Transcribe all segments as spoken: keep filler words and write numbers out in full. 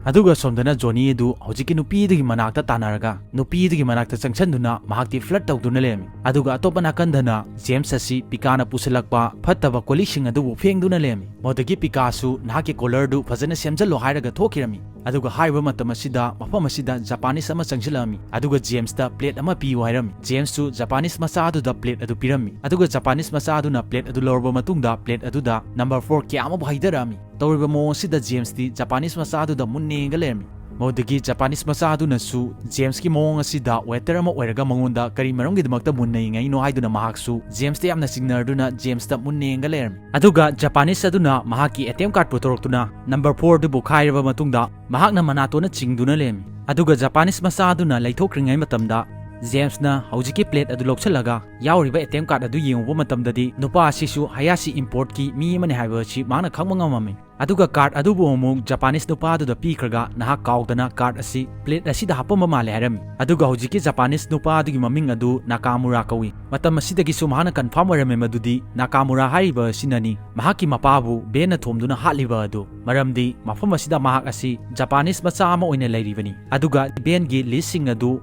ꯑꯗꯨꯒ ꯁꯣꯝꯗꯅ ꯖꯣꯅꯤ ꯑꯗꯨ ꯍꯧꯖꯤꯛꯀꯤ ꯅꯨꯄꯤꯗꯨꯒꯤ ꯃꯅꯥꯛꯇ ꯇꯥꯟꯅꯔꯒ ꯅꯨꯄꯤꯗꯨꯒꯤ ꯃꯅꯥꯛꯇ ꯆꯪꯁꯤꯟꯗꯨꯅ ꯃꯍꯥꯛꯇꯤ flirt ꯇꯧꯗꯨꯅ ꯂꯩꯔꯝꯃꯤ꯫ ꯑꯗꯨꯒ ꯑꯇꯣꯞꯄ ꯅꯥꯀꯟꯗꯅ ꯖꯦꯝꯁ ꯑꯁꯤ ꯄꯤꯀꯥꯅ ꯄꯨꯁꯤꯜꯂꯛꯄ ꯐꯠꯇꯕ ꯀꯣꯜꯂꯤꯛꯁꯤꯡ ꯑꯗꯨꯕꯨ ꯐꯦꯡꯗꯨꯅ ꯂꯩꯔꯝꯃꯤ꯫ ꯃꯗꯨꯗꯒꯤ ꯄꯤꯀꯥꯁꯨ ꯅꯍꯥꯛꯀꯤ collarꯗꯨ ꯐꯖꯅ ꯁꯦꯝꯖꯤꯜꯂꯣ ꯍꯥꯏꯔꯒ ꯊꯣꯛꯈꯤꯔꯝꯃꯤ꯫ ꯑꯗꯨꯒ ꯍꯥꯏꯔꯤꯕ ꯃꯇꯝ ꯑꯁꯤꯗ ꯃꯐꯝ ꯑꯁꯤꯗ Japanese ꯑꯃ ꯆꯪꯁꯤꯜꯂꯛꯑꯝꯃꯤ꯫ ꯑꯗꯨꯒ ꯖꯦꯝꯁꯇ plate ꯑꯃ ꯄꯤꯌꯨ ꯍꯥꯏꯔꯝꯃꯤ꯫ ꯖꯦꯝꯁꯁꯨ Japanese ꯃꯆꯥ ꯑꯗꯨꯗ plate ꯑꯗꯨ ꯄꯤꯔꯝꯃꯤ꯫ ꯑꯗꯨꯒ Japanese ꯃꯆꯥ ꯑꯗꯨꯅ plate ꯑꯗꯨ ꯂꯧꯔꯕ ꯃꯇꯨꯡꯗ plate ꯑꯗꯨꯗ number four ꯀꯌꯥ ꯑꯃꯕꯨ ꯍꯩꯊꯔꯛꯑꯝꯃꯤ꯫ ꯇꯧꯔꯤꯕ ꯃꯑꯣꯡ ꯑꯁꯤꯗ ꯖꯦꯝꯁꯇꯤ Japanese ꯃꯆꯥ ꯑꯗꯨꯗ ꯃꯨꯟꯅ ꯌꯦꯡꯉꯒ ꯂꯩꯔꯝꯃꯤ꯫ ꯃꯗꯨꯗꯒꯤ Japanese ꯃꯆꯥ ꯑꯗꯨꯅꯁꯨ ꯖꯦꯝꯁꯀꯤ ꯃꯑꯣꯡ ꯑꯁꯤꯗ waiter ꯑꯃ ꯑꯣꯏꯔꯒ ꯃꯉꯣꯟꯗ ꯀꯔꯤ ꯃꯔꯝꯒꯤꯗꯃꯛꯇ ꯃꯨꯟꯅ ꯌꯦꯡꯉꯛꯏꯅꯣ ꯍꯥꯏꯗꯨꯅ ꯃꯍꯥꯛꯁꯨ ꯖꯦꯝꯁꯇ ꯌꯥꯝꯅ ꯆꯤꯡꯅꯔꯗꯨꯅ ꯖꯦꯝꯁꯇ ꯃꯨꯟꯅ ꯌꯦꯡꯉꯒ ꯂꯩꯔꯝꯃꯤ꯫ ꯑꯗꯨꯒ Japanese ꯑꯗꯨꯅ ꯃꯍꯥꯛꯀꯤ A T M card ꯄꯨꯊꯣꯔꯛꯇꯨꯅ number four ꯑꯗꯨꯕꯨ ꯈꯥꯏꯔꯕ ꯃꯇꯨꯡꯗ ꯃꯍꯥꯛꯅ ꯃꯅꯥꯇꯣꯟꯅ ꯆꯤꯡꯗꯨꯅ ꯂꯩꯔꯝꯃꯤ꯫ ꯑꯗꯨꯒ Japanese ꯃꯆꯥ ꯑꯗꯨꯅ ꯂꯩꯊꯣꯛꯈ꯭ꯔꯤꯉꯩ ꯃꯇꯝꯗ ꯖꯦꯝꯁꯅ ꯍꯧꯖꯤꯛꯀꯤ plate ꯑꯗꯨ ꯂꯧꯁꯤꯜꯂꯒ ꯌꯥꯎꯔꯤꯕ A T M card ꯑꯗꯨ ꯌꯦꯡꯉꯨꯕ ꯃꯇꯝꯗꯗꯤ ꯅꯨꯄꯥ ꯑꯁꯤꯁꯨ Hayashi Importꯀꯤ ꯃꯤ ꯑꯃꯅꯤ ꯍꯥꯏꯕ ꯑꯁꯤ ꯃꯍꯥꯛꯅ ꯈꯪꯕ ꯉꯝꯃꯝꯃꯤ꯫ ꯑꯗꯨꯒ card ꯑꯗꯨꯕꯨ ꯑꯃꯨꯛ Japanese ꯅꯨꯄꯥ ꯑꯗꯨꯗ ꯄꯤꯈ꯭ꯔꯒ ꯅꯍꯥꯛ ꯀꯥꯎꯗꯅ card ꯑꯁꯤ plate ꯑꯁꯤꯗ ꯍꯥꯞꯄꯝꯕ ꯃꯥꯜꯂꯦ ꯍꯥꯏꯔꯝꯃꯤ꯫ ꯑꯗꯨꯒ ꯍꯧꯖꯤꯛꯀꯤ Japanese ꯅꯨꯄꯥ ꯑꯗꯨꯒꯤ ꯃꯃꯤꯡ ꯑꯗꯨ ꯅꯥꯀꯥꯃꯨꯔꯥ ꯀꯧꯏ꯫ ꯃꯇꯝ ꯑꯁꯤꯗꯒꯤꯁꯨ ꯃꯍꯥꯛꯅ confirm ꯑꯣꯏꯔꯝꯃꯦ ꯃꯗꯨꯗꯤ ꯅꯥꯀꯥꯃꯨꯔꯥ ꯍꯥꯏꯔꯤꯕ ꯑꯁꯤꯅꯅꯤ ꯃꯍꯥꯛꯀꯤ ꯃꯄꯥꯕꯨ ꯕꯦꯟꯅ ꯊꯣꯝꯗꯨꯅ ꯍꯥꯠꯂꯤꯕ ꯑꯗꯨ꯫ ꯃꯔꯝꯗꯤ ꯃꯐꯝ ꯑꯁꯤꯗ ꯃꯍꯥꯛ ꯑꯁꯤ Japanese ꯃꯆꯥ ꯑꯃ ꯑꯣꯏꯅ ꯂꯩꯔꯤꯕꯅꯤ꯫ ꯑꯗꯨꯒ ꯕꯦꯟꯒꯤ listꯁꯤꯡ ꯑꯗꯨ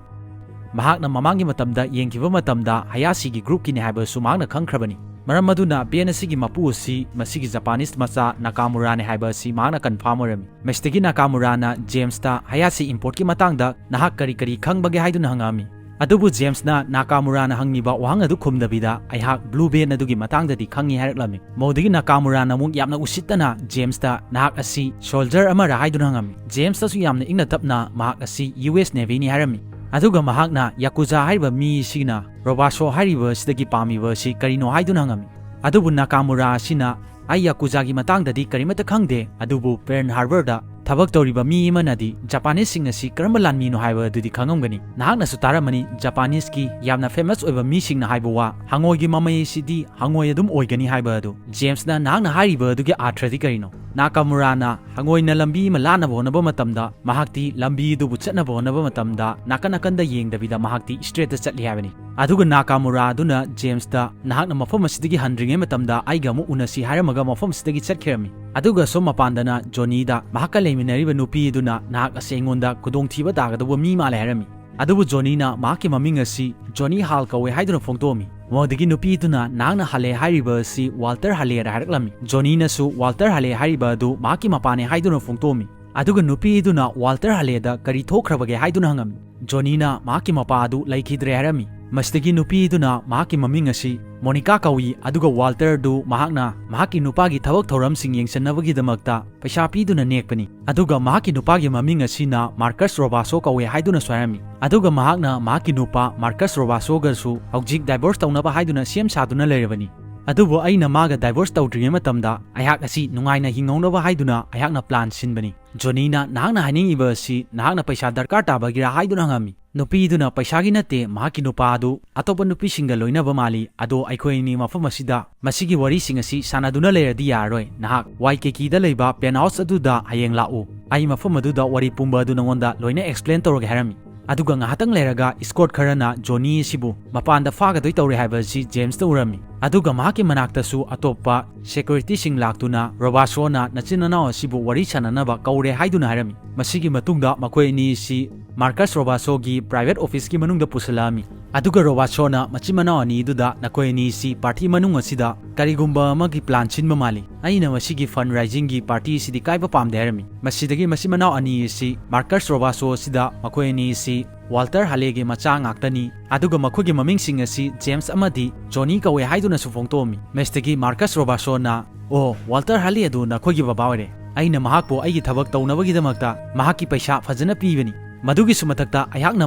ꯃꯍꯥꯛꯅ ꯃꯃꯥꯡꯒꯤ ꯃꯇꯝꯗ ꯌꯦꯡꯈꯤꯕ ꯃꯇꯝꯗ Hayashiꯒꯤ groupꯀꯤꯅꯤ ꯍꯥꯏꯕꯁꯨ ꯃꯍꯥꯛꯅ ꯈꯪꯈ꯭ꯔꯕꯅꯤ꯫ ꯃꯔꯝ ꯑꯗꯨꯅ ꯕꯦꯟ ꯑꯁꯤꯒꯤ ꯃꯄꯨ ꯑꯁꯤ ꯃꯁꯤꯒꯤ Japanese ꯃꯆꯥ ꯅꯥꯀꯥꯃꯨꯔꯥꯅꯤ ꯍꯥꯏꯕ ꯑꯁꯤ ꯃꯍꯥꯛꯅ confirm ꯑꯣꯏꯔꯝꯃꯤ꯫ ꯃꯁꯤꯗꯒꯤ ꯅꯥꯀꯥꯃꯨꯔꯥꯅ ꯖꯦꯝꯁꯇ Hayashi Importꯀꯤ ꯃꯇꯥꯡꯗ ꯅꯍꯥꯛ ꯀꯔꯤ ꯀꯔꯤ ꯈꯪꯕꯒꯦ ꯍꯥꯏꯗꯨꯅ ꯍꯪꯉꯛꯑꯝꯃꯤ꯫ ꯑꯗꯨꯕꯨ ꯖꯦꯝꯁꯅ ꯅꯥꯀꯥꯃꯨꯔꯥꯅ ꯍꯪꯉꯤꯕ ꯋꯥꯍꯪ ꯑꯗꯨ ꯈꯨꯝꯗꯕꯤꯗ ꯑꯩꯍꯥꯛ blue band ꯑꯗꯨꯒꯤ ꯃꯇꯥꯡꯗꯗꯤ ꯈꯪꯉꯤ ꯍꯥꯏꯔꯛꯂꯝꯃꯤ꯫ ꯃꯗꯨꯗꯒꯤ ꯅꯥꯀꯥꯃꯨꯔꯥꯅ ꯑꯃꯨꯛ ꯌꯥꯝꯅ ꯎꯁꯤꯠꯇꯅ ꯖꯦꯝꯁꯇ ꯅꯍꯥꯛ ꯑꯁꯤ soldier ꯑꯃꯔ ꯍꯥꯏꯗꯨꯅ ꯍꯪꯉꯝꯃꯤ꯫ ꯖꯦꯝꯁꯇꯁꯨ ꯌꯥꯝꯅ ꯏꯪꯅ ꯇꯞꯅ ꯃꯍꯥꯛ ꯑꯁꯤ U S Navyꯅꯤ ꯍꯥꯏꯔꯝꯃꯤ꯫ ꯑꯗꯨꯒ ꯃꯍꯥꯛꯅ Yakuza ꯍꯥꯏꯔꯤꯕ ꯃꯤ ꯑꯁꯤꯅ Robaso ꯍꯥꯏꯔꯤꯕ ꯑꯁꯤꯗꯒꯤ ꯄꯥꯝꯃꯤꯕ ꯑꯁꯤ ꯀꯔꯤꯅꯣ ꯍꯥꯏꯗꯨꯅ ꯍꯪꯉꯝꯃꯤ꯫ ꯑꯗꯨꯕꯨ ꯅꯥꯀꯥꯃꯨꯔꯥ ꯑꯁꯤꯅ ꯑꯩ Yakuzaꯒꯤ ꯃꯇꯥꯡꯗꯗꯤ ꯀꯔꯤꯃꯠꯇ ꯈꯪꯗꯦ, ꯑꯗꯨꯕꯨ Pearl Harborꯗ ꯊꯕꯛ ꯇꯧꯔꯤꯕ ꯃꯤ ꯑꯃꯅꯗꯤ Japaneseꯁꯤꯡ ꯑꯁꯤ ꯀꯔꯝꯕ ꯂꯥꯟꯃꯤꯅꯣ ꯍꯥꯏꯕ ꯑꯗꯨꯗꯤ ꯈꯪꯉꯝꯒꯅꯤ꯫ ꯅꯍꯥꯛꯅꯁꯨ ꯇꯥꯔꯝꯃꯅꯤ Japaneseꯀꯤ ꯌꯥꯝꯅ famous ꯑꯣꯏꯕ ꯃꯤꯁꯤꯡꯅ ꯍꯥꯏꯕ ꯋꯥ, "ꯍꯉꯣꯏꯒꯤ ꯃꯃꯩ ꯑꯁꯤꯗꯤ ꯍꯉꯣꯏ ꯑꯗꯨꯝ ꯑꯣꯏꯒꯅꯤ" ꯍꯥꯏꯕ ꯑꯗꯨ꯫ ꯖꯦꯝꯁꯅ ꯅꯍꯥꯛꯅ ꯍꯥꯏꯔꯤꯕ ꯑꯗꯨꯒꯤ ꯑꯥꯔꯊ꯭ꯔꯗꯤ ꯀꯔꯤꯅꯣ? ꯅꯥꯀꯥꯃꯨꯔꯥꯅ ꯍꯉꯣꯏꯅ ꯂꯝꯕꯤ ꯑꯃ ꯂꯥꯟꯅꯕ ꯍꯣꯠꯅꯕ ꯃꯇꯝꯗ ꯃꯍꯥꯛꯇꯤ ꯂꯝꯕꯤ ꯑꯗꯨꯕꯨ ꯆꯠꯅꯕ ꯍꯣꯠꯅꯕ ꯃꯇꯝꯗ ꯅꯥꯀꯟ ꯅꯥꯀꯟꯗ ꯌꯦꯡꯗꯕꯤꯗ ꯃꯍꯥꯛꯇꯤ straightꯇ ꯆꯠꯂꯤ ꯍꯥꯏꯕꯅꯤ꯫ ꯑꯗꯨꯒ ꯅꯥꯀꯥꯃꯨꯔꯥ ꯑꯗꯨꯅ ꯖꯦꯝꯁꯇ ꯅꯍꯥꯛꯅ ꯃꯐꯝ ꯑꯁꯤꯗꯒꯤ ꯍꯟꯗ꯭ꯔꯤꯉꯩ ꯃꯇꯝꯗ ꯑꯩꯒ ꯑꯃꯨꯛ ꯎꯅꯁꯤ ꯍꯥꯏꯔꯝꯃꯒ ꯃꯐꯝ ꯑꯁꯤꯗꯒꯤ ꯆꯠꯈꯤꯔꯝꯃꯤ꯫ ꯑꯗꯨꯒ ꯁꯣꯝ ꯃꯄꯥꯟꯗꯅ ꯖꯣꯅꯤꯗ ꯃꯍꯥꯛꯀ ꯂꯩꯃꯤꯟꯅꯔꯤꯕ ꯅꯨꯄꯤ ꯑꯗꯨꯅ ꯅꯍꯥꯛ ꯑꯁꯦ ꯑꯩꯉꯣꯟꯗ ꯈꯨꯗꯣꯡꯊꯤꯕ ꯇꯥꯒꯗꯧꯕ ꯃꯤ ꯃꯥꯜꯂꯦ ꯍꯥꯏꯔꯝꯃꯤ꯫ ꯑꯗꯨꯕꯨ ꯖꯣꯅꯤꯅ ꯃꯍꯥꯛꯀꯤ ꯃꯃꯤꯡ ꯑꯁꯤ ꯖꯣꯅꯤ ꯍꯥꯜ ꯀꯧꯋꯦ ꯍꯥꯏꯗꯨꯅ ꯐꯣꯡꯗꯣꯛꯑꯝꯃꯤ꯫ ꯃꯗꯨꯗꯒꯤ ꯅꯨꯄꯤ ꯑꯗꯨꯅ ꯅꯍꯥꯛꯅ ꯍꯥꯜꯂꯦ ꯍꯥꯏꯔꯤꯕ ꯑꯁꯤ ꯋꯥꯜꯇꯔ ꯍꯥꯜꯂꯦꯅ ꯍꯥꯏꯔꯛꯂꯝꯃꯤ꯫ ꯖꯣꯅꯤꯅꯁꯨ ꯋꯥꯜꯇꯔ ꯍꯥꯜꯂꯦ ꯍꯥꯏꯔꯤꯕ ꯑꯗꯨ ꯃꯍꯥꯛꯀꯤ ꯃꯄꯥꯅꯦ ꯍꯥꯏꯗꯨꯅ ꯐꯣꯡꯗꯣꯛꯑꯝꯃꯤ꯫ ꯑꯗꯨꯒ ꯅꯨꯄꯤ ꯑꯗꯨꯅ ꯋꯥꯜꯇꯔ ꯍꯥꯜꯂꯦꯗ ꯀꯔꯤ ꯊꯣꯛꯈ꯭ꯔꯕꯒꯦ ꯍꯥꯏꯗꯨꯅ ꯍꯪꯉꯝꯃꯤ꯫ ꯖꯣꯅꯤꯅ ꯃꯍꯥꯛꯀꯤ ꯃꯄꯥ ꯑꯗꯨ ꯂꯩꯈꯤꯗ꯭ꯔꯦ ꯍꯥꯏꯔꯝꯃꯤ꯫ ꯃꯁꯤꯗꯒꯤ ꯅꯨꯄꯤ ꯑꯗꯨꯅ ꯃꯍꯥꯛꯀꯤ ꯃꯃꯤꯡ ꯑꯁꯤ ꯃꯣꯅꯤꯀꯥ ꯀꯧꯏ, ꯑꯗꯨꯒ ꯋꯥꯜꯇꯔ ꯑꯗꯨ ꯃꯍꯥꯛꯅ ꯃꯍꯥꯛꯀꯤ ꯅꯨꯄꯥꯒꯤ ꯊꯕꯛ ꯊꯧꯔꯝꯁꯤꯡ ꯌꯦꯡꯁꯤꯟꯅꯕꯒꯤꯗꯃꯛꯇ ꯄꯩꯁꯥ ꯄꯤꯗꯨꯅ ꯅꯦꯛꯄꯅꯤ꯫ ꯑꯗꯨꯒ ꯃꯍꯥꯛꯀꯤ ꯅꯨꯄꯥꯒꯤ ꯃꯃꯤꯡ ꯑꯁꯤꯅ ꯃꯥꯔꯀꯁ ꯔꯣꯕꯥꯁꯣ ꯀꯧꯋꯦ ꯍꯥꯏꯗꯨꯅꯁꯨ ꯍꯥꯏꯔꯝꯃꯤ꯫ ꯑꯗꯨꯒ ꯃꯍꯥꯛꯅ ꯃꯍꯥꯛꯀꯤ ꯅꯨꯄꯥ ꯃꯥꯔꯀꯁ ꯔꯣꯕꯥꯁꯣꯒꯁꯨ ꯍꯧꯖꯤꯛ ꯗꯥꯏꯚꯣꯔꯁ ꯇꯧꯅꯕ ꯍꯥꯏꯗꯨꯅ ꯁꯦꯝ ꯁꯥꯗꯨꯅ ꯂꯩꯔꯕꯅꯤ꯫ ꯑꯗꯨꯕꯨ ꯑꯩꯅ ꯃꯥꯒ ꯗꯥꯏꯚꯣꯔꯁ ꯇꯧꯗ꯭ꯔꯤꯉꯩ ꯃꯇꯝꯗ ꯑꯩꯍꯥꯛ ꯑꯁꯤ ꯅꯨꯡꯉꯥꯏꯅ ꯍꯤꯡꯍꯧꯅꯕ ꯍꯥꯏꯗꯨꯅ ꯑꯩꯍꯥꯛꯅ ꯄ꯭ꯂꯥꯟ ꯁꯤꯟꯕꯅꯤ꯫ ꯖꯣꯅꯤꯅ ꯅꯍꯥꯛꯅ ꯍꯥꯏꯅꯤꯡꯉꯤꯕ ꯑꯁꯤ ꯅꯍꯥꯛꯅ ꯄꯩꯁꯥ ꯗꯔꯀꯥꯔ ꯇꯥꯕꯒꯤꯔꯥ ꯍꯥꯏꯗꯨꯅ ꯍꯪꯉꯝꯃꯤ꯫ ꯅꯨꯄꯤꯗꯨꯅ ꯄꯩꯁꯥꯒꯤ ꯅꯠꯇꯦ, ꯃꯍꯥꯛꯀꯤ ꯅꯨꯄꯥ ꯑꯗꯨ ꯑꯇꯣꯞꯄ ꯅꯨꯄꯤꯁꯤꯡꯒ ꯂꯣꯏꯅꯕ ꯃꯥꯜꯂꯤ, ꯑꯗꯣ ꯑꯩꯈꯣꯏ ꯑꯅꯤ ꯃꯐꯝ ꯑꯁꯤꯗ ꯃꯁꯤꯒꯤ ꯋꯥꯔꯤꯁꯤꯡ ꯑꯁꯤ ꯁꯥꯟꯅꯗꯨꯅ ꯂꯩꯔꯗꯤ ꯌꯥꯔꯔꯣꯏ꯫ ꯅꯍꯥꯛ ꯋꯥꯏꯀꯦꯀꯤꯗ ꯂꯩꯕ ꯄꯦꯟ ꯍꯥꯎꯁ ꯑꯗꯨꯗ ꯍꯌꯦꯡ ꯂꯥꯛꯎ꯫ ꯑꯩ ꯃꯐꯝ ꯑꯗꯨꯗ ꯋꯥꯔꯤ ꯄꯨꯝꯕ ꯑꯗꯨ ꯅꯉꯣꯟꯗ ꯂꯣꯏꯅ ꯑꯦꯛꯁꯄ꯭ꯂꯦꯟ ꯇꯧꯔꯒꯦ ꯍꯥꯏꯔꯝꯃꯤ꯫ ꯑꯗꯨꯒ ꯉꯥꯏꯍꯥꯛꯇꯪ ꯂꯩꯔꯒ ꯏꯁꯀꯣꯔꯠ ꯈꯔꯅ ꯖꯣꯅꯤ ꯑꯁꯤꯕꯨ ꯃꯄꯥꯟꯗ ꯐꯥꯒꯗꯣꯏ ꯇꯧꯔꯦ ꯍꯥꯏꯕ ꯑꯁꯤ ꯖꯦꯝꯁꯇ ꯎꯔꯝꯃꯤ꯫ ꯑꯗꯨꯒ ꯃꯍꯥꯛꯀꯤ ꯃꯅꯥꯛꯇꯁꯨ ꯑꯇꯣꯞꯄ ꯁꯦꯀ꯭ꯌꯨꯔꯤꯇꯤꯁꯤꯡ ꯂꯥꯛꯇꯨꯅ ꯔꯣꯕꯥꯁꯣꯅ ꯅꯆꯤꯟ ꯅꯅꯥꯎ ꯑꯁꯤꯕꯨ ꯋꯥꯔꯤ ꯁꯥꯟꯅꯅꯕ ꯀꯧꯔꯦ ꯍꯥꯏꯗꯨꯅ ꯍꯥꯏꯔꯝꯃꯤ꯫ ꯃꯁꯤꯒꯤ ꯃꯇꯨꯡꯗ ꯃꯈꯣꯏ ꯑꯅꯤ ꯑꯁꯤ ꯃꯥꯔꯀꯁ ꯔꯣꯕꯥꯁꯣꯒꯤ ꯄ꯭ꯔꯥꯏꯚꯦꯠ ꯑꯣꯐꯤꯁꯀꯤ ꯃꯅꯨꯡꯗ ꯄꯨꯁꯤꯜꯂꯛꯑꯝꯃꯤ꯫ ꯑꯗꯨꯒ ꯔꯣꯕꯥꯁꯣꯅ ꯃꯆꯤꯟ ꯃꯅꯥꯎ ꯑꯅꯤꯗꯨꯗ ꯅꯈꯣꯏ ꯑꯅꯤ ꯑꯁꯤ ꯄꯥꯔꯇꯤ ꯃꯅꯨꯡ ꯑꯁꯤꯗ ꯀꯔꯤꯒꯨꯝꯕ ꯑꯃꯒꯤ ꯄ꯭ꯂꯥꯟ ꯁꯤꯟꯕ ꯃꯥꯜꯂꯤ꯫ ꯑꯩꯅ ꯃꯁꯤꯒꯤ ꯐꯟ ꯔꯥꯏꯖꯤꯡꯒꯤ ꯄꯥꯔꯇꯤ ꯑꯁꯤꯗꯤ ꯀꯥꯏꯕ ꯄꯥꯝꯗꯦ ꯍꯥꯏꯔꯝꯃꯤ꯫ ꯃꯁꯤꯗꯒꯤ ꯃꯆꯤꯟ ꯃꯅꯥꯎ ꯑꯅꯤ ꯑꯁꯤ ꯃꯥꯔꯀꯁ ꯔꯣꯕꯥꯁꯣ ꯑꯁꯤꯗ ꯃꯈꯣꯏ ꯑꯅꯤ ꯑꯁꯤ ꯋꯥꯜꯇꯔ ꯍꯥꯂꯦꯒꯤ ꯃꯆꯥ ꯉꯥꯛꯇꯅꯤ, ꯑꯗꯨꯒ ꯃꯈꯣꯏꯒꯤ ꯃꯃꯤꯡꯁꯤꯡ ꯑꯁꯤ ꯖꯦꯝꯁ ꯑꯃꯗꯤ ꯖꯣꯅꯤ ꯀꯧꯋꯦ ꯍꯥꯏꯗꯨꯅꯁꯨ ꯐꯣꯡꯗꯣꯛꯑꯝꯃꯤ꯫ ꯃꯁꯤꯗꯒꯤ ꯃꯥꯔꯀꯁ ꯔꯣꯕꯥꯁꯣꯅ, "ꯑꯣ, ꯋꯥꯜꯇꯔ ꯍꯥꯂꯦ ꯑꯗꯨ ꯅꯈꯣꯏꯒꯤ ꯕꯕꯥ ꯑꯣꯏꯔꯦ꯫ ꯑꯩꯅ ꯃꯍꯥꯛꯄꯨ ꯑꯩꯒꯤ ꯊꯕꯛ ꯇꯧꯅꯕꯒꯤꯗꯃꯛꯇ ꯃꯍꯥꯛꯀꯤ ꯄꯩꯁꯥ ꯐꯖꯅ ꯄꯤꯕꯅꯤ꯫ ꯃꯗꯨꯒꯤꯁꯨ ꯃꯊꯛꯇ ꯑꯩꯍꯥꯛꯅ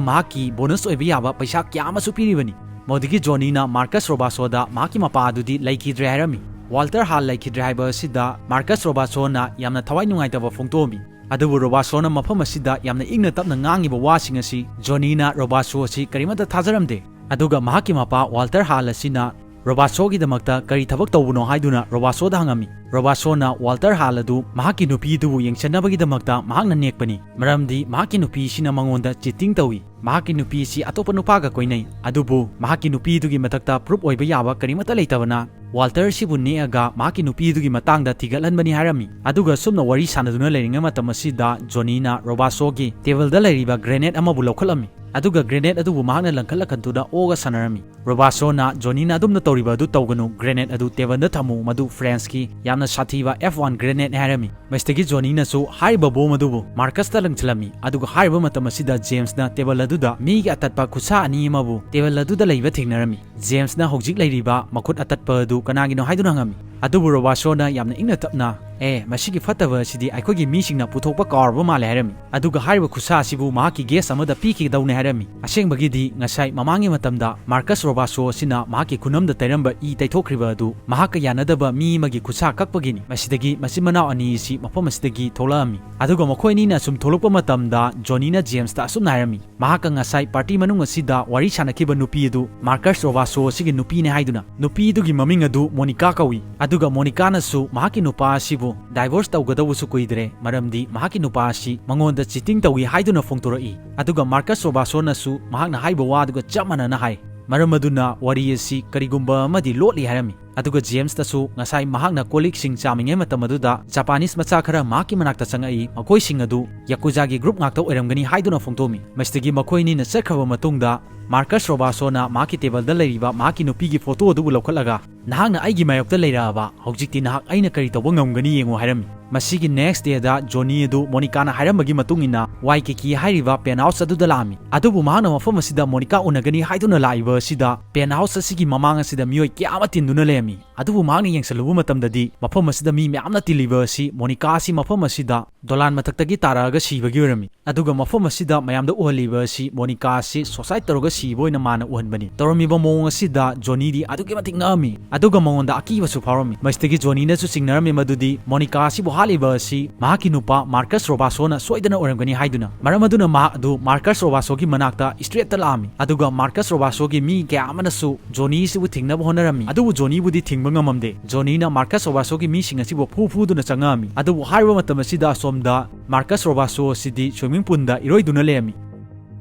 ꯃꯍꯥꯛꯀꯤ ꯕꯣꯅꯁ ꯑꯣꯏꯕ ꯌꯥꯕ ꯄꯩꯁꯥ ꯀꯌꯥ ꯑꯃꯁꯨ ꯄꯤꯔꯤꯕꯅꯤ"꯫ ꯃꯗꯨꯗꯒꯤ ꯖꯣꯅꯤꯅ ꯃꯥꯔꯀꯁ ꯔꯣꯕꯥꯁꯣꯗ ꯃꯍꯥꯛꯀꯤ ꯃꯄꯥ ꯑꯗꯨꯗꯤ ꯂꯩꯈꯤꯗ꯭ꯔꯦ ꯍꯥꯏꯔꯝꯃꯤ꯫ ꯋꯥꯜꯇꯔ ꯍꯥꯜ ꯂꯩꯈꯤꯗ꯭ꯔꯦ ꯍꯥꯏꯕ ꯑꯁꯤꯗ ꯃꯥꯔꯀꯁ ꯔꯣꯕꯥꯁꯣꯅ ꯌꯥꯝꯅ ꯊꯋꯥꯏ ꯅꯨꯡꯉꯥꯏꯇꯕ ꯐꯣꯡꯗꯣꯛꯑꯝꯃꯤ꯫ ꯑꯗꯨꯕꯨ ꯔꯣꯕꯥꯁꯣꯅ ꯃꯐꯝ ꯑꯁꯤꯗ ꯌꯥꯝꯅ ꯏꯪꯅ ꯇꯞꯅ ꯉꯥꯡꯉꯤꯕ ꯋꯥꯁꯤꯡ ꯑꯁꯤ ꯖꯣꯅꯤꯅ ꯔꯣꯕꯥꯁꯣ ꯑꯁꯤ ꯀꯔꯤꯃꯠꯇ ꯊꯥꯖꯔꯝꯗꯦ꯫ ꯑꯗꯨꯒ ꯃꯍꯥꯛꯀꯤ ꯃꯄꯥ ꯋꯥꯜꯇꯔ ꯍꯥꯜ ꯑꯁꯤꯅ ꯔꯣꯕꯥꯁꯣꯒꯤꯗꯃꯛꯇ ꯀꯔꯤ ꯊꯕꯛ ꯇꯧꯕꯅꯣ ꯍꯥꯏꯗꯨꯅ ꯔꯣꯕꯥꯁꯣꯗ ꯍꯪꯉꯝꯃꯤ꯫ ꯔꯣꯕꯥꯁꯣꯅ ꯋꯥꯜꯇꯔ ꯍꯥꯜ ꯑꯗꯨ ꯃꯍꯥꯛꯀꯤ ꯅꯨꯄꯤꯗꯨꯕꯨ ꯌꯦꯡꯁꯤꯟꯅꯕꯒꯤꯗꯃꯛꯇ ꯃꯍꯥꯛꯅ ꯅꯦꯛꯄꯅꯤ, ꯃꯔꯝꯗꯤ ꯃꯍꯥꯛꯀꯤ ꯅꯨꯄꯤꯁꯤꯅ ꯃꯉꯣꯟꯗ cheating ꯇꯧꯏ꯫ ꯃꯍꯥꯛꯀꯤ ꯅꯨꯄꯤ ꯑꯁꯤ ꯑꯇꯣꯞꯄ ꯅꯨꯄꯥꯒ ꯀꯣꯏꯅꯩ, ꯑꯗꯨꯕꯨ ꯃꯍꯥꯛꯀꯤ ꯅꯨꯄꯤꯗꯨꯒꯤ ꯃꯊꯛꯇ proof ꯑꯣꯏꯕ ꯌꯥꯕ ꯀꯔꯤꯃꯠꯇ ꯂꯩꯇꯕꯅ ꯋꯥꯜꯇꯔ ꯁꯤꯕꯨ ꯅꯦꯛꯑꯒ ꯃꯍꯥꯛꯀꯤ ꯅꯨꯄꯤꯗꯨꯒꯤ ꯃꯇꯥꯡꯗ ꯊꯤꯒꯠꯍꯟꯕꯅꯤ ꯍꯥꯏꯔꯝꯃꯤ꯫ ꯑꯗꯨꯒ ꯁꯨꯝꯅ ꯋꯥꯔꯤ ꯁꯥꯟꯅꯗꯨꯅ ꯂꯩꯔꯤꯉꯩ ꯃꯇꯝ ꯑꯁꯤꯗ ꯖꯣꯅꯤꯅ ꯔꯣꯕꯥꯁꯣꯒꯤ ꯇꯦꯕꯜꯗ ꯂꯩꯔꯤꯕ grenade ꯑꯃꯕꯨ ꯂꯧꯈꯠꯂꯝꯃꯤ, ꯑꯗꯨꯒ grenade ꯑꯗꯨꯕꯨ ꯃꯍꯥꯛꯅ ꯂꯪꯈꯠ ꯂꯪꯈꯠꯇꯨꯅ ꯑꯣꯛꯑꯒ ꯁꯥꯟꯅꯔꯝꯃꯤ꯫ ꯔꯣꯕꯥꯁꯣꯅ ꯖꯣꯅꯤꯅ ꯑꯗꯨꯝꯅ ꯇꯧꯔꯤꯕ ꯑꯗꯨ ꯇꯧꯒꯅꯨ, grenade ꯑꯗꯨ ꯇꯦꯕꯜꯗ ꯊꯝꯃꯨ, ꯃꯗꯨ ꯐ꯭ꯔꯦꯟꯁꯀꯤ ꯌꯥꯝꯅ ꯁꯥꯊꯤꯕ F one grenade ꯅꯤ ꯍꯥꯏꯔꯝꯃꯤ꯫ ꯃꯁꯤꯗꯒꯤ ꯖꯣꯅꯤꯅꯁꯨ ꯍꯥꯏꯔꯤꯕ bomb ꯑꯗꯨꯕꯨ ꯃꯥꯔꯀꯁꯇ ꯂꯪꯁꯤꯜꯂꯝꯃꯤ, ꯑꯗꯨꯒ ꯍꯥꯏꯔꯤꯕ ꯃꯇꯝ ꯑꯁꯤꯗ ꯖꯦꯝꯁꯅ ꯇꯦꯕꯜ ꯑꯗꯨꯗ ꯃꯤꯒꯤ ꯑꯇꯠꯄ ꯈꯨꯠꯁꯥ ꯑꯅꯤ ꯑꯃꯕꯨ ꯇꯦꯕꯜ ꯑꯗꯨꯗ ꯂꯩꯕ ꯊꯦꯡꯅꯔꯝꯃꯤ꯫ ꯖꯦꯝꯁꯅ ꯍꯧꯖꯤꯛ ꯂꯩꯔꯤꯕ ꯃꯈꯨꯠ ꯑꯇꯠꯄ ꯑꯗꯨ ꯀꯅꯥꯒꯤꯅꯣ ꯍꯥꯏꯗꯨꯅ ꯍꯪꯉꯝꯃꯤ, ꯑꯗꯨꯕꯨ ꯔꯣꯕꯥꯁꯣꯅ ꯌꯥꯝꯅ ꯏꯪꯅ ꯇꯞꯅ, "ꯑꯦ, ꯃꯁꯤꯒꯤ ꯐꯠꯇꯕ ꯑꯁꯤꯗꯤ ꯑꯩꯈꯣꯏꯒꯤ ꯃꯤꯁꯤꯡꯅ ꯄꯨꯊꯣꯛꯄ ꯀꯥꯎꯔꯕ ꯃꯥꯜꯂꯦ" ꯍꯥꯏꯔꯝꯃꯤ꯫ ꯑꯗꯨꯒ ꯍꯥꯏꯔꯤꯕ ꯈꯨꯠꯁꯥ ꯑꯁꯤꯕꯨ ꯃꯍꯥꯛꯀꯤ guest ꯑꯃꯗ ꯄꯤꯈꯤꯒꯗꯧꯅꯤ ꯍꯥꯏꯔꯝꯃꯤ꯫ ꯑꯁꯦꯡꯕꯒꯤꯗꯤ ꯉꯁꯥꯏ ꯃꯃꯥꯡꯒꯤ ꯃꯇꯝꯗ ꯃꯥꯔꯀꯁ ꯔꯣꯕꯥꯁꯣ ꯑꯁꯤꯅ ꯃꯍꯥꯛꯀꯤ ꯈꯨꯅꯝꯗ ꯇꯩꯔꯝꯕ ꯏ ꯇꯩꯊꯣꯛꯈ꯭ꯔꯤꯕ ꯑꯗꯨ ꯃꯍꯥꯛꯀ ꯌꯥꯅꯗꯕ ꯃꯤ ꯑꯃꯒꯤ ꯈꯨꯠꯁꯥ ꯀꯛꯄꯒꯤꯅꯤ꯫ ꯃꯁꯤꯗꯒꯤ ꯃꯆꯤꯟ ꯃꯅꯥꯎ ꯑꯅꯤ ꯑꯁꯤ ꯃꯐꯝ ꯑꯁꯤꯗꯒꯤ ꯊꯣꯛꯂꯛꯑꯝꯃꯤ꯫ ꯑꯗꯨꯒ ꯃꯈꯣꯏ ꯑꯅꯤꯅ ꯑꯁꯨꯝ ꯊꯣꯛꯂꯛꯄ ꯃꯇꯝꯗ ꯖꯣꯅꯤꯅ ꯖꯦꯝꯁꯇ ꯑꯁꯨꯝꯅ ꯍꯥꯏꯔꯝꯃꯤ, ꯃꯍꯥꯛꯀ ꯉꯁꯥꯏ party ꯃꯅꯨꯡ ꯑꯁꯤꯗ ꯋꯥꯔꯤ ꯁꯥꯟꯅꯈꯤꯕ ꯅꯨꯄꯤ ꯑꯗꯨ ꯃꯥꯔꯀꯁ ꯔꯣꯕꯥꯁꯣ ꯑꯁꯤꯒꯤ ꯅꯨꯄꯤꯅꯦ ꯍꯥꯏꯗꯨꯅ꯫ ꯅꯨꯄꯤ ꯑꯗꯨꯒꯤ ꯃꯃꯤꯡ ꯑꯗꯨ ꯃꯣꯅꯤꯀꯥ ꯀꯧꯏ꯫ ꯑꯗꯨꯒ ꯃꯣꯅꯤꯀꯥꯅꯁꯨ ꯃꯍꯥꯛꯀꯤ ꯅꯨꯄꯥ ꯑꯁꯤꯕꯨ divorce ꯇꯧꯒꯗꯧꯕꯁꯨ ꯀꯨꯏꯗ꯭ꯔꯦ, ꯃꯔꯝꯗꯤ ꯃꯍꯥꯛꯀꯤ ꯅꯨꯄꯥ ꯑꯁꯤ ꯃꯉꯣꯟꯗ cheating ꯇꯧꯏ ꯍꯥꯏꯗꯨꯅ ꯐꯣꯡꯗꯣꯔꯛꯏ꯫ ꯑꯗꯨꯒ ꯃꯥꯔꯀꯁ ꯔꯣꯕꯥꯁꯣꯅꯁꯨ ꯃꯍꯥꯛꯅ ꯍꯥꯏꯕ ꯋꯥ ꯑꯗꯨꯒ ꯆꯞ ꯃꯥꯟꯅꯅ ꯍꯥꯏ꯫ ꯃꯔꯝ ꯑꯗꯨꯅ ꯋꯥꯔꯤ ꯑꯁꯤ ꯀꯔꯤꯒꯨꯝꯕ ꯑꯃꯗꯤ ꯂꯣꯠꯂꯤ ꯍꯥꯏꯔꯝꯃꯤ꯫ ꯑꯗꯨꯒ ꯖꯦꯝꯁꯇꯁꯨ ꯉꯁꯥꯏ ꯃꯍꯥꯛꯅ ꯀꯣꯜ ꯂꯤꯛꯁꯤꯡ ꯆꯥꯝꯃꯤꯉꯩ ꯃꯇꯝ ꯑꯗꯨꯗ ꯖꯄꯥꯅꯤꯁ ꯃꯆꯥ ꯈꯔ ꯃꯍꯥꯛꯀꯤ ꯃꯅꯥꯛꯇ ꯆꯪꯉꯛꯏ, ꯃꯈꯣꯏꯁꯤꯡ ꯑꯗꯨ ꯌꯥꯀꯨꯖꯥꯒꯤ group ꯉꯥꯛꯇ ꯑꯣꯏꯔꯝꯒꯅꯤ ꯍꯥꯏꯗꯨꯅ ꯐꯣꯡꯗꯣꯛꯑꯝꯃꯤ꯫ ꯃꯁꯤꯗꯒꯤ ꯃꯈꯣꯏ ꯑꯅꯤꯅ ꯆꯠꯈ꯭ꯔꯕ ꯃꯇꯨꯡꯗ ꯃꯥꯔꯀꯁ ꯔꯣꯕꯥꯁꯣꯅ ꯃꯍꯥꯛꯀꯤ ꯇꯦꯕꯜꯗ ꯂꯩꯔꯤꯕ ꯃꯍꯥꯛꯀꯤ ꯅꯨꯄꯤꯒꯤ ꯐꯣꯇꯣ ꯑꯗꯨꯕꯨ ꯂꯧꯈꯠꯂꯒ, "ꯅꯍꯥꯛꯅ ꯑꯩꯒꯤ ꯃꯥꯌꯣꯛꯇ ꯂꯩꯔꯛꯑꯕ, ꯍꯧꯖꯤꯛꯇꯤ ꯅꯍꯥꯛ ꯑꯩꯅ ꯀꯔꯤ ꯇꯧꯕ ꯉꯝꯒꯅꯤ ꯌꯦꯡꯉꯨ" ꯍꯥꯏꯔꯝꯃꯤ꯫ ꯃꯁꯤꯒꯤ next dayꯗ ꯖꯣꯅꯤ ꯑꯗꯨ ꯃꯣꯅꯤꯀꯥꯅ ꯍꯥꯏꯔꯝꯕꯒꯤ ꯃꯇꯨꯡ ꯏꯟꯅ ꯋꯥꯏꯀꯤꯀꯤ ꯍꯥꯏꯔꯤꯕ penthouse ꯑꯗꯨꯗ ꯂꯥꯛꯑꯝꯃꯤ꯫ ꯑꯗꯨꯕꯨ ꯃꯍꯥꯛꯅ ꯃꯐꯝ ꯑꯁꯤꯗ ꯃꯣꯅꯤꯀꯥ ꯎꯅꯒꯅꯤ ꯍꯥꯏꯗꯨꯅ ꯂꯥꯛꯏꯕ ꯑꯁꯤꯗ penthouse ꯑꯁꯤꯒꯤ ꯃꯃꯥꯡ ꯑꯁꯤꯗ ꯃꯤꯑꯣꯏ ꯀꯌꯥ ꯑꯃ ꯇꯤꯟꯗꯨꯅ ꯂꯩꯔꯝꯃꯤ꯫ ꯑꯗꯨꯕꯨ ꯃꯍꯥꯛꯅ ꯌꯦꯡꯁꯤꯜꯂꯨꯕ ꯃꯇꯝꯗꯗꯤ ꯃꯐꯝ ꯑꯁꯤꯗ ꯃꯤ ꯃꯌꯥꯝꯅ ꯇꯤꯜꯂꯤꯕ ꯑꯁꯤ ꯃꯣꯅꯤꯀꯥ ꯑꯁꯤ ꯃꯐꯝ ꯑꯁꯤꯗ ꯗꯣꯂꯥꯟ ꯃꯊꯛꯇꯒꯤ ꯇꯥꯔꯛꯑꯒ ꯁꯤꯕꯒꯤ ꯑꯣꯏꯔꯝꯃꯤ꯫ ꯑꯗꯨꯒ ꯃꯐꯝ ꯑꯁꯤꯗ ꯃꯌꯥꯝꯗ ꯎꯍꯜꯂꯤꯕ ꯑꯁꯤ ꯃꯣꯅꯤꯀꯥ ꯑꯁꯤ suicide ꯇꯧꯔꯒ ꯁꯤꯕ ꯑꯣꯏꯅ ꯃꯥꯅ ꯎꯍꯟꯕꯅꯤ꯫ ꯇꯧꯔꯝꯃꯤꯕ ꯃꯑꯣꯡ ꯑꯁꯤꯗ ꯖꯣꯅꯤꯗꯤ ꯑꯗꯨꯛꯀꯤ ꯃꯇꯤꯛ ꯉꯛꯑꯝꯃꯤ, ꯑꯗꯨꯒ ꯃꯉꯣꯟꯗ ꯑꯀꯤꯕꯁꯨ ꯐꯥꯎꯔꯝꯃꯤ꯫ ꯃꯁꯤꯗꯒꯤ ꯖꯣꯅꯤꯅꯁꯨ ꯆꯤꯡꯅꯔꯝꯃꯤ ꯃꯗꯨꯗꯤ ꯃꯣꯅꯤꯀꯥ ꯑꯁꯤꯕꯨ ꯍꯥꯠꯂꯤꯕ ꯑꯁꯤ ꯃꯍꯥꯛꯀꯤ ꯅꯨꯄꯥ ꯃꯥꯔꯀꯁ ꯔꯣꯕꯥꯁꯣꯅ ꯁꯣꯏꯗꯅ ꯑꯣꯏꯔꯝꯒꯅꯤ ꯍꯥꯏꯗꯨꯅ꯫ ꯃꯔꯝ ꯑꯗꯨꯅ ꯃꯍꯥꯛ ꯑꯗꯨ ꯃꯥꯔꯀꯁ ꯔꯣꯕꯥꯁꯣꯒꯤ ꯃꯅꯥꯛꯇ straight ꯇ ꯂꯥꯛꯑꯝꯃꯤ꯫ ꯑꯗꯨꯒ ꯃꯥꯔꯀꯁ ꯔꯣꯕꯥꯁꯣꯒꯤ ꯃꯤ ꯀꯌꯥ ꯑꯃꯅꯁꯨ ꯖꯣꯅꯤ ꯑꯁꯤꯕꯨ ꯊꯤꯡꯅꯕ ꯍꯣꯠꯅꯔꯝꯃꯤ꯫ ꯑꯗꯨꯕꯨ ꯖꯣꯅꯤꯕꯨꯗꯤ ꯊꯤꯡꯕ ꯉꯝꯃꯝꯗꯦ꯫ ꯖꯣꯅꯤꯅ ꯃꯥꯔꯀꯁ ꯔꯣꯕꯥꯁꯣꯒꯤ ꯃꯤꯁꯤꯡ ꯑꯁꯤꯕꯨ ꯐꯨ ꯐꯨꯗꯨꯅ ꯆꯪꯉꯛꯑꯝꯃꯤ꯫ ꯑꯗꯨꯕꯨ ꯍꯥꯏꯔꯤꯕ ꯃꯇꯝ ꯑꯁꯤꯗ ꯑꯁꯣꯝꯗ ꯃꯥꯔꯀꯁ ꯔꯣꯕꯥꯁꯣ ꯑꯁꯤꯗꯤ swimming pool ꯗ ꯏꯔꯣꯏꯗꯨꯅ ꯂꯩꯔꯝꯃꯤ꯫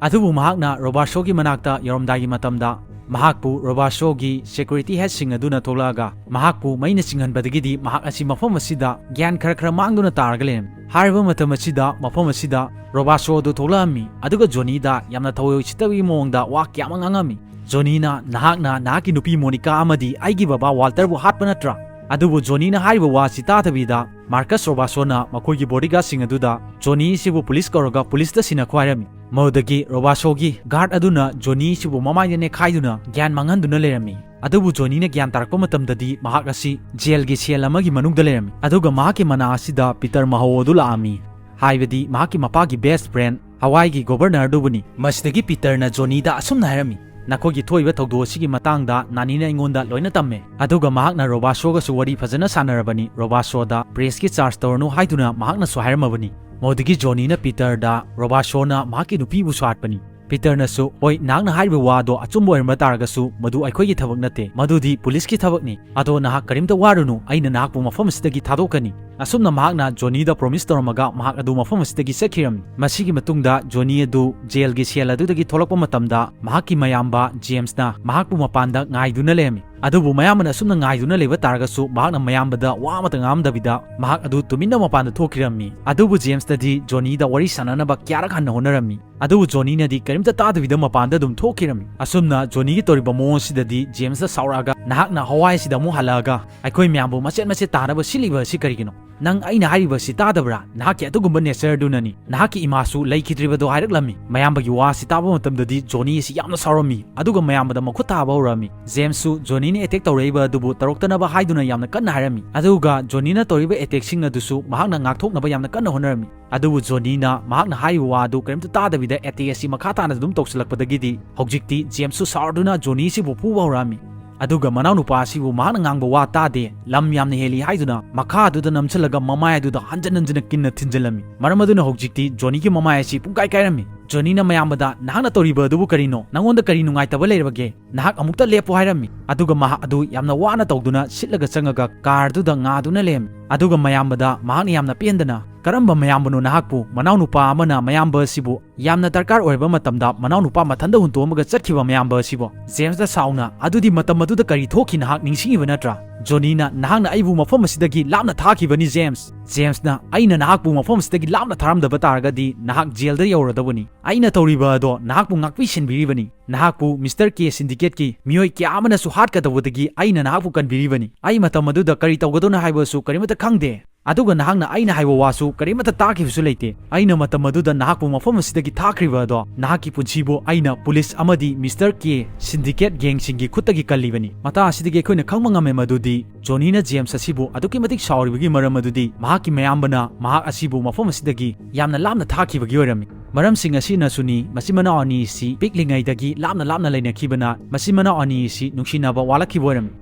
ꯑꯗꯨꯕꯨ ꯃꯍꯥꯛꯅ ꯔꯣꯕꯥꯁꯣꯒꯤ ꯃꯅꯥꯛꯇ ꯌꯧꯔꯝꯗꯥꯏꯒꯤ ꯃꯇꯝꯗ ꯃꯍꯥꯛꯄꯨ ꯔꯣꯕꯥꯁꯣꯒꯤ security head ꯁꯤꯡ ꯑꯗꯨꯅ ꯊꯣꯛꯂꯛꯑꯒ ꯃꯍꯥꯛꯄꯨ ꯃꯩꯅ ꯆꯤꯡꯍꯟꯕꯗꯒꯤꯗꯤ ꯃꯍꯥꯛ ꯑꯁꯤ ꯃꯐꯝ ꯑꯁꯤꯗ ꯒ꯭ꯌꯥꯟ ꯈꯔ ꯈꯔ ꯃꯥꯡꯗꯨꯅ ꯇꯥꯔꯒ ꯂꯩꯔꯝꯃꯤ꯫ ꯍꯥꯏꯔꯤꯕ ꯃꯇꯝ ꯑꯁꯤꯗ ꯃꯐꯝ ꯑꯁꯤꯗ ꯔꯣꯕꯥꯁꯣ ꯑꯗꯨ ꯊꯣꯛꯂꯛꯑꯝꯃꯤ꯫ ꯑꯗꯨꯒ ꯖꯣꯅꯤꯗ ꯌꯥꯝꯅ ꯊꯑꯣꯏ ꯎꯁꯤꯠꯇꯕꯒꯤ ꯃꯑꯣꯡꯗ ꯋꯥ ꯀꯌꯥ ꯑꯃ ꯉꯥꯡꯉꯝꯃꯤ꯫ ꯖꯣꯅꯤꯅ, "ꯅꯍꯥꯛꯅ ꯅꯍꯥꯛꯀꯤ ꯅꯨꯄꯤ ꯃꯣꯅꯤꯀꯥ ꯑꯃꯗꯤ ꯑꯩꯒꯤ ꯕꯕꯥ ꯋꯥꯜꯇꯔꯕꯨ ꯍꯥꯠꯄ ꯅꯠꯇ꯭ꯔꯥ?" ꯑꯗꯨꯕꯨ ꯖꯣꯅꯤꯅ ꯍꯥꯏꯔꯤꯕ ꯋꯥ ꯑꯁꯤ ꯇꯥꯗꯕꯤꯗ ꯃꯥꯔꯀꯁ ꯔꯣꯕꯥꯁꯣꯅ ꯃꯈꯣꯏꯒꯤ bodyguard ꯁꯤꯡ ꯑꯗꯨꯗ ꯖꯣꯅꯤ ꯑꯁꯤꯕꯨ ꯄꯨꯂꯤꯁ ꯀꯧꯔꯒ ꯄꯨꯂꯤꯁꯇ ꯁꯤꯟꯅꯈꯣ ꯍꯥꯏꯔꯝꯃꯤ꯫ ꯃꯗꯨꯗꯒꯤ ꯔꯣꯕꯥꯁꯣꯒꯤ guard ꯑꯗꯨꯅ ꯖꯣꯅꯤ ꯑꯁꯤꯕꯨ ꯃꯃꯥꯏꯗ ꯅꯦꯠꯈꯥꯏꯗꯨꯅ ꯒ꯭ꯌꯥꯟ ꯃꯥꯡꯍꯟꯗꯨꯅ ꯂꯩꯔꯝꯃꯤ꯫ ꯑꯗꯨꯕꯨ ꯖꯣꯅꯤꯅ ꯒ꯭ꯌꯥꯟ ꯇꯥꯔꯛꯄ ꯃꯇꯝꯗꯗꯤ ꯃꯍꯥꯛ ꯑꯁꯤ jail ꯒꯤ cell ꯑꯃꯒꯤ ꯃꯅꯨꯡꯗ ꯂꯩꯔꯝꯃꯤ꯫ ꯑꯗꯨꯒ ꯃꯍꯥꯛꯀꯤ ꯃꯅꯥ ꯑꯁꯤꯗ ꯄꯤꯇꯔ ꯃꯍꯧ ꯑꯗꯨ ꯂꯥꯛꯑꯝꯃꯤ, ꯍꯥꯏꯕꯗꯤ ꯃꯍꯥꯛꯀꯤ ꯃꯄꯥꯒꯤ best friend ꯍꯋꯥꯏꯒꯤ governor ꯑꯗꯨꯕꯨꯅꯤ꯫ ꯃꯁꯤꯗꯒꯤ ꯄꯤꯇꯔꯅ ꯖꯣꯅꯤꯗ ꯑꯁꯨꯝꯅ ꯍꯥꯏꯔꯝꯃꯤ, "ꯅꯈꯣꯏꯒꯤ ꯊꯣꯛꯏꯕ ꯊꯧꯗꯣꯛ ꯑꯁꯤꯒꯤ ꯃꯇꯥꯡꯗ ꯅꯥꯅꯤꯅ ꯑꯩꯉꯣꯟꯗ ꯂꯣꯏꯅ ꯇꯝꯃꯦ꯫ ꯑꯗꯨꯒ ꯃꯍꯥꯛꯅ ꯔꯣꯕꯥꯁꯣꯒꯁꯨ ꯋꯥꯔꯤ ꯐꯖꯅ ꯁꯥꯟꯅꯔꯕꯅꯤ꯫ ꯔꯣꯕꯥꯁꯣꯗ press ꯀꯤ charge ꯇꯧꯔꯅꯨ ꯍꯥꯏꯗꯨꯅ ꯃꯍꯥꯛꯅꯁꯨ ꯍꯥꯏꯔꯝꯃꯕꯅꯤ꯫" ꯃꯗꯨꯗꯒꯤ ꯖꯣꯅꯤꯅ ꯄꯤꯇꯔꯗ ꯔꯣꯕꯥꯁꯣꯅ ꯃꯍꯥꯛꯀꯤ ꯅꯨꯄꯤꯕꯨꯁꯨ ꯍꯥꯠꯄꯅꯤ꯫ ꯄꯤꯇꯔꯅꯁꯨ, "ꯍꯣꯏ, ꯅꯍꯥꯛꯅ ꯍꯥꯏꯔꯤꯕ ꯋꯥ ꯑꯗꯣ ꯑꯆꯨꯝꯕ ꯑꯣꯏꯔꯝꯕ ꯇꯥꯔꯒꯁꯨ ꯃꯗꯨ ꯑꯩꯈꯣꯏꯒꯤ ꯊꯕꯛ ꯅꯠꯇꯦ, ꯃꯗꯨꯗꯤ ꯄꯨꯂꯤꯁꯀꯤ ꯊꯕꯛꯅꯤ꯫ ꯑꯗꯣ ꯅꯍꯥꯛ ꯀꯔꯤꯝꯇ ꯋꯥꯔꯨꯅꯨ, ꯑꯩꯅ ꯅꯍꯥꯛꯄꯨ ꯃꯐꯝ ꯑꯁꯤꯗꯒꯤ ꯊꯥꯗꯣꯛꯀꯅꯤ꯫" ꯑꯁꯨꯝꯅ ꯃꯍꯥꯛꯅ ꯖꯣꯅꯤꯗ promise ꯇꯧꯔꯝꯃꯒ ꯃꯍꯥꯛ ꯑꯗꯨ ꯃꯐꯝ ꯑꯁꯤꯗꯒꯤ ꯆꯠꯈꯤꯔꯝꯃꯤ꯫ ꯃꯁꯤꯒꯤ ꯃꯇꯨꯡꯗ ꯖꯣꯅꯤ ꯑꯗꯨ jail ꯒꯤ cell ꯑꯗꯨꯗꯒꯤ ꯊꯣꯛꯂꯛꯄ ꯃꯇꯝꯗ ꯃꯍꯥꯛꯀꯤ ꯃꯌꯥꯝꯕ ꯖꯦꯝꯁꯅ ꯃꯍꯥꯛꯄꯨ ꯃꯄꯥꯟꯗ ꯉꯥꯏꯗꯨꯅ ꯂꯩꯔꯝꯃꯤ꯫ ꯑꯗꯨꯕꯨ ꯃꯌꯥꯝꯕꯅ ꯑꯁꯨꯝꯅ ꯉꯥꯏꯗꯨꯅ ꯂꯩꯕ ꯇꯥꯔꯒꯁꯨ ꯃꯍꯥꯛꯅ ꯃꯌꯥꯝꯕꯗ ꯋꯥ ꯑꯃꯇ ꯉꯥꯡꯉꯝꯗꯕꯤꯗ ꯃꯍꯥꯛ ꯑꯗꯨ ꯇꯨꯃꯤꯟꯅ ꯃꯄꯥꯟꯗ ꯊꯣꯛꯈꯤꯔꯝꯃꯤ꯫ ꯑꯗꯨꯕꯨ ꯖꯦꯝꯁꯇꯗꯤ ꯖꯣꯅꯤꯗ ꯋꯥꯔꯤ ꯁꯥꯟꯅꯅꯕ ꯀꯌꯥꯔꯛ ꯍꯟꯅ ꯍꯣꯠꯅꯔꯝꯃꯤ꯫ ꯑꯗꯨꯕꯨ ꯖꯣꯅꯤꯅꯗꯤ ꯀꯔꯤꯝꯇ ꯇꯥꯗꯕꯤꯗ ꯃꯄꯥꯟꯗ ꯑꯗꯨꯝ ꯊꯣꯛꯈꯤꯔꯝꯃꯤ꯫ ꯑꯁꯨꯝꯅ ꯖꯣꯅꯤꯒꯤ ꯇꯧꯔꯤꯕ ꯃꯑꯣꯡ ꯑꯁꯤꯗꯗꯤ ꯖꯦꯝꯁꯇ ꯁꯥꯎꯔꯛꯑꯒ, "ꯅꯍꯥꯛꯅ ꯍꯋꯥꯏ ꯑꯁꯤꯗ ꯑꯃꯨꯛ ꯍꯜꯂꯛꯑꯒ ꯑꯩꯈꯣꯏ ꯃꯌꯥꯝꯕꯨ ꯃꯆꯦꯠ ꯃꯆꯦꯠ ꯇꯥꯅꯕ ꯁꯤꯜꯂꯤꯕ ꯑꯁꯤ ꯀꯔꯤꯒꯤꯅꯣ? ꯅꯪ ꯑꯩꯅ ꯍꯥꯏꯔꯤꯕ ꯑꯁꯤ ꯇꯥꯗꯕ꯭ꯔꯥ? ꯅꯍꯥꯛꯀꯤ ꯑꯗꯨꯒꯨꯝꯕ nature ꯗꯨꯅꯅꯤ꯫ ꯅꯍꯥꯛꯀꯤ ꯏꯃꯥꯁꯨ ꯂꯩꯈꯤꯗ꯭ꯔꯤꯕꯗꯣ" ꯍꯥꯏꯔꯛꯂꯝꯃꯤ꯫ ꯃꯌꯥꯝꯕꯒꯤ ꯋꯥ ꯑꯁꯤ ꯇꯥꯕ ꯃꯇꯝꯗꯗꯤ ꯖꯣꯅꯤ ꯑꯁꯤ ꯌꯥꯝꯅ ꯁꯥꯎꯔꯝꯃꯤ, ꯑꯗꯨꯒ ꯃꯌꯥꯝꯕꯗ ꯃꯈꯨꯠ ꯊꯥꯕ ꯍꯧꯔꯛꯑꯝꯃꯤ꯫ ꯖꯦꯝꯁꯁꯨ ꯖꯣꯅꯤꯅ attack ꯇꯧꯔꯛꯏꯕ ꯑꯗꯨꯕꯨ ꯇꯧꯔꯛꯇꯅꯕ ꯍꯥꯏꯗꯨꯅ ꯌꯥꯝꯅ ꯀꯟꯅ ꯍꯥꯏꯔꯝꯃꯤ, ꯑꯗꯨꯒ ꯖꯣꯅꯤꯅ ꯇꯧꯔꯤꯕ attack ꯁꯤꯡ ꯑꯗꯨꯁꯨ ꯃꯍꯥꯛꯅ ꯉꯥꯛꯊꯣꯛꯅꯕ ꯌꯥꯝꯅ ꯀꯟꯅ ꯍꯣꯠꯅꯔꯝꯃꯤ꯫ ꯑꯗꯨꯕꯨ ꯖꯣꯅꯤꯅ ꯃꯍꯥꯛꯅ ꯍꯥꯏꯔꯤꯕ ꯋꯥ ꯑꯗꯨ ꯀꯔꯤꯝꯇ ꯇꯥꯗꯕꯤꯗ attack ꯑꯁꯤ ꯃꯈꯥ ꯇꯥꯅ ꯑꯗꯨꯝ ꯇꯧꯁꯤꯜꯂꯛꯄꯗꯒꯤꯗꯤ ꯍꯧꯖꯤꯛꯇꯤ ꯖꯦꯝꯁꯁꯨ ꯁꯥꯎꯔꯗꯨꯅ ꯖꯣꯅꯤ ꯑꯁꯤꯕꯨ ꯐꯨꯕ ꯍꯧꯔꯛꯑꯝꯃꯤ꯫ ꯑꯗꯨꯒ ꯃꯅꯥꯎꯅꯨꯄꯥ ꯑꯁꯤꯕꯨ ꯃꯍꯥꯛꯅ ꯉꯥꯡꯕ ꯋꯥ ꯇꯥꯗꯦ, ꯂꯝ ꯌꯥꯝꯅ ꯍꯦꯜꯂꯤ ꯍꯥꯏꯗꯨꯅ ꯃꯈꯥ ꯑꯗꯨꯗ ꯅꯝꯁꯤꯜꯂꯒ ꯃꯃꯥꯏ ꯑꯗꯨꯗ ꯍꯟꯖꯟ ꯍꯟꯖꯟꯅ ꯀꯤꯟꯅ ꯊꯤꯟꯖꯤꯜꯂꯝꯃꯤ꯫ ꯃꯔꯝ ꯑꯗꯨꯅ ꯍꯧꯖꯤꯛꯇꯤ ꯖꯣꯅꯤꯒꯤ ꯃꯃꯥꯏ ꯑꯁꯤ ꯄꯨꯡꯀꯥꯏ ꯀꯥꯏꯔꯝꯃꯤ꯫ ꯖꯣꯅꯤꯅ ꯃꯌꯥꯝꯕꯗ, "ꯅꯍꯥꯛꯅ ꯇꯧꯔꯤꯕ ꯑꯗꯨꯕꯨ ꯀꯔꯤꯅꯣ? ꯅꯉꯣꯟꯗ ꯀꯔꯤ ꯅꯨꯡꯉꯥꯏꯇꯕ ꯂꯩꯔꯕꯒꯦ? ꯅꯍꯥꯛ ꯑꯃꯨꯛꯇ ꯂꯦꯞꯄꯨ" ꯍꯥꯏꯔꯝꯃꯤ꯫ ꯑꯗꯨꯒ ꯃꯍꯥꯛ ꯑꯗꯨ ꯌꯥꯝꯅ ꯋꯥꯅ ꯇꯧꯗꯨꯅ ꯁꯤꯠꯂꯒ ꯆꯪꯉꯒ ꯀꯥꯔꯗꯨꯗ ꯉꯥꯗꯨꯅ ꯂꯩꯔꯝꯃꯤ꯫ ꯑꯗꯨꯒ ꯃꯌꯥꯝꯕꯗ ꯃꯍꯥꯛꯅ ꯌꯥꯝꯅ ꯄꯦꯟꯗꯅ, "ꯀꯔꯝꯕ ꯃꯌꯥꯝꯕꯅꯣ ꯅꯍꯥꯛꯄꯨ? ꯃꯅꯥꯎꯅꯨꯄꯥ ꯑꯃꯅ ꯃꯌꯥꯝꯕ ꯑꯁꯤꯕꯨ ꯌꯥꯝꯅ ꯗꯔꯀꯥꯔ ꯑꯣꯏꯔꯕ ꯃꯇꯝꯗ ꯃꯅꯥꯎꯅꯨꯄꯥ ꯃꯊꯟꯗ ꯍꯨꯟꯗꯣꯛꯑꯝꯃꯒ ꯆꯠꯈꯤꯕ ꯃꯌꯥꯝꯕ ꯑꯁꯤꯕꯨ?" ꯖꯦꯝꯁꯅ ꯁꯥꯎꯅ, "ꯑꯗꯨꯗꯤ ꯃꯇꯝ ꯑꯗꯨꯗ ꯀꯔꯤ ꯊꯣꯛꯈꯤ ꯅꯍꯥꯛ ꯅꯤꯡꯁꯤꯡꯉꯤꯕ ꯅꯠꯇ꯭ꯔꯥ?" ꯖꯣꯅꯤꯅ, "ꯅꯍꯥꯛꯅ ꯑꯩꯕꯨ ꯃꯐꯝ ꯑꯁꯤꯗꯒꯤ ꯂꯥꯞꯅ ꯊꯥꯈꯤꯕꯅꯤ, ꯖꯦꯝꯁ꯫ ꯖꯦꯝꯁꯅ, ꯑꯩꯅ ꯅꯍꯥꯛꯄꯨ ꯃꯐꯝ ꯑꯁꯤꯗꯒꯤ ꯂꯥꯞꯅ ꯊꯥꯔꯝꯗꯕ ꯇꯥꯔꯒꯗꯤ ꯅꯍꯥꯛ ꯖꯦꯜꯗ ꯌꯧꯔꯗꯕꯅꯤ꯫ ꯑꯩꯅ ꯇꯧꯔꯤꯕ ꯑꯗꯣ ꯅꯍꯥꯛꯄꯨ ꯉꯥꯛꯄꯤ ꯁꯦꯟꯕꯤꯔꯤꯕꯅꯤ꯫ ꯅꯍꯥꯛꯄꯨ ꯃꯤꯁꯇꯔ ꯀꯦ ꯁꯤꯟꯗꯤꯀꯦꯠꯀꯤ ꯃꯤꯑꯣꯏ ꯀꯌꯥ ꯑꯃꯅꯁꯨ ꯍꯥꯠꯀꯗꯧꯕꯗꯒꯤ ꯑꯩꯅ ꯅꯍꯥꯛꯄꯨ ꯀꯟꯕꯤꯔꯤꯕꯅꯤ꯫ ꯑꯩ ꯃꯇꯝ ꯑꯗꯨꯗ ꯀꯔꯤ ꯇꯧꯒꯗꯧꯅꯣ ꯍꯥꯏꯕꯁꯨ ꯀꯔꯤꯃꯠꯇ ꯈꯪꯗꯦ꯫ ꯑꯗꯨꯒ ꯅꯍꯥꯛꯅ ꯑꯩꯅ ꯍꯥꯏꯕ ꯋꯥꯁꯨ ꯀꯔꯤꯃꯠꯇ ꯇꯥꯈꯤꯕꯁꯨ ꯂꯩꯇꯦ꯫ ꯑꯩꯅ ꯃꯇꯝ ꯑꯗꯨꯗ ꯅꯍꯥꯛꯄꯨ ꯃꯐꯝ ꯑꯁꯤꯗꯒꯤ ꯊꯥꯈ꯭ꯔꯤꯕ ꯑꯗꯣ ꯅꯍꯥꯛꯀꯤ ꯄꯨꯟꯁꯤꯕꯨ ꯑꯩꯅ ꯄꯨꯂꯤꯁ ꯑꯃꯗꯤ ꯃꯤꯁꯇꯔ ꯀꯦ ꯁꯤꯟꯗꯤꯀꯦꯠ ꯒꯦꯡꯁꯤꯡꯒꯤ ꯈꯨꯠꯇꯒꯤ ꯀꯜꯂꯤꯕꯅꯤ꯫" ꯃꯇꯥꯡ ꯑꯁꯤꯗꯒꯤ ꯑꯩꯈꯣꯏꯅ ꯈꯪꯕ ꯉꯝꯃꯦ ꯃꯗꯨꯗꯤ ꯖꯣꯅꯤꯅ ꯖꯦꯝꯁ ꯑꯁꯤꯕꯨ ꯑꯗꯨꯛꯀꯤ ꯃꯇꯤꯛ ꯁꯥꯎꯔꯤꯕꯒꯤ ꯃꯔꯝ ꯑꯗꯨꯗꯤ ꯃꯍꯥꯛꯀꯤ ꯃꯌꯥꯝꯕꯅ ꯃꯍꯥꯛ ꯑꯁꯤꯕꯨ ꯃꯐꯝ ꯑꯁꯤꯗꯒꯤ ꯌꯥꯝꯅ ꯂꯥꯞꯅ ꯊꯥꯈꯤꯕꯒꯤ ꯑꯣꯏꯔꯝꯃꯤ꯫ ꯃꯔꯝꯁꯤꯡ ꯑꯁꯤꯅꯁꯨꯅꯤ, ꯃꯆꯤꯟ ꯃꯅꯥꯎ ꯑꯅꯤ ꯑꯁꯤ ꯄꯤꯛꯂꯤꯉꯩꯗꯒꯤ ꯂꯥꯞꯅ ꯂꯥꯞꯅ ꯂꯩꯅꯈꯤꯕꯅ ꯃꯆꯤꯟ ꯃꯅꯥꯎ ꯑꯅꯤ ꯑꯁꯤ ꯅꯨꯡꯁꯤꯅꯕ ꯋꯥꯠꯂꯛꯈꯤꯕ ꯑꯣꯏꯔꯝꯃꯤ꯫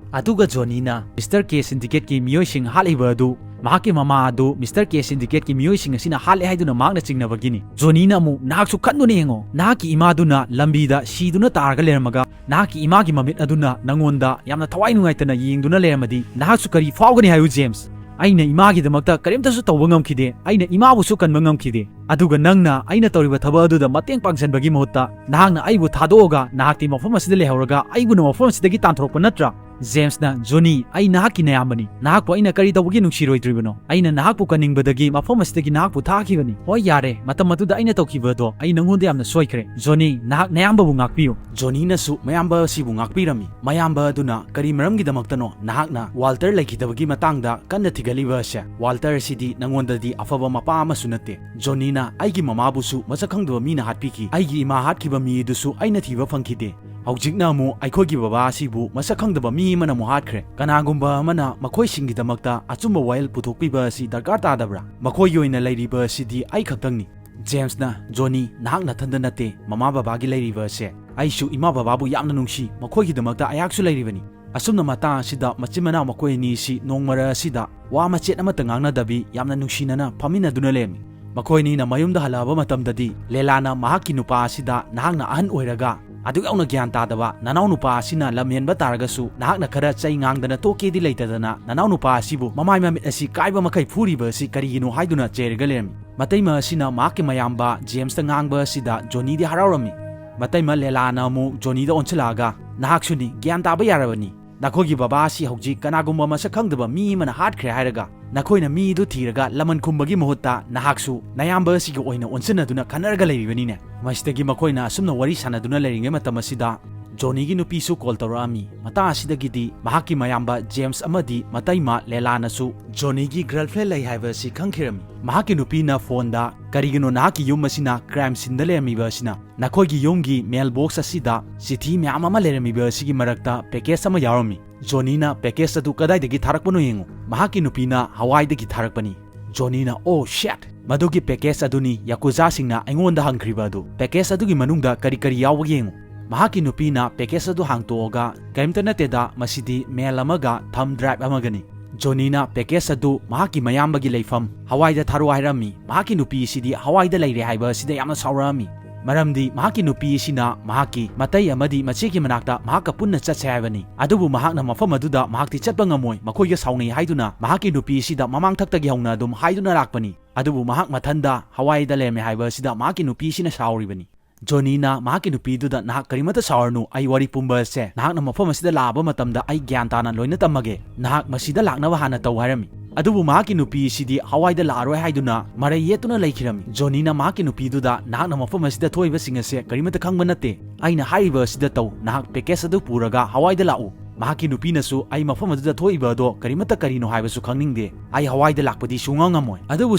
ꯑꯗꯨꯒ ꯖꯣꯅꯤꯅ ꯃꯤꯁꯇꯔ ꯀꯦ ꯁꯤꯟꯗꯤꯀꯦꯠꯀꯤ ꯃꯤꯑꯣꯏꯁꯤꯡ ꯍꯥꯠꯂꯤꯕ ꯑꯗꯨ ꯃꯍꯥꯛꯀꯤ ꯃꯃꯥ ꯑꯗꯨ ꯃꯤꯁꯇꯔ ꯀꯦ ꯁꯤꯟꯗꯤꯀꯦꯠꯀꯤ ꯃꯤꯑꯣꯏꯁꯤꯡ ꯑꯁꯤꯅ ꯍꯥꯠꯂꯦ ꯍꯥꯏꯗꯨꯅ ꯃꯍꯥꯛꯅ ꯆꯤꯡꯅꯕꯒꯤꯅꯤ꯫ ꯖꯣꯅꯤꯅ ꯑꯃꯨꯛ, "ꯅꯍꯥꯛꯁꯨ ꯈꯟꯗꯨꯅ ꯌꯦꯡꯉꯣ, ꯅꯍꯥꯛꯀꯤ ꯏꯃꯥꯗꯨꯅ ꯂꯝꯕꯤꯗ ꯁꯤꯗꯨꯅ ꯇꯥꯔꯒ ꯂꯩꯔꯝꯃꯒ ꯅꯍꯥꯛꯀꯤ ꯏꯃꯥꯒꯤ ꯃꯃꯤꯠ ꯑꯗꯨꯅ ꯅꯉꯣꯟꯗ ꯌꯥꯝꯅ ꯊꯋꯥꯏ ꯅꯨꯡꯉꯥꯏꯇꯅ ꯌꯦꯡꯗꯨꯅ ꯂꯩꯔꯝꯃꯗꯤ ꯅꯍꯥꯛꯁꯨ ꯀꯔꯤ ꯐꯥꯎꯒꯅꯤ ꯍꯥꯏꯌꯨ, ꯖꯦꯝꯁ? ꯑꯩꯅ ꯏꯃꯥꯒꯤꯗꯃꯛꯇ ꯀꯔꯤꯝꯇꯁꯨ ꯇꯧꯕ ꯉꯝꯈꯤꯗꯦ, ꯑꯩꯅ ꯏꯃꯥꯕꯨꯁꯨ ꯀꯟꯕ ꯉꯝꯈꯤꯗꯦ, ꯑꯗꯨꯒ ꯅꯪꯅ ꯑꯩꯅ ꯇꯧꯔꯤꯕ ꯊꯕꯛ ꯑꯗꯨꯗ ꯃꯇꯦꯡ ꯄꯥꯡꯁꯤꯟꯕꯒꯤ ꯃꯍꯨꯠꯇ ꯅꯍꯥꯛꯅ ꯑꯩꯕꯨ ꯊꯥꯗꯣꯛꯑꯒ ꯅꯍꯥꯛꯇꯤ ꯃꯐꯝ ꯑꯁꯤꯗ ꯂꯩꯍꯧꯔꯒ ꯑꯩꯕꯨꯅ ꯃꯐꯝ ꯑꯁꯤꯗꯒꯤ ꯇꯥꯟꯊꯣꯔꯛꯄ ꯅꯠꯇ꯭ꯔꯥ?" ꯖꯦꯝꯁꯅ, "ꯖꯣꯅꯤ, ꯑꯩ ꯅꯍꯥꯛꯀꯤ ꯅꯌꯥꯝꯕꯅꯤ, ꯅꯍꯥꯛꯄꯨ ꯑꯩꯅ ꯀꯔꯤ ꯇꯧꯕꯒꯤ ꯅꯨꯡꯁꯤꯔꯣꯏꯗ꯭ꯔꯤꯕꯅꯣ? ꯑꯩꯅ ꯅꯍꯥꯛꯄꯨ ꯀꯟꯅꯤꯡꯕꯗꯒꯤ ꯃꯐꯝ ꯑꯁꯤꯗꯒꯤ ꯅꯍꯥꯛꯄꯨ ꯊꯥꯈꯤꯕꯅꯤ꯫ ꯍꯣꯏ, ꯌꯥꯔꯦ, ꯃꯇꯝ ꯑꯗꯨꯗ ꯑꯩꯅ ꯇꯧꯈꯤꯕ ꯑꯗꯣ ꯑꯩ ꯅꯉꯣꯟꯗ ꯌꯥꯝꯅ ꯁꯣꯏꯈ꯭ꯔꯦ꯫ ꯖꯣꯅꯤ, ꯅꯍꯥꯛ ꯅꯌꯥꯝꯕꯕꯨ ꯉꯥꯛꯄꯤꯌꯨ꯫" ꯖꯣꯅꯤꯅꯁꯨ ꯃꯌꯥꯝꯕ ꯑꯁꯤꯕꯨ ꯉꯥꯛꯄꯤꯔꯝꯃꯤ꯫ ꯃꯌꯥꯝꯕ ꯑꯗꯨꯅ, "ꯀꯔꯤ ꯃꯔꯝꯒꯤꯗꯃꯛꯇꯅꯣ ꯅꯍꯥꯛꯅ ꯋꯥꯜꯇꯔ ꯂꯩꯈꯤꯗꯕꯒꯤ ꯃꯇꯥꯡꯗ ꯀꯟꯅ ꯊꯤꯒꯠꯂꯤꯕ ꯑꯁꯦ? ꯋꯥꯜꯇꯔ ꯑꯁꯤꯗꯤ ꯅꯉꯣꯟꯗꯗꯤ ꯑꯐꯕ ꯃꯄꯥ ꯑꯃꯁꯨ ꯅꯠꯇꯦ꯫" ꯖꯣꯅꯤꯅ, "ꯑꯩꯒꯤ ꯃꯃꯥꯕꯨꯁꯨ ꯃꯁꯛ ꯈꯪꯗꯕ ꯃꯤꯅ ꯍꯥꯠꯄꯤꯈꯤ꯫ ꯑꯩꯒꯤ ꯏꯃꯥ ꯍꯥꯠꯈꯤꯕ ꯃꯤ ꯑꯗꯨꯁꯨ ꯑꯩꯅ ꯊꯤꯕ ꯐꯪꯈꯤꯗꯦ꯫ ꯍꯧꯖꯤꯛꯅ ꯑꯃꯨꯛ ꯑꯩꯈꯣꯏꯒꯤ ꯕꯕꯥ ꯑꯁꯤꯕꯨ ꯃꯁꯛ ꯈꯪꯗꯕ ꯃꯤ ꯑꯃꯅ ꯑꯃꯨꯛ ꯍꯥꯠꯈ꯭ꯔꯦ꯫ ꯀꯅꯥꯒꯨꯝꯕ ꯑꯃꯅ ꯃꯈꯣꯏꯁꯤꯡꯒꯤꯗꯃꯛꯇ ꯑꯆꯨꯝꯕ ꯋꯥꯌꯦꯜ ꯄꯨꯊꯣꯛꯄꯤꯕ ꯑꯁꯤ ꯗꯔꯀꯥꯔ ꯇꯥꯗꯕ꯭ꯔꯥ? ꯃꯈꯣꯏꯒꯤ ꯑꯣꯏꯅ ꯂꯩꯔꯤꯕ ꯑꯁꯤꯗꯤ ꯑꯩ ꯈꯛꯇꯪꯅꯤ꯫" ꯖꯦꯝꯁꯅ, "ꯖꯣꯅꯤ, ꯅꯍꯥꯛ ꯅꯊꯟꯗ ꯅꯠꯇꯦ ꯃꯃꯥ ꯕꯕꯥꯒꯤ ꯂꯩꯔꯤꯕ ꯑꯁꯦ꯫ ꯑꯩꯁꯨ ꯏꯃꯥ ꯕꯕꯥꯕꯨ ꯌꯥꯝꯅ ꯅꯨꯡꯁꯤ, ꯃꯈꯣꯏꯒꯤꯗꯃꯛꯇ ꯑꯩꯍꯥꯛꯁꯨ ꯂꯩꯔꯤꯕꯅꯤ꯫ ꯑꯁꯨꯝꯅ ꯃꯇꯥꯡ ꯑꯁꯤꯗ ꯃꯆꯤꯟ ꯃꯅꯥꯎ ꯃꯈꯣꯏ ꯑꯅꯤ ꯑꯁꯤ ꯅꯣꯡꯃꯔ ꯑꯁꯤꯗ ꯋꯥ ꯃꯆꯦꯠ ꯑꯃꯠꯇ ꯉꯥꯡꯅꯗꯕꯤ ꯌꯥꯝꯅ ꯅꯨꯡꯁꯤꯅꯅ ꯐꯝꯃꯤꯟꯅꯗꯨꯅ ꯂꯩꯔꯝꯃꯤ꯫ ꯃꯈꯣꯏ ꯑꯅꯤꯅ ꯃꯌꯨꯝꯗ ꯍꯜꯂꯛꯑꯕ ꯃꯇꯝꯗꯗꯤ ꯂꯦꯂꯥꯅ ꯃꯍꯥꯛꯀꯤ ꯅꯨꯄꯥ ꯑꯁꯤꯗ, "ꯅꯍꯥꯛꯅ ꯑꯍꯟ ꯑꯣꯏꯔꯒ ꯑꯗꯨꯛ ꯌꯥꯝꯅ ꯒ꯭ꯌꯥꯟ ꯇꯥꯗꯕ ꯅꯅꯥꯎ ꯅꯨꯄꯥ ꯑꯁꯤꯅ ꯂꯝ ꯍꯦꯟꯕ ꯇꯥꯔꯒꯁꯨ ꯅꯍꯥꯛꯅ ꯈꯔ ꯆꯩ ꯉꯥꯡꯗꯅ ꯇꯣꯛꯀꯦꯗꯤ ꯂꯩꯇꯗꯅ ꯅꯅꯥꯎ ꯅꯨꯄꯥ ꯑꯁꯤꯕꯨ ꯃꯃꯥꯏ ꯃꯃꯤꯠ ꯑꯁꯤ ꯀꯥꯏꯕ ꯃꯈꯩ ꯐꯨꯔꯤꯕ ꯑꯁꯤ ꯀꯔꯤꯒꯤꯅꯣ?" ꯍꯥꯏꯗꯨꯅ ꯆꯩꯔꯒ ꯂꯩꯔꯝꯃꯤ꯫ ꯃꯇꯩꯃ ꯑꯁꯤꯅ ꯃꯍꯥꯛꯀꯤ ꯃꯌꯥꯝꯕ ꯖꯦꯝꯁꯇ ꯉꯥꯡꯕ ꯑꯁꯤꯗ ꯖꯣꯅꯤꯗꯤ ꯍꯔꯥꯎꯔꯝꯃꯤ꯫ ꯃꯇꯩꯃ ꯂꯦꯂꯥꯅ ꯑꯃꯨꯛ ꯖꯣꯅꯤꯗ ꯑꯣꯟꯁꯤꯜꯂꯛꯑꯒ, "ꯅꯍꯥꯛꯁꯨꯅꯤ, ꯒ꯭ꯌꯥꯟ ꯇꯥꯕ ꯌꯥꯔꯕꯅꯤ꯫ ꯅꯈꯣꯏꯒꯤ ꯕꯕꯥ ꯑꯁꯤ ꯍꯧꯖꯤꯛ ꯀꯅꯥꯒꯨꯝꯕ ꯃꯁꯛ ꯈꯪꯗꯕ ꯃꯤ ꯑꯃꯅ ꯍꯥꯠꯈ꯭ꯔꯦ ꯍꯥꯏꯔꯒ ꯅꯈꯣꯏꯅ ꯃꯤꯗꯨ ꯊꯤꯔꯒ ꯂꯃꯟ ꯈꯨꯝꯕꯒꯤ ꯃꯍꯨꯠꯇ ꯅꯍꯥꯛꯁꯨ ꯅꯌꯥꯝꯕ ꯑꯁꯤꯒꯤ ꯑꯣꯏꯅ ꯑꯣꯟꯁꯤꯟꯅꯗꯨꯅ ꯈꯟꯅꯔꯒ ꯂꯩꯔꯤꯕꯅꯤꯅꯦ?" ꯃꯁꯤꯗꯒꯤ ꯃꯈꯣꯏꯅ ꯑꯁꯨꯝꯅ ꯋꯥꯔꯤ ꯁꯥꯟꯅꯗꯨꯅ ꯂꯩꯔꯤꯉꯩ ꯃꯇꯝ ꯑꯁꯤꯗ ꯖꯣꯅꯤꯒꯤ ꯅꯨꯄꯤꯁꯨ ꯀꯣꯜ ꯇꯧꯔꯛꯑꯝꯃꯤ꯫ ꯃꯇꯥꯡ ꯑꯁꯤꯗꯒꯤꯗꯤ ꯃꯍꯥꯛꯀꯤ ꯃꯌꯥꯝꯕ ꯖꯦꯝꯁ ꯑꯃꯗꯤ ꯃꯇꯩꯃ ꯂꯦꯂꯥꯅꯁꯨ ꯖꯣꯅꯤꯒꯤ ꯒꯔꯜꯐ꯭ꯔꯦꯟ ꯂꯩ ꯍꯥꯏꯕ ꯑꯁꯤ ꯈꯪꯈꯤꯔꯝꯃꯤ꯫ ꯃꯍꯥꯛꯀꯤ ꯅꯨꯄꯤꯅ ꯐꯣꯟꯗ, "ꯀꯔꯤꯒꯤꯅꯣ ꯅꯍꯥꯛꯀꯤ ꯌꯨꯝ ꯑꯁꯤꯅ ꯀ꯭ꯔꯥꯏꯝ ꯁꯤꯟꯗ ꯂꯩꯔꯝꯃꯤꯕ ꯑꯁꯤꯅ? ꯅꯈꯣꯏꯒꯤ ꯌꯨꯝꯒꯤ ꯃꯦꯜ ꯕꯣꯛꯁ ꯑꯁꯤꯗ ꯆꯤꯊꯤ ꯃꯌꯥꯝ ꯑꯃ ꯂꯩꯔꯝꯃꯤꯕ ꯑꯁꯤꯒꯤ ꯃꯔꯛꯇ ꯄꯦꯀꯦꯖ ꯑꯃ ꯌꯥꯎꯔꯝꯃꯤ꯫ ꯖꯣꯅꯤꯅ ꯄꯦꯀꯦꯖ ꯑꯗꯨ ꯀꯗꯥꯏꯗꯒꯤ ꯊꯥꯔꯛꯄꯅꯣ ꯌꯦꯡꯉꯨ꯫" ꯃꯍꯥꯛꯀꯤ ꯅꯨꯄꯤꯅ, "ꯍꯋꯥꯏꯗꯒꯤ ꯊꯥꯔꯛꯄꯅꯤ꯫" ꯖꯣꯅꯤꯅ, "ꯑꯣ ꯁꯦꯠ, ꯃꯗꯨꯒꯤ ꯄꯦꯀꯦꯖ ꯑꯗꯨꯅꯤ ꯌꯥꯀꯨꯖꯥꯁꯤꯡꯅ ꯑꯩꯉꯣꯟꯗ ꯍꯪꯈ꯭ꯔꯤꯕ ꯑꯗꯨ꯫ ꯄꯦꯀꯦꯖ ꯑꯗꯨꯒꯤ ꯃꯅꯨꯡꯗ ꯀꯔꯤ ꯀꯔꯤ ꯌꯥꯎꯕꯒꯦ ꯌꯦꯡꯉꯨ꯫" ꯃꯍꯥꯛꯀꯤ ꯅꯨꯄꯤꯅ ꯄꯦꯀꯦꯖ ꯑꯗꯨ ꯍꯥꯡꯇꯣꯛꯑꯒ, "ꯀꯔꯤꯝꯇ ꯅꯠꯇꯦꯗ, ꯃꯁꯤꯗꯤ ꯃꯦꯜ ꯑꯃꯒ ꯊꯝ ꯗ꯭ꯔꯥꯏꯚ ꯑꯃꯒꯅꯤ꯫" ꯖꯣꯅꯤꯅ ꯄꯦꯀꯦꯖ ꯑꯗꯨ ꯃꯍꯥꯛꯀꯤ ꯃꯌꯥꯝꯕꯒꯤ ꯂꯩꯐꯝ ꯍꯋꯥꯏꯗ ꯊꯥꯔꯛꯑꯣ ꯍꯥꯏꯔꯝꯃꯤ꯫ ꯃꯍꯥꯛꯀꯤ ꯅꯨꯄꯤ ꯑꯁꯤꯗꯤ ꯍꯋꯥꯏꯗ ꯂꯩꯔꯦ ꯍꯥꯏꯕ ꯑꯁꯤꯗ ꯌꯥꯝꯅ ꯁꯥꯎꯔꯛꯑꯝꯃꯤ꯫ ꯃꯔꯝꯗꯤ ꯃꯍꯥꯛꯀꯤ ꯅꯨꯄꯤ ꯑꯁꯤꯅ ꯃꯍꯥꯛꯀꯤ ꯃꯇꯩ ꯑꯃꯗꯤ ꯃꯆꯦꯒꯤ ꯃꯅꯥꯛꯇ ꯃꯍꯥꯛꯀ ꯄꯨꯟꯅ ꯆꯠꯁꯦ ꯍꯥꯏꯕꯅꯤ꯫ ꯑꯗꯨꯕꯨ ꯃꯍꯥꯛꯅ ꯃꯐꯝ ꯑꯗꯨꯗ ꯃꯍꯥꯛꯇꯤ ꯆꯠꯄ ꯉꯝꯃꯣꯏ, ꯃꯈꯣꯏꯒ ꯁꯥꯎꯅꯩ ꯍꯥꯏꯗꯨꯅ ꯃꯍꯥꯛꯀꯤ ꯅꯨꯄꯤ ꯑꯁꯤꯗ ꯃꯃꯥꯡꯊꯛꯇꯒꯤ ꯍꯧꯅ ꯑꯗꯨꯝ ꯍꯥꯏꯗꯨꯅ ꯂꯥꯛꯄꯅꯤ꯫ ꯑꯗꯨꯕꯨ ꯃꯍꯥꯛ ꯃꯊꯟꯗ ꯍꯋꯥꯏꯗ ꯂꯩꯔꯝꯃꯦ ꯍꯥꯏꯕ ꯑꯁꯤꯗ ꯃꯍꯥꯛꯀꯤ ꯅꯨꯄꯤ ꯑꯁꯤꯅ ꯁꯥꯎꯔꯤꯕꯅꯤ꯫ ꯖꯣꯅꯤꯅ ꯃꯍꯥꯛꯀꯤ ꯅꯨꯄꯤꯗꯨꯗ, "ꯅꯍꯥꯛ ꯀꯔꯤꯃꯠꯇ ꯁꯥꯎꯔꯅꯨ, ꯑꯩ ꯋꯥꯔꯤ ꯄꯨꯝꯕ ꯑꯁꯦ ꯅꯍꯥꯛꯅ ꯃꯐꯝ ꯑꯁꯤꯗ ꯂꯥꯛꯑꯕ ꯃꯇꯝꯗ ꯑꯩ ꯒ꯭ꯌꯥꯟ ꯇꯥꯅ ꯂꯣꯏꯅ ꯇꯝꯃꯒꯦ꯫ ꯅꯍꯥꯛ ꯃꯁꯤꯗ ꯂꯥꯛꯅꯕ ꯍꯥꯟꯅ ꯇꯧ" ꯍꯥꯏꯔꯝꯃꯤ꯫ ꯑꯗꯨꯕꯨ ꯃꯍꯥꯛꯀꯤ ꯅꯨꯄꯤ ꯑꯁꯤꯗꯤ ꯍꯋꯥꯏꯗ ꯂꯥꯛꯑꯔꯣꯏ ꯍꯥꯏꯗꯨꯅ ꯃꯔꯩ ꯌꯦꯠꯇꯨꯅ ꯂꯩꯈꯤꯔꯝꯃꯤ꯫ ꯖꯣꯅꯤꯅ ꯃꯍꯥꯛꯀꯤ ꯅꯨꯄꯤꯗꯨꯗ, "ꯅꯍꯥꯛꯅ ꯃꯐꯝ ꯑꯁꯤꯗ ꯊꯣꯛꯏꯕꯁꯤꯡ ꯑꯁꯦ ꯀꯔꯤꯃꯠꯇ ꯈꯪꯕ ꯅꯠꯇꯦ꯫ ꯑꯩꯅ ꯍꯥꯏꯔꯤꯕ ꯑꯁꯤꯗ ꯇꯧ꯫ ꯅꯍꯥꯛ ꯄꯦꯀꯦꯖ ꯑꯗꯨ ꯄꯨꯔꯒ ꯍꯋꯥꯏꯗ ꯂꯥꯛꯎ꯫" ꯃꯍꯥꯛꯀꯤ ꯅꯨꯄꯤꯅꯁꯨ, "ꯑꯩ ꯃꯐꯝ ꯑꯗꯨꯗ ꯊꯣꯛꯏꯕ ꯑꯗꯣ ꯀꯔꯤꯃꯠꯇ ꯀꯔꯤꯅꯣ ꯍꯥꯏꯕꯁꯨ ꯈꯪꯅꯤꯡꯗꯦ꯫ ꯑꯩ ꯍꯋꯥꯏꯗ ꯂꯥꯛꯄꯗꯤ ꯁꯨꯡꯉꯝ ꯉꯝꯃꯣꯏ꯫" ꯑꯗꯨꯕꯨ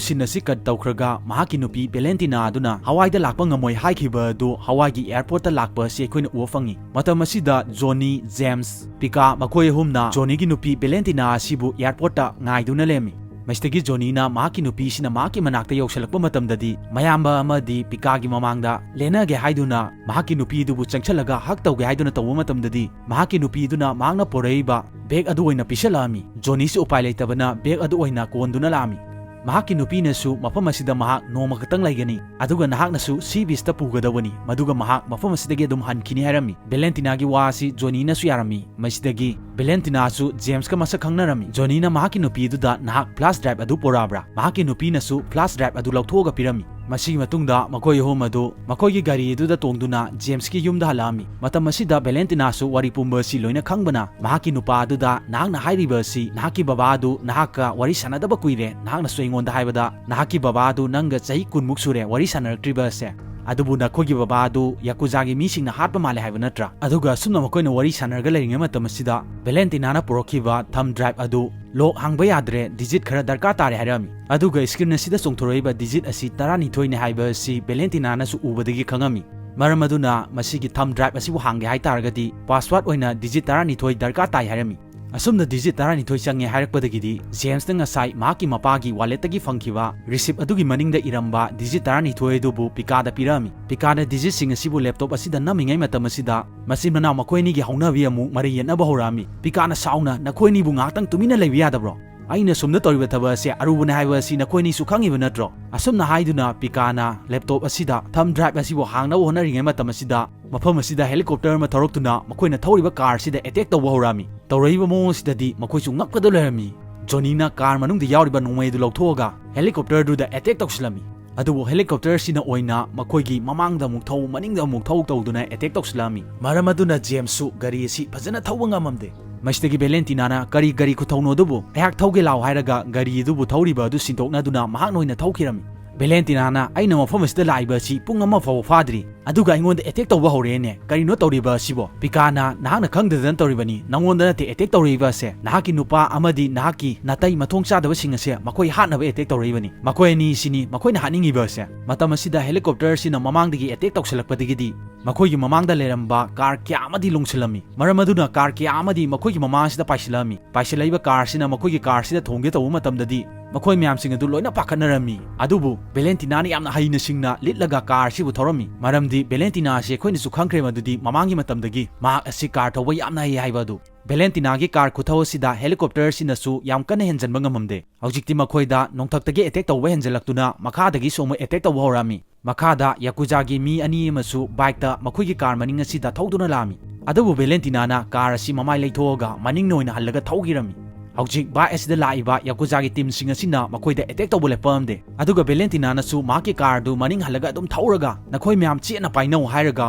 ꯁꯤꯟ ꯑꯁꯤ ꯀꯠ ꯇꯧꯈ꯭ꯔꯒ ꯃꯍꯥꯛꯀꯤ ꯅꯨꯄꯤ ꯚꯦꯂꯦꯟꯇꯤꯅꯥ ꯑꯗꯨꯅ ꯍꯋꯥꯏꯗ ꯂꯥꯛꯄ ꯉꯝꯃꯣꯏ ꯍꯥꯏꯈꯤꯕ ꯑꯗꯨ ꯍꯋꯥꯏꯒꯤ ꯑꯦꯌꯔꯄꯣꯔꯠꯇ ꯂꯥꯛꯄ ꯑꯁꯤ ꯑꯩꯈꯣꯏꯅ ꯎꯕ ꯐꯪꯉꯤ꯫ ꯃꯇꯝ ꯑꯁꯤꯗ ꯖꯣꯅꯤ, ꯖꯦꯝꯁ, ꯄꯤꯀꯥ ꯃꯈꯣꯏ ꯑꯍꯨꯝꯅ ꯖꯣꯅꯤꯒꯤ ꯅꯨꯄꯤ ꯚꯦꯂꯦꯟꯇꯤꯅꯥ ꯑꯁꯤꯕꯨ ꯑꯦꯌꯔꯄꯣꯔꯠꯇ ꯉꯥꯏꯗꯨꯅ ꯂꯩꯔꯝꯃꯤ꯫ ꯃꯁꯤꯗꯒꯤ ꯖꯣꯅꯤꯅ ꯃꯍꯥꯛꯀꯤ ꯅꯨꯄꯤꯁꯤꯅ ꯃꯍꯥꯛꯀꯤ ꯃꯅꯥꯛꯇ ꯌꯧꯁꯤꯜꯂꯛꯄ ꯃꯇꯝꯗꯗꯤ, ꯃꯌꯥꯝꯕ ꯑꯃꯗꯤ ꯄꯤꯀꯥꯒꯤ ꯃꯃꯥꯡꯗ ꯂꯦꯟꯅꯒꯦ ꯍꯥꯏꯗꯨꯅ ꯃꯍꯥꯛꯀꯤ ꯅꯨꯄꯤꯗꯨꯕꯨ ꯆꯪꯁꯤꯜꯂꯒ ꯍꯛ ꯇꯧꯒꯦ ꯍꯥꯏꯗꯨꯅ ꯇꯧꯕ ꯃꯇꯝꯗꯗꯤ, ꯃꯍꯥꯛꯀꯤ ꯅꯨꯄꯤꯗꯨꯅ ꯃꯍꯥꯛꯅ ꯄꯨꯔꯛꯏꯕ ꯕꯦꯒ ꯑꯗꯨ ꯑꯣꯏꯅ ꯄꯤꯁꯜꯂꯛꯑꯝꯃꯤ꯫ ꯖꯣꯅꯤꯁꯨ ꯎꯄꯥꯏ ꯂꯩꯇꯕꯅ ꯕꯦꯒ ꯑꯗꯨ ꯑꯣꯏꯅ ꯀꯣꯟꯗꯨꯅ ꯂꯥꯛꯑꯝꯃꯤ꯫ ꯃꯍꯥꯛꯀꯤ ꯅꯨꯄꯤꯅꯁꯨ ꯃꯐꯝ ꯑꯁꯤꯗ ꯃꯍꯥꯛ ꯅꯣꯡꯃ ꯈꯛꯇꯪ ꯂꯩꯒꯅꯤ, ꯑꯗꯨꯒ ꯅꯍꯥꯛꯅꯁꯨ ꯁꯤ ꯕꯤꯁꯇ ꯄꯨꯒꯗꯧꯕꯅꯤ, ꯃꯗꯨꯒ ꯃꯍꯥꯛ ꯃꯐꯝ ꯑꯁꯤꯗꯒꯤ ꯑꯗꯨꯝ ꯍꯟꯈꯤꯅꯤ ꯍꯥꯏꯔꯝꯃꯤ꯫ ꯚꯦꯂꯦꯟꯇꯤꯅꯥꯒꯤ ꯋꯥ ꯑꯁꯤ ꯖꯣꯅꯤꯅꯁꯨ ꯌꯥꯔꯝꯃꯤ꯫ ꯃꯁꯤꯗꯒꯤ ꯚꯦꯂꯦꯟꯇꯤꯅꯥꯁꯨ ꯖꯦꯝꯁꯀ ꯃꯁꯛ ꯈꯪꯅꯔꯝꯃꯤ꯫ ꯖꯣꯅꯤꯅ ꯃꯍꯥꯛꯀꯤ ꯅꯨꯄꯤꯗꯨꯗ ꯅꯍꯥꯛ ꯐ꯭ꯂꯥꯁ ꯗ꯭ꯔꯥꯏꯚ ꯑꯗꯨ ꯄꯨꯔꯛꯑꯕ꯭ꯔꯥ? ꯃꯍꯥꯛꯀꯤ ꯅꯨꯄꯤꯅꯁꯨ ꯐ꯭ꯂꯥꯁ ꯗ꯭ꯔꯥꯏꯚ ꯑꯗꯨ ꯂꯧꯊꯣꯛꯑꯒ ꯄꯤꯔꯝꯃꯤ꯫ ꯃꯁꯤꯒꯤ ꯃꯇꯨꯡꯗ ꯃꯈꯣꯏ ꯑꯍꯨꯝ ꯑꯗꯨ ꯃꯈꯣꯏꯒꯤ ꯒꯥꯔꯤ ꯑꯗꯨꯗ ꯇꯣꯡꯗꯨꯅ ꯖꯦꯝꯁꯀꯤ ꯌꯨꯝꯗ ꯍꯜꯂꯛꯑꯝꯃꯤ꯫ ꯃꯇꯝ ꯑꯁꯤꯗ ꯚꯦꯂꯦꯟꯇꯤꯅꯥꯁꯨ ꯋꯥꯔꯤ ꯄꯨꯝꯕ ꯑꯁꯤ ꯂꯣꯏꯅ ꯈꯪꯕꯅ ꯃꯍꯥꯛꯀꯤ ꯅꯨꯄꯥ ꯑꯗꯨꯗ, "ꯅꯍꯥꯛꯅ ꯍꯥꯏꯔꯤꯕ ꯑꯁꯤ ꯅꯍꯥꯛꯀꯤ ꯕꯕꯥ ꯑꯗꯨ ꯅꯍꯥꯛꯀ ꯋꯥꯔꯤ ꯁꯥꯟꯅꯗꯕ ꯀꯨꯏꯔꯦ, ꯅꯍꯥꯛꯅꯁꯨ ꯑꯩꯉꯣꯟꯗ ꯍꯥꯏꯕꯗ ꯅꯍꯥꯛꯀꯤ ꯕꯕꯥ ꯑꯗꯨ ꯅꯪꯒ ꯆꯍꯤ ꯀꯨꯟꯃꯨꯛ ꯁꯨꯔꯦ ꯋꯥꯔꯤ ꯁꯥꯟꯅꯔꯛꯇ꯭ꯔꯤꯕ ꯑꯁꯦ꯫ ꯑꯗꯨꯕꯨ ꯅꯈꯣꯏꯒꯤ ꯕꯕꯥ ꯑꯗꯨ ꯌꯥꯀꯨꯖꯥꯒꯤ ꯃꯤꯁꯤꯡꯅ ꯍꯥꯠꯄ ꯃꯥꯜꯂꯦ ꯍꯥꯏꯕ ꯅꯠꯇ꯭ꯔꯥ?" ꯑꯗꯨꯒ ꯑꯁꯨꯝꯅ ꯃꯈꯣꯏꯅ ꯋꯥꯔꯤ ꯁꯥꯟꯅꯔꯒ ꯂꯩꯔꯤꯉꯩ ꯃꯇꯝ ꯑꯁꯤꯗ ꯚꯦꯂꯦꯟꯇꯤꯅꯥꯅ ꯄꯨꯔꯛꯈꯤꯕ ꯊꯝ ꯗ꯭ꯔꯥꯏꯚ ꯑꯗꯨ ꯂꯣꯛ ꯍꯥꯡꯕ ꯌꯥꯗ꯭ꯔꯦ, ꯗꯤꯖꯤꯠ ꯈꯔ ꯗꯔꯀꯥꯔ ꯇꯥꯔꯦ ꯍꯥꯏꯔꯛꯑꯝꯃꯤ꯫ ꯑꯗꯨꯒ ꯁ꯭ꯀ꯭ꯔꯤꯟ ꯑꯁꯤꯗ ꯆꯣꯡꯊꯣꯔꯛꯏꯕ ꯗꯤꯖꯤꯠ ꯑꯁꯤ ꯇꯔꯥꯅꯤꯊꯣꯏꯅꯤ ꯍꯥꯏꯕ ꯑꯁꯤ ꯚꯦꯂꯦꯟꯇꯤꯅꯥꯅꯁꯨ ꯎꯕꯗꯒꯤ ꯈꯪꯉꯝꯃꯤ꯫ ꯃꯔꯝ ꯑꯗꯨꯅ ꯃꯁꯤꯒꯤ ꯊꯝ ꯗ꯭ꯔꯥꯏꯚ ꯑꯁꯤꯕꯨ ꯍꯥꯡꯒꯦ ꯍꯥꯏ ꯇꯥꯔꯒꯗꯤ ꯄꯥꯁꯋꯥꯔꯗ ꯑꯣꯏꯅ ꯗꯤꯖꯤꯠ ꯇꯔꯥꯅꯤꯊꯣꯏ ꯗꯔꯀꯥꯔ ꯇꯥꯏ ꯍꯥꯏꯔꯝꯃꯤ꯫ ꯑꯁꯨꯝꯅ ꯗꯤꯖꯤꯠ ꯇꯔꯥꯅꯤꯊꯣꯏ ꯆꯪꯉꯦ ꯍꯥꯏꯔꯛꯄꯗꯒꯤꯗꯤ ꯖꯦꯝꯁꯅ ꯉꯁꯥꯏ ꯃꯍꯥꯛꯀꯤ ꯃꯄꯥꯒꯤ ꯋꯥꯂꯦꯠꯇꯒꯤ ꯐꯪꯈꯤꯕ ꯔꯤꯁꯤꯞ ꯑꯗꯨꯒꯤ ꯃꯅꯤꯡꯗ ꯏꯔꯝꯕ ꯗꯤꯖꯤꯠ ꯇꯔꯥꯅꯤꯊꯣꯏ ꯑꯗꯨꯕꯨ ꯄꯤꯀꯥꯗ ꯄꯤꯔꯛꯑꯝꯃꯤ꯫ ꯄꯤꯀꯥꯅ ꯗꯤꯖꯤꯠꯁꯤꯡ ꯑꯁꯤꯕꯨ ꯂꯦꯞꯇꯣꯞ ꯑꯁꯤꯗ ꯅꯝꯃꯤꯉꯩ ꯃꯇꯝ ꯑꯁꯤꯗ ꯃꯆꯤꯟ ꯃꯅꯥꯎ ꯃꯈꯣꯏ ꯑꯅꯤꯒꯤ ꯍꯧꯅꯕꯤ ꯑꯃꯨꯛ ꯃꯔꯩ ꯌꯦꯠꯅꯕ ꯍꯧꯔꯛꯑꯝꯃꯤ꯫ ꯄꯤꯀꯥꯅ ꯁꯥꯎꯅ, "ꯅꯈꯣꯏ ꯑꯅꯤꯕꯨ ꯉꯥꯏꯍꯥꯛꯇꯪ ꯇꯨꯃꯤꯟꯅ ꯂꯩꯕ ꯌꯥꯗꯕ꯭ꯔꯣ? ꯑꯩꯅ ꯁꯣꯝꯗ ꯇꯧꯔꯤꯕ ꯊꯕꯛ ꯑꯁꯦ ꯑꯔꯨꯕꯅꯦ ꯍꯥꯏꯕ ꯑꯁꯤ ꯅꯈꯣꯏ ꯑꯅꯤꯁꯨ ꯈꯪꯉꯤꯕ ꯅꯠꯇ꯭ꯔꯣ?" ꯑꯁꯨꯝꯅ ꯍꯥꯏꯗꯨꯅ ꯄꯤꯀꯥꯅ ꯂꯦꯞꯇꯣꯞ ꯑꯁꯤꯗ ꯊꯝ ꯗ꯭ꯔꯥꯏꯚ ꯑꯁꯤꯕꯨ ꯍꯥꯡꯅꯕ ꯍꯣꯠꯅꯔꯤꯉꯩ ꯃꯇꯝ ꯑꯁꯤꯗ ꯃꯐꯝ ꯑꯁꯤꯗ ꯍꯦꯂꯤꯀꯣꯞꯇꯔ ꯑꯃ ꯊꯧꯔꯛꯇꯨꯅ ꯃꯈꯣꯏꯅ ꯊꯧꯔꯤꯕ ꯀꯥꯔ ꯑꯁꯤꯗ ꯑꯦꯇꯦꯛ ꯇꯧꯕ ꯍꯧꯔꯛꯑꯝꯃꯤ꯫ ꯇꯧꯔꯛꯏꯕ ꯃꯑꯣꯡ ꯑꯁꯤꯗꯗꯤ ꯃꯈꯣꯏꯁꯨ ꯉꯛꯄꯗ ꯂꯩꯔꯝꯃꯤ꯫ ꯖꯣꯅꯤꯅ ꯀꯥꯔ ꯃꯅꯨꯡꯗ ꯌꯥꯎꯔꯤꯕ ꯅꯣꯡꯃꯩ ꯑꯗꯨ ꯂꯧꯊꯣꯛꯑꯒ ꯍꯦꯂꯤꯀꯣꯞꯇꯔꯗꯨꯗ ꯑꯦꯇꯦꯛ ꯇꯧꯁꯤꯜꯂꯝꯃꯤ꯫ ꯑꯗꯨꯕꯨ ꯍꯦꯂꯤꯀꯣꯞꯇꯔ ꯑꯁꯤꯅ ꯑꯣꯏꯅ ꯃꯈꯣꯏꯒꯤ ꯃꯃꯥꯡꯗ ꯑꯃꯨꯛ ꯊꯧ, ꯃꯅꯤꯡꯗ ꯑꯃꯨꯛ ꯊꯧ ꯇꯧꯗꯨꯅ ꯑꯦꯇꯦꯛ ꯇꯧꯁꯤꯜꯂꯛꯑꯝꯃꯤ꯫ ꯃꯔꯝ ꯑꯗꯨꯅ ꯖꯦꯝꯁꯁꯨ ꯒꯥꯔꯤ ꯑꯁꯤ ꯐꯖꯅ ꯊꯧꯕ ꯉꯝꯃꯝꯗꯦ꯫ ꯃꯁꯤꯗꯒꯤ ꯚꯦꯂꯦꯟꯇꯤꯅꯥꯅ, "ꯀꯔꯤ ꯒꯥꯔꯤ ꯈꯨꯊꯧꯅꯣ ꯑꯗꯨꯕꯨ? ꯑꯩꯍꯥꯛ ꯊꯧꯒꯦ ꯂꯥꯎ" ꯍꯥꯏꯔꯒ ꯒꯥꯔꯤ ꯑꯗꯨꯕꯨ ꯊꯧꯔꯤꯕ ꯑꯗꯨ ꯁꯤꯟꯗꯣꯛꯅꯗꯨꯅ ꯃꯍꯥꯛꯅ ꯑꯣꯏꯅ ꯊꯧꯈꯤꯔꯝꯃꯤ꯫ "ꯚꯦꯂꯦꯟꯇꯤꯅꯥꯅ, ꯑꯩꯅ ꯃꯐꯝ ꯑꯁꯤꯗ ꯂꯥꯛꯏꯕ ꯑꯁꯤ ꯄꯨꯡ ꯑꯃ ꯐꯥꯎꯕ ꯐꯥꯗ꯭ꯔꯤ, ꯑꯗꯨꯒ ꯑꯩꯉꯣꯟꯗ ꯑꯦꯇꯦꯛ ꯇꯧꯕ ꯍꯧꯔꯛꯑꯦꯅꯦ꯫ ꯀꯔꯤꯅꯣ ꯇꯧꯔꯤꯕ ꯑꯁꯤꯕꯣ?" ꯄꯤꯀꯥꯅ, "ꯅꯍꯥꯛꯅ ꯈꯪꯗꯗꯅ ꯇꯧꯔꯤꯕꯅꯤ, ꯅꯉꯣꯟꯗ ꯅꯠꯇꯦ ꯑꯦꯇꯦꯛ ꯇꯧꯔꯛꯏꯕ ꯑꯁꯦ꯫ ꯅꯍꯥꯛꯀꯤ ꯅꯨꯄꯥ ꯑꯃꯗꯤ ꯅꯍꯥꯛꯀꯤ ꯅꯥꯇꯩ ꯃꯊꯣꯡ ꯆꯥꯗꯕꯁꯤꯡ ꯑꯁꯦ ꯃꯈꯣꯏ ꯍꯥꯠꯅꯕ ꯑꯦꯇꯦꯛ ꯇꯧꯔꯛꯏꯕꯅꯤ꯫ ꯃꯈꯣꯏ ꯑꯅꯤ ꯁꯤꯅꯤ ꯃꯈꯣꯏꯅ ꯍꯥꯠꯅꯤꯡꯉꯤꯕ ꯑꯁꯦ꯫" ꯃꯇꯝ ꯑꯁꯤꯗ ꯍꯦꯂꯤꯀꯣꯞꯇꯔ ꯑꯁꯤꯅ ꯃꯃꯥꯡꯗꯒꯤ ꯑꯦꯇꯦꯛ ꯇꯧꯁꯤꯜꯂꯛꯄꯗꯒꯤꯗꯤ ꯃꯈꯣꯏꯒꯤ ꯃꯃꯥꯡꯗ ꯂꯩꯔꯝꯕ ꯀꯥꯔ ꯀꯌꯥ ꯑꯃꯗꯤ ꯂꯣꯡꯁꯤꯜꯂꯝꯃꯤ꯫ ꯃꯔꯝ ꯑꯗꯨꯅ ꯀꯥꯔ ꯀꯌꯥ ꯑꯃꯗꯤ ꯃꯈꯣꯏꯒꯤ ꯃꯃꯥꯡ ꯑꯁꯤꯗ ꯄꯥꯏꯁꯤꯜꯂꯛꯑꯝꯃꯤ꯫ ꯄꯥꯏꯁꯤꯜꯂꯛꯏꯕ ꯀꯥꯔ ꯑꯁꯤꯅ ꯃꯈꯣꯏꯒꯤ ꯀꯥꯔ ꯑꯁꯤꯗ ꯊꯣꯝꯒꯦ ꯇꯧꯕ ꯃꯇꯝꯗꯗꯤ ꯃꯈꯣꯏ ꯃꯌꯥꯝꯁꯤꯡ ꯑꯗꯨ ꯂꯣꯏꯅ ꯄꯥꯈꯠꯅꯔꯝꯃꯤ꯫ ꯑꯗꯨꯕꯨ ꯚꯦꯂꯦꯟꯇꯤꯅꯥꯅ ꯌꯥꯝꯅ ꯍꯩꯅ ꯁꯤꯡꯅ ꯂꯤꯠꯂꯒ ꯀꯥꯔ ꯑꯁꯤꯕꯨ ꯊꯧꯔꯝꯃꯤ꯫ ꯃꯔꯝꯗꯤ ꯚꯦꯂꯦꯟꯇꯤꯅꯥ ꯑꯁꯤ ꯑꯩꯈꯣꯏꯅꯁꯨ ꯈꯪꯈ꯭ꯔꯦ ꯃꯗꯨꯗꯤ ꯃꯃꯥꯡꯒꯤ ꯃꯇꯝꯗꯒꯤ ꯃꯍꯥꯛ ꯑꯁꯤ ꯀꯥꯔ ꯊꯧꯕ ꯌꯥꯝꯅ ꯍꯩ ꯍꯥꯏꯕ ꯑꯗꯨ꯫ ꯚꯦꯂꯦꯟꯇꯤꯅꯥꯒꯤ ꯀꯥꯔ ꯈꯨꯊꯧ ꯑꯁꯤꯗ ꯍꯦꯂꯤꯀꯣꯞꯇꯔ ꯑꯁꯤꯅꯁꯨ ꯌꯥꯝ ꯀꯟꯅ ꯍꯦꯟꯖꯟꯕ ꯉꯝꯃꯝꯗꯦ꯫ ꯍꯧꯖꯤꯛꯇꯤ ꯃꯈꯣꯏꯗ ꯅꯣꯡꯊꯛꯇꯒꯤ ꯑꯦꯇꯦꯛ ꯇꯧꯕ ꯍꯦꯟꯖꯜꯂꯛꯇꯨꯅ ꯃꯈꯥꯗꯒꯤꯁꯨ ꯑꯃꯨꯛ ꯑꯦꯇꯦꯛ ꯇꯧꯕ ꯍꯧꯔꯛꯑꯝꯃꯤ꯫ ꯃꯈꯥꯗ ꯌꯥꯀꯨꯖꯥꯒꯤ ꯃꯤ ꯑꯅꯤ ꯑꯃꯁꯨ ꯕꯥꯏꯛꯇ ꯃꯈꯣꯏꯒꯤ ꯀꯥꯔ ꯃꯅꯤꯡ ꯑꯁꯤꯗ ꯊꯧꯗꯨꯅ ꯂꯥꯛꯑꯝꯃꯤ꯫ ꯑꯗꯨꯕꯨ ꯚꯦꯂꯦꯟꯇꯤꯅꯥꯅ ꯀꯥꯔ ꯑꯁꯤ ꯃꯃꯥꯏ ꯂꯩꯊꯣꯛꯑꯒ ꯃꯅꯤꯡꯅ ꯑꯣꯏꯅ ꯍꯜꯂꯒ ꯊꯧꯈꯤꯔꯝꯃꯤ꯫ ꯍꯧꯖꯤꯛ ꯕꯥꯏꯛ ꯑꯁꯤꯗ ꯂꯥꯛꯏꯕ ꯌꯥꯀꯨꯖꯥꯒꯤ ꯇꯤꯝꯁꯤꯡ ꯑꯁꯤꯅ ꯃꯈꯣꯏꯗ ꯑꯦꯇꯦꯛ ꯇꯧꯕ ꯂꯦꯞꯄꯛꯑꯝꯗꯦ꯫ ꯑꯗꯨꯒ ꯚꯦꯂꯦꯟꯇꯤꯅꯥꯅꯁꯨ ꯃꯍꯥꯛꯀꯤ ꯀꯥꯔ ꯑꯗꯨ ꯃꯅꯤꯡ ꯍꯜꯂꯒ ꯑꯗꯨꯝ ꯊꯧꯔꯒ, "ꯅꯈꯣꯏ ꯃꯌꯥꯝ ꯆꯦꯠꯅ ꯄꯥꯏꯅꯧ" ꯍꯥꯏꯔꯒ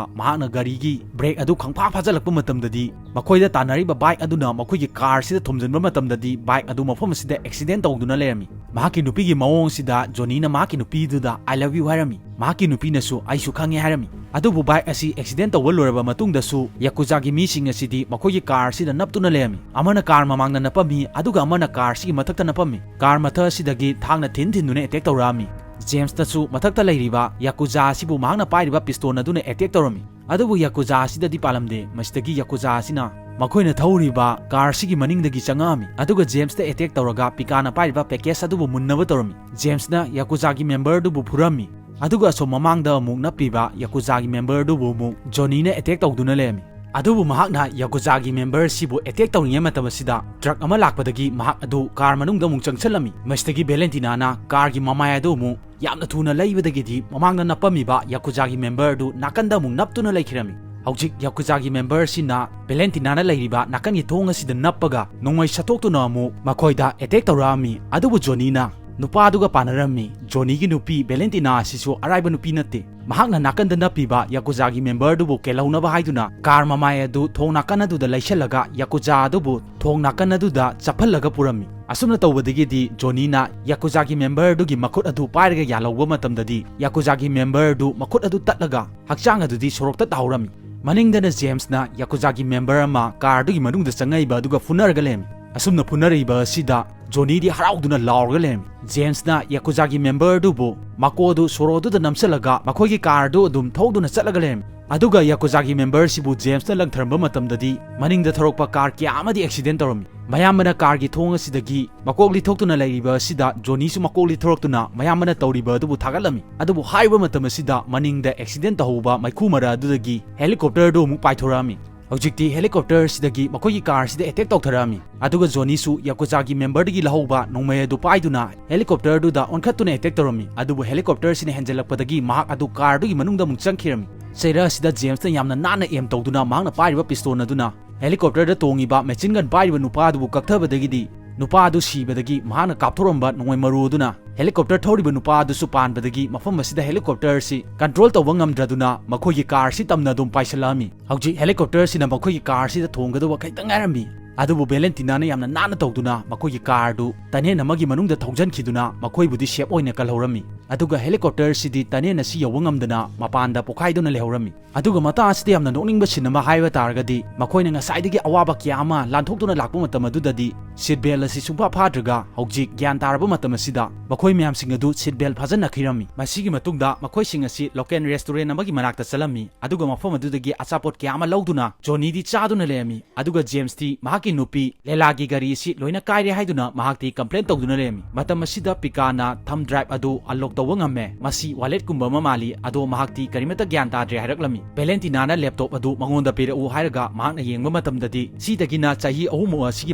ꯃꯍꯥꯛꯅ ꯒꯥꯔꯤꯒꯤ ꯕ꯭ꯔꯦꯛ ꯑꯗꯨ ꯈꯪꯐꯥ ꯐꯥꯖꯤꯜꯂꯛꯄ ꯃꯇꯝꯗꯗꯤ ꯃꯈꯣꯏꯗ ꯇꯥꯟꯅꯔꯤꯕ ꯕꯥꯏꯛ ꯑꯗꯨꯅ ꯃꯈꯣꯏꯒꯤ ꯀꯥꯔꯁꯤꯗ ꯊꯣꯝꯖꯤꯟꯕ ꯃꯇꯝꯗꯗꯤ ꯕꯥꯏꯛ ꯑꯗꯨ ꯃꯐꯝ ꯑꯁꯤꯗ ꯑꯦꯛꯁꯤꯗꯦꯟ ꯇꯧꯗꯨꯅ ꯂꯩꯔꯝꯃꯤ꯫ ꯃꯍꯥꯛꯀꯤ ꯅꯨꯄꯤꯒꯤ ꯃꯑꯣꯡ ꯑꯁꯤꯗ ꯖꯣꯅꯤꯅ ꯃꯍꯥꯛꯀꯤ ꯅꯨꯄꯤꯗꯨꯗ "I love you" ꯍꯥꯏꯔꯝꯃꯤ꯫ ꯃꯍꯥꯛꯀꯤ ꯅꯨꯄꯤꯅꯁꯨ "ꯑꯩꯁꯨ ꯈꯪꯉꯦ" ꯍꯥꯏꯔꯝꯃꯤ꯫ ꯑꯗꯨꯕꯨ ꯕꯥꯏꯛ ꯑꯁꯤ ꯑꯦꯛꯁꯤꯗꯦꯟ ꯇꯧꯕ ꯂꯣꯏꯔꯕ ꯃꯇꯨꯡꯗꯁꯨ ꯌꯥꯀꯨꯖꯥꯒꯤ ꯃꯤꯁꯤꯡ ꯑꯁꯤꯗꯤ ꯃꯈꯣꯏꯒꯤ ꯀꯥꯔ ꯑꯁꯤꯗ ꯅꯞꯇꯨꯅ ꯂꯩꯔꯝꯃꯤ꯫ ꯑꯃꯅ ꯀꯥꯔ ꯃꯃꯥꯡꯗ ꯅꯞꯄꯝꯃꯤ, ꯑꯗꯨꯒ ꯑꯃꯅ ꯀꯥꯔ ꯑꯁꯤꯒꯤ ꯃꯊꯛꯇ ꯅꯞꯄꯝꯃꯤ꯫ ꯀꯥꯔ ꯃꯊꯛ ꯑꯁꯤꯗꯒꯤ ꯊꯥꯡꯅ ꯊꯤꯟ ꯊꯤꯟꯗꯨꯅ ꯑꯦꯇꯦꯛ ꯇꯧꯔꯛꯑꯝꯃꯤ꯫ ꯖꯦꯝꯁꯇꯁꯨ ꯃꯊꯛꯇ ꯂꯩꯔꯤꯕ ꯌꯥꯀꯨꯖꯥ ꯑꯁꯤꯕꯨ ꯃꯍꯥꯛꯅ ꯄꯥꯏꯔꯤꯕ ꯄꯤꯁꯇꯣꯟ ꯑꯗꯨꯅ ꯑꯦꯇꯦꯛ ꯇꯧꯔꯝꯃꯤ꯫ ꯑꯗꯨꯕꯨ ꯌꯥꯀꯨꯖꯥ ꯑꯁꯤꯗꯗꯤ ꯄꯥꯜꯂꯝꯗꯦ꯫ ꯃꯁꯤꯗꯒꯤ ꯌꯥꯀꯨꯖꯥ ꯑꯁꯤꯅ ꯃꯈꯣꯏꯅ ꯊꯧꯔꯤꯕ ꯀꯥꯔ ꯑꯁꯤꯒꯤ ꯃꯅꯤꯡꯗꯒꯤ ꯆꯪꯉꯛꯑꯝꯃꯤ, ꯑꯗꯨꯒ ꯖꯦꯝꯁꯇ ꯑꯦꯇꯦꯛ ꯇꯧꯔꯒ ꯄꯤꯀꯥꯅ ꯄꯥꯏꯔꯤꯕ ꯄꯦꯀꯦꯖ ꯑꯗꯨꯕꯨ ꯃꯨꯟꯅꯕ ꯇꯧꯔꯝꯃꯤ꯫ ꯖꯦꯝꯁꯅ ꯌꯥꯀꯨꯖꯥꯒꯤ ꯃꯦꯝꯕꯔꯗꯨꯕꯨ ꯐꯨꯔꯝꯃꯤ, ꯑꯗꯨꯒ ꯑꯁꯣꯝ ꯃꯃꯥꯡꯗ ꯑꯃꯨꯛ ꯅꯞꯄꯤꯕ ꯌꯥꯀꯨꯖꯥꯒꯤ ꯃꯦꯝꯕꯔꯗꯨꯕꯨ ꯑꯃꯨꯛ ꯖꯣꯅꯤꯅ ꯑꯦꯇꯦꯛ ꯇꯧꯗꯨꯅ ꯂꯩꯔꯝꯃꯤ꯫ ꯑꯗꯨꯕꯨ ꯃꯍꯥꯛꯅ ꯌꯥꯀꯨꯖꯥꯒꯤ ꯃꯦꯝꯕꯔ ꯑꯁꯤꯕꯨ ꯑꯦꯇꯦꯛ ꯇꯧꯔꯤꯉꯩ ꯃꯇꯝ ꯑꯁꯤꯗ ꯇ꯭ꯔꯛ ꯑꯃ ꯂꯥꯛꯄꯗꯒꯤ ꯃꯍꯥꯛ ꯑꯗꯨ ꯀꯥꯔ ꯃꯅꯨꯡꯗ ꯑꯃꯨꯛ ꯆꯪꯁꯤꯜꯂꯝꯃꯤ꯫ ꯃꯁꯤꯗꯒꯤ ꯚꯦꯂꯦꯟꯇꯤꯅꯥꯅ ꯀꯥꯔꯒꯤ ꯃꯃꯥꯏ ꯑꯗꯨ ꯑꯃꯨꯛ ꯌꯥꯝꯅ ꯊꯨꯅ ꯂꯩꯕꯗꯒꯤꯗꯤ ꯃꯃꯥꯡꯗ ꯅꯞꯄꯝꯃꯤꯕ ꯌꯥꯀꯨꯖꯥꯒꯤ ꯃꯦꯝꯕꯔ ꯑꯗꯨ ꯅꯥꯀꯟꯗ ꯑꯃꯨꯛ ꯅꯞꯇꯨꯅ ꯂꯩꯈꯤꯔꯝꯃꯤ꯫ ꯍꯧꯖꯤꯛ ꯌꯥꯀꯨꯖꯥꯒꯤ ꯃꯦꯝꯕꯔ ꯑꯁꯤꯅ ꯚꯦꯂꯦꯟꯇꯤꯅꯥꯅ ꯂꯩꯔꯤꯕ ꯅꯥꯀꯟꯒꯤ ꯊꯣꯡ ꯑꯁꯤꯗ ꯅꯞꯄꯒ ꯅꯣꯡꯃꯩ ꯁꯠꯇꯣꯛꯇꯨꯅ ꯑꯃꯨꯛ ꯃꯈꯣꯏꯗ ꯑꯦꯇꯦꯛ ꯇꯧꯔꯛꯑꯝꯃꯤ꯫ ꯑꯗꯨꯕꯨ ꯖꯣꯅꯤꯅ ꯅꯨꯄꯥꯗꯨꯒ ꯄꯥꯟꯅꯔꯝꯃꯤ꯫ ꯖꯣꯅꯤꯒꯤ ꯅꯨꯄꯤ ꯚꯦꯂꯦꯟꯇꯤꯅꯥ ꯑꯁꯤꯁꯨ ꯑꯔꯥꯏꯕ ꯅꯨꯄꯤ ꯅꯠꯇꯦ꯫ ꯃꯍꯥꯛꯅ ꯅꯥꯀꯟꯗ ꯅꯞꯄꯤꯕ ꯌꯥꯀꯨꯖꯥꯒꯤ ꯃꯦꯝꯕꯔꯗꯨꯕꯨ ꯀꯦꯜꯍꯧꯅꯕ ꯍꯥꯏꯗꯨꯅ ꯀꯥꯔ ꯃꯃꯥꯏ ꯑꯗꯨ ꯊꯣꯡ ꯅꯥꯀꯟ ꯑꯗꯨꯗ ꯂꯩꯁꯜꯂꯒ ꯌꯥꯀꯨꯖꯥ ꯑꯗꯨꯕꯨ ꯊꯣꯡ ꯅꯥꯀꯟ ꯑꯗꯨꯗ ꯆꯞꯍꯜꯂꯒ ꯄꯨꯔꯝꯃꯤ꯫ ꯑꯁꯨꯝꯅ ꯇꯧꯕꯗꯒꯤꯗꯤ ꯖꯣꯅꯤꯅ ꯌꯥꯀꯨꯖꯥꯒꯤ ꯃꯦꯝꯕꯔꯗꯨꯒꯤ ꯃꯈꯨꯠ ꯑꯗꯨ ꯄꯥꯏꯔꯒ ꯌꯥꯜꯍꯧꯕ ꯃꯇꯝꯗꯗꯤ ꯌꯥꯀꯨꯖꯥꯒꯤ ꯃꯦꯝꯕꯔꯗꯨ ꯃꯈꯨꯠ ꯑꯗꯨ ꯇꯠꯂꯒ ꯍꯛꯆꯥꯡ ꯑꯗꯨꯗꯤ ꯁꯣꯔꯣꯛꯇ ꯇꯥꯍꯧꯔꯝꯃꯤ꯫ ꯃꯅꯤꯡꯗꯅ ꯖꯦꯝꯁꯅ ꯌꯥꯀꯨꯖꯥꯒꯤ ꯃꯦꯝꯕꯔ ꯑꯃ ꯀꯥꯔꯗꯨꯒꯤ ꯃꯅꯨꯡꯗ ꯆꯪꯉꯛꯏꯕ ꯑꯗꯨꯒ ꯐꯨꯅꯔꯒ ꯂꯩꯔꯝꯃꯤ꯫ ꯑꯁꯨꯝꯅ ꯐꯨꯅꯔꯤꯕ ꯑꯁꯤꯗ ꯖꯣꯅꯤꯗꯤ ꯍꯔꯥꯎꯗꯨꯅ ꯂꯥꯎꯔꯒ ꯂꯩꯔꯝꯃꯤ꯫ ꯖꯦꯝꯁꯅ ꯌꯥꯀꯨꯖꯥꯒꯤ ꯃꯦꯝꯕꯔꯗꯨꯕꯨ ꯃꯀꯣ ꯑꯗꯨ ꯁꯣꯔꯣꯗꯨꯗ ꯅꯝꯁꯤꯜꯂꯒ ꯃꯈꯣꯏꯒꯤ ꯀꯥꯔꯗꯨ ꯑꯗꯨꯝ ꯊꯧꯗꯨꯅ ꯆꯠꯂꯒ ꯂꯩꯔꯝꯃꯤ꯫ ꯑꯗꯨꯒ ꯌꯥꯀꯨꯖꯥꯒꯤ ꯃꯦꯝꯕꯔꯁꯤꯕꯨ ꯖꯦꯝꯁꯅ ꯂꯪꯊꯔꯝꯕ ꯃꯇꯝꯗꯗꯤ ꯃꯅꯤꯡꯗ ꯊꯧꯔꯛꯄ ꯀꯥꯔ ꯀꯌꯥ ꯑꯃꯗꯤ ꯑꯦꯛꯁꯤꯗꯦꯟ ꯇꯧꯔꯝꯃꯤ꯫ ꯃꯌꯥꯝꯕꯅ ꯀꯥꯔꯒꯤ ꯊꯣꯡ ꯑꯁꯤꯗꯒꯤ ꯃꯀꯣꯛ ꯂꯤꯊꯣꯛꯇꯨꯅ ꯂꯩꯔꯤꯕ ꯑꯁꯤꯗ ꯖꯣꯅꯤꯁꯨ ꯃꯀꯣꯛ ꯂꯤꯊꯣꯔꯛꯇꯨꯅ ꯃꯌꯥꯝꯕꯅ ꯇꯧꯔꯤꯕ ꯑꯗꯨꯕꯨ ꯊꯥꯒꯠꯂꯝꯃꯤ꯫ ꯑꯗꯨꯕꯨ ꯍꯥꯏꯔꯤꯕ ꯃꯇꯝ ꯑꯁꯤꯗ ꯃꯅꯤꯡꯗ ꯑꯦꯛꯁꯤꯗꯦꯟ ꯇꯧꯍꯧꯕ ꯃꯩꯈꯨ ꯃꯔꯥ ꯑꯗꯨꯗꯒꯤ ꯍꯦꯂꯤꯀꯣꯞꯇꯔꯗꯨ ꯑꯃꯨꯛ ꯄꯥꯏꯊꯣꯔꯛꯑꯝꯃꯤ꯫ ꯍꯧꯖꯤꯛꯇꯤ ꯍꯦꯂꯤꯀꯣꯞꯇꯔ ꯑꯁꯤꯗꯒꯤ ꯃꯈꯣꯏꯒꯤ ꯀꯥꯔ ꯑꯁꯤꯗ ꯑꯦꯇꯦꯛ ꯇꯧꯊꯔꯛꯑꯝꯃꯤ꯫ ꯑꯗꯨꯒ ꯖꯣꯅꯤꯁꯨ ꯌꯥꯀꯨꯖꯥꯒꯤ ꯃꯦꯝꯕꯔꯗꯒꯤ ꯂꯧꯍꯧꯕ ꯅꯣꯡꯃꯩ ꯑꯗꯨ ꯄꯥꯏꯗꯨꯅ ꯍꯦꯂꯤꯀꯣꯞꯇꯔꯗꯨꯗ ꯑꯣꯟꯈꯠꯇꯨꯅ ꯑꯦꯇꯦꯛ ꯇꯧꯔꯝꯃꯤ꯫ ꯑꯗꯨꯕꯨ ꯍꯦꯂꯤꯀꯣꯞꯇꯔ ꯑꯁꯤꯅ ꯍꯦꯟꯖꯜꯂꯛꯄꯗꯒꯤ ꯃꯍꯥꯛ ꯑꯗꯨ ꯀꯥꯔꯗꯨꯒꯤ ꯃꯅꯨꯡꯗ ꯑꯃꯨꯛ ꯆꯪꯈꯤꯔꯝꯃꯤ꯫ ꯆꯩꯔ ꯑꯁꯤꯗ ꯖꯦꯝꯁꯅ ꯌꯥꯝꯅ ꯅꯥꯟꯅ ꯑꯦꯝ ꯇꯧꯗꯨꯅ ꯃꯍꯥꯛꯅ ꯄꯥꯏꯔꯤꯕ ꯄꯤꯁꯇꯣꯟ ꯑꯗꯨꯅ ꯍꯦꯂꯤꯀꯣꯞꯇꯔꯗ ꯇꯣꯡꯉꯤꯕ ꯃꯦꯆꯤꯟ ꯒꯟ ꯄꯥꯏꯔꯤꯕ ꯅꯨꯄꯥ ꯑꯗꯨꯕꯨ ꯀꯛꯊꯕꯗꯒꯤꯗꯤ ꯅꯨꯄꯥ ꯑꯗꯨ ꯁꯤꯕꯗꯒꯤ ꯃꯍꯥꯛꯅ ꯀꯥꯞꯊꯣꯔꯝꯕ ꯅꯣꯡꯃꯩ ꯃꯔꯨ ꯑꯗꯨꯅ ꯍꯦꯂꯤꯀꯣꯞꯇꯔ ꯊꯧꯔꯤꯕ ꯅꯨꯄꯥ ꯑꯗꯨꯁꯨ ꯄꯥꯟꯕꯗꯒꯤ ꯃꯐꯝ ꯑꯁꯤꯗ ꯍꯦꯂꯤꯀꯣꯞꯇꯔ ꯑꯁꯤ ꯀꯟꯇ꯭ꯔꯣꯜ ꯇꯧꯕ ꯉꯝꯗ꯭ꯔꯗꯨꯅ ꯃꯈꯣꯏꯒꯤ ꯀꯥꯔ ꯑꯁꯤ ꯇꯝꯅ ꯑꯗꯨꯝ ꯄꯥꯏꯁꯤꯜꯂꯛꯑꯝꯃꯤ꯫ ꯍꯧꯖꯤꯛ ꯍꯦꯂꯤꯀꯣꯞꯇꯔ ꯑꯁꯤꯅ ꯃꯈꯣꯏꯒꯤ ꯀꯥꯔ ꯑꯁꯤꯗ ꯊꯣꯡꯒꯗꯧꯕ ꯈꯤꯇꯪ ꯉꯥꯏꯔꯝꯃꯤ꯫ ꯑꯗꯨꯕꯨ ꯚꯦꯂꯦꯟꯇꯤꯅꯥꯅ ꯌꯥꯝꯅ ꯅꯥꯟꯅ ꯇꯧꯗꯨꯅ ꯃꯈꯣꯏꯒꯤ ꯀꯥꯔꯗꯨ ꯇꯅꯦꯟ ꯑꯃꯒꯤ ꯃꯅꯨꯡꯗ ꯊꯧꯖꯤꯟꯈꯤꯗꯨꯅ ꯃꯈꯣꯏꯕꯨꯗꯤ ꯁꯦꯐ ꯑꯣꯏꯅ ꯀꯜꯍꯧꯔꯝꯃꯤ꯫ ꯑꯗꯨꯒ ꯍꯦꯂꯤꯀꯣꯞꯇꯔ ꯑꯁꯤꯗꯤ ꯇꯅꯦꯟ ꯑꯁꯤ ꯌꯧꯕ ꯉꯝꯗꯅ ꯃꯄꯥꯟꯗ ꯄꯣꯈꯥꯏꯗꯨꯅ ꯂꯩꯍꯧꯔꯝꯃꯤ꯫ ꯑꯗꯨꯒ ꯃꯇꯥꯡ ꯑꯁꯤꯗ ꯌꯥꯝꯅ ꯅꯣꯛꯅꯤꯡꯕ ꯁꯤꯟ ꯑꯃ ꯍꯥꯏꯕ ꯇꯥꯔꯒꯗꯤ, ꯃꯈꯣꯏꯅ ꯉꯁꯥꯏꯗꯒꯤ ꯑꯋꯥꯕ ꯀꯌꯥ ꯑꯃ ꯂꯥꯟꯊꯣꯛꯇꯨꯅ ꯂꯥꯛꯄ ꯃꯇꯝ ꯑꯗꯨꯗꯗꯤ ꯁꯤꯠ ꯕꯦꯜ ꯑꯁꯤ ꯁꯨꯡꯐꯥ ꯐꯥꯗ꯭ꯔꯒ, ꯍꯧꯖꯤꯛ ꯒ꯭ꯌꯥꯟ ꯇꯥꯔꯕ ꯃꯇꯝ ꯑꯁꯤꯗ ꯃꯈꯣꯏ ꯃꯌꯥꯝꯁꯤꯡ ꯑꯗꯨ ꯁꯤꯠ ꯕꯦꯜ ꯐꯥꯖꯟꯅꯈꯤꯔꯝꯃꯤ꯫ ꯃꯁꯤꯒꯤ ꯃꯇꯨꯡꯗ ꯃꯈꯣꯏꯁꯤꯡ ꯑꯁꯤ ꯂꯣꯀꯦꯜ ꯔꯦꯁꯇꯨꯔꯦꯟ ꯑꯃꯒꯤ ꯃꯅꯥꯛꯇ ꯆꯠꯂꯝꯃꯤ, ꯑꯗꯨꯒ ꯃꯐꯝ ꯑꯗꯨꯗꯒꯤ ꯑꯆꯥꯄꯣꯠ ꯀꯌꯥ ꯑꯃ ꯂꯧꯗꯨꯅ ꯖꯣꯅꯤꯗꯤ ꯆꯥꯗꯨꯅ ꯂꯩꯔꯝꯃꯤ꯫ ꯑꯗꯨꯒ ꯖꯦꯝꯁꯇꯤ ꯃꯍꯥꯛꯀꯤ ꯅꯨꯄꯤ ꯂꯦꯂꯥꯒꯤ ꯒꯥꯔꯤ ꯑꯁꯤ ꯂꯣꯏꯅ ꯀꯥꯏꯔꯦ ꯍꯥꯏꯗꯨꯅ ꯃꯍꯥꯛꯇꯤ ꯀꯝꯄ꯭ꯂꯦꯟ ꯇꯧꯗꯨꯅ ꯂꯩꯔꯝꯃꯤ꯫ ꯃꯇꯝ ꯑꯁꯤꯗ ꯄꯤꯀꯥꯅ ꯊꯝ ꯗ꯭ꯔꯥꯏꯚ ꯑꯗꯨ ꯑꯟꯂꯣꯛ ꯇꯧꯕ ꯉꯝꯃꯦ꯫ ꯃꯁꯤ ꯋꯥꯂꯦꯠꯀꯨꯝꯕ ꯑꯃ ꯃꯥꯜꯂꯤ, ꯑꯗꯣ ꯃꯍꯥꯛꯇꯤ ꯀꯔꯤꯃꯠꯇ ꯒ꯭ꯌꯥꯟ ꯇꯥꯗ꯭ꯔꯦ ꯍꯥꯏꯔꯛꯂꯝꯃꯤ꯫ ꯚꯦꯂꯦꯟꯇꯤꯅꯥꯅ ꯂꯦꯞꯇꯣꯞ ꯑꯗꯨ ꯃꯉꯣꯟꯗ ꯄꯤꯔꯛꯎ ꯍꯥꯏꯔꯒ ꯃꯍꯥꯛꯅ ꯌꯦꯡꯕ ꯃꯇꯝꯗꯗꯤ ꯁꯤꯗꯒꯤꯅ ꯆꯍꯤ ꯑꯍꯨꯝꯃꯨꯛ ꯑꯁꯤꯒꯤ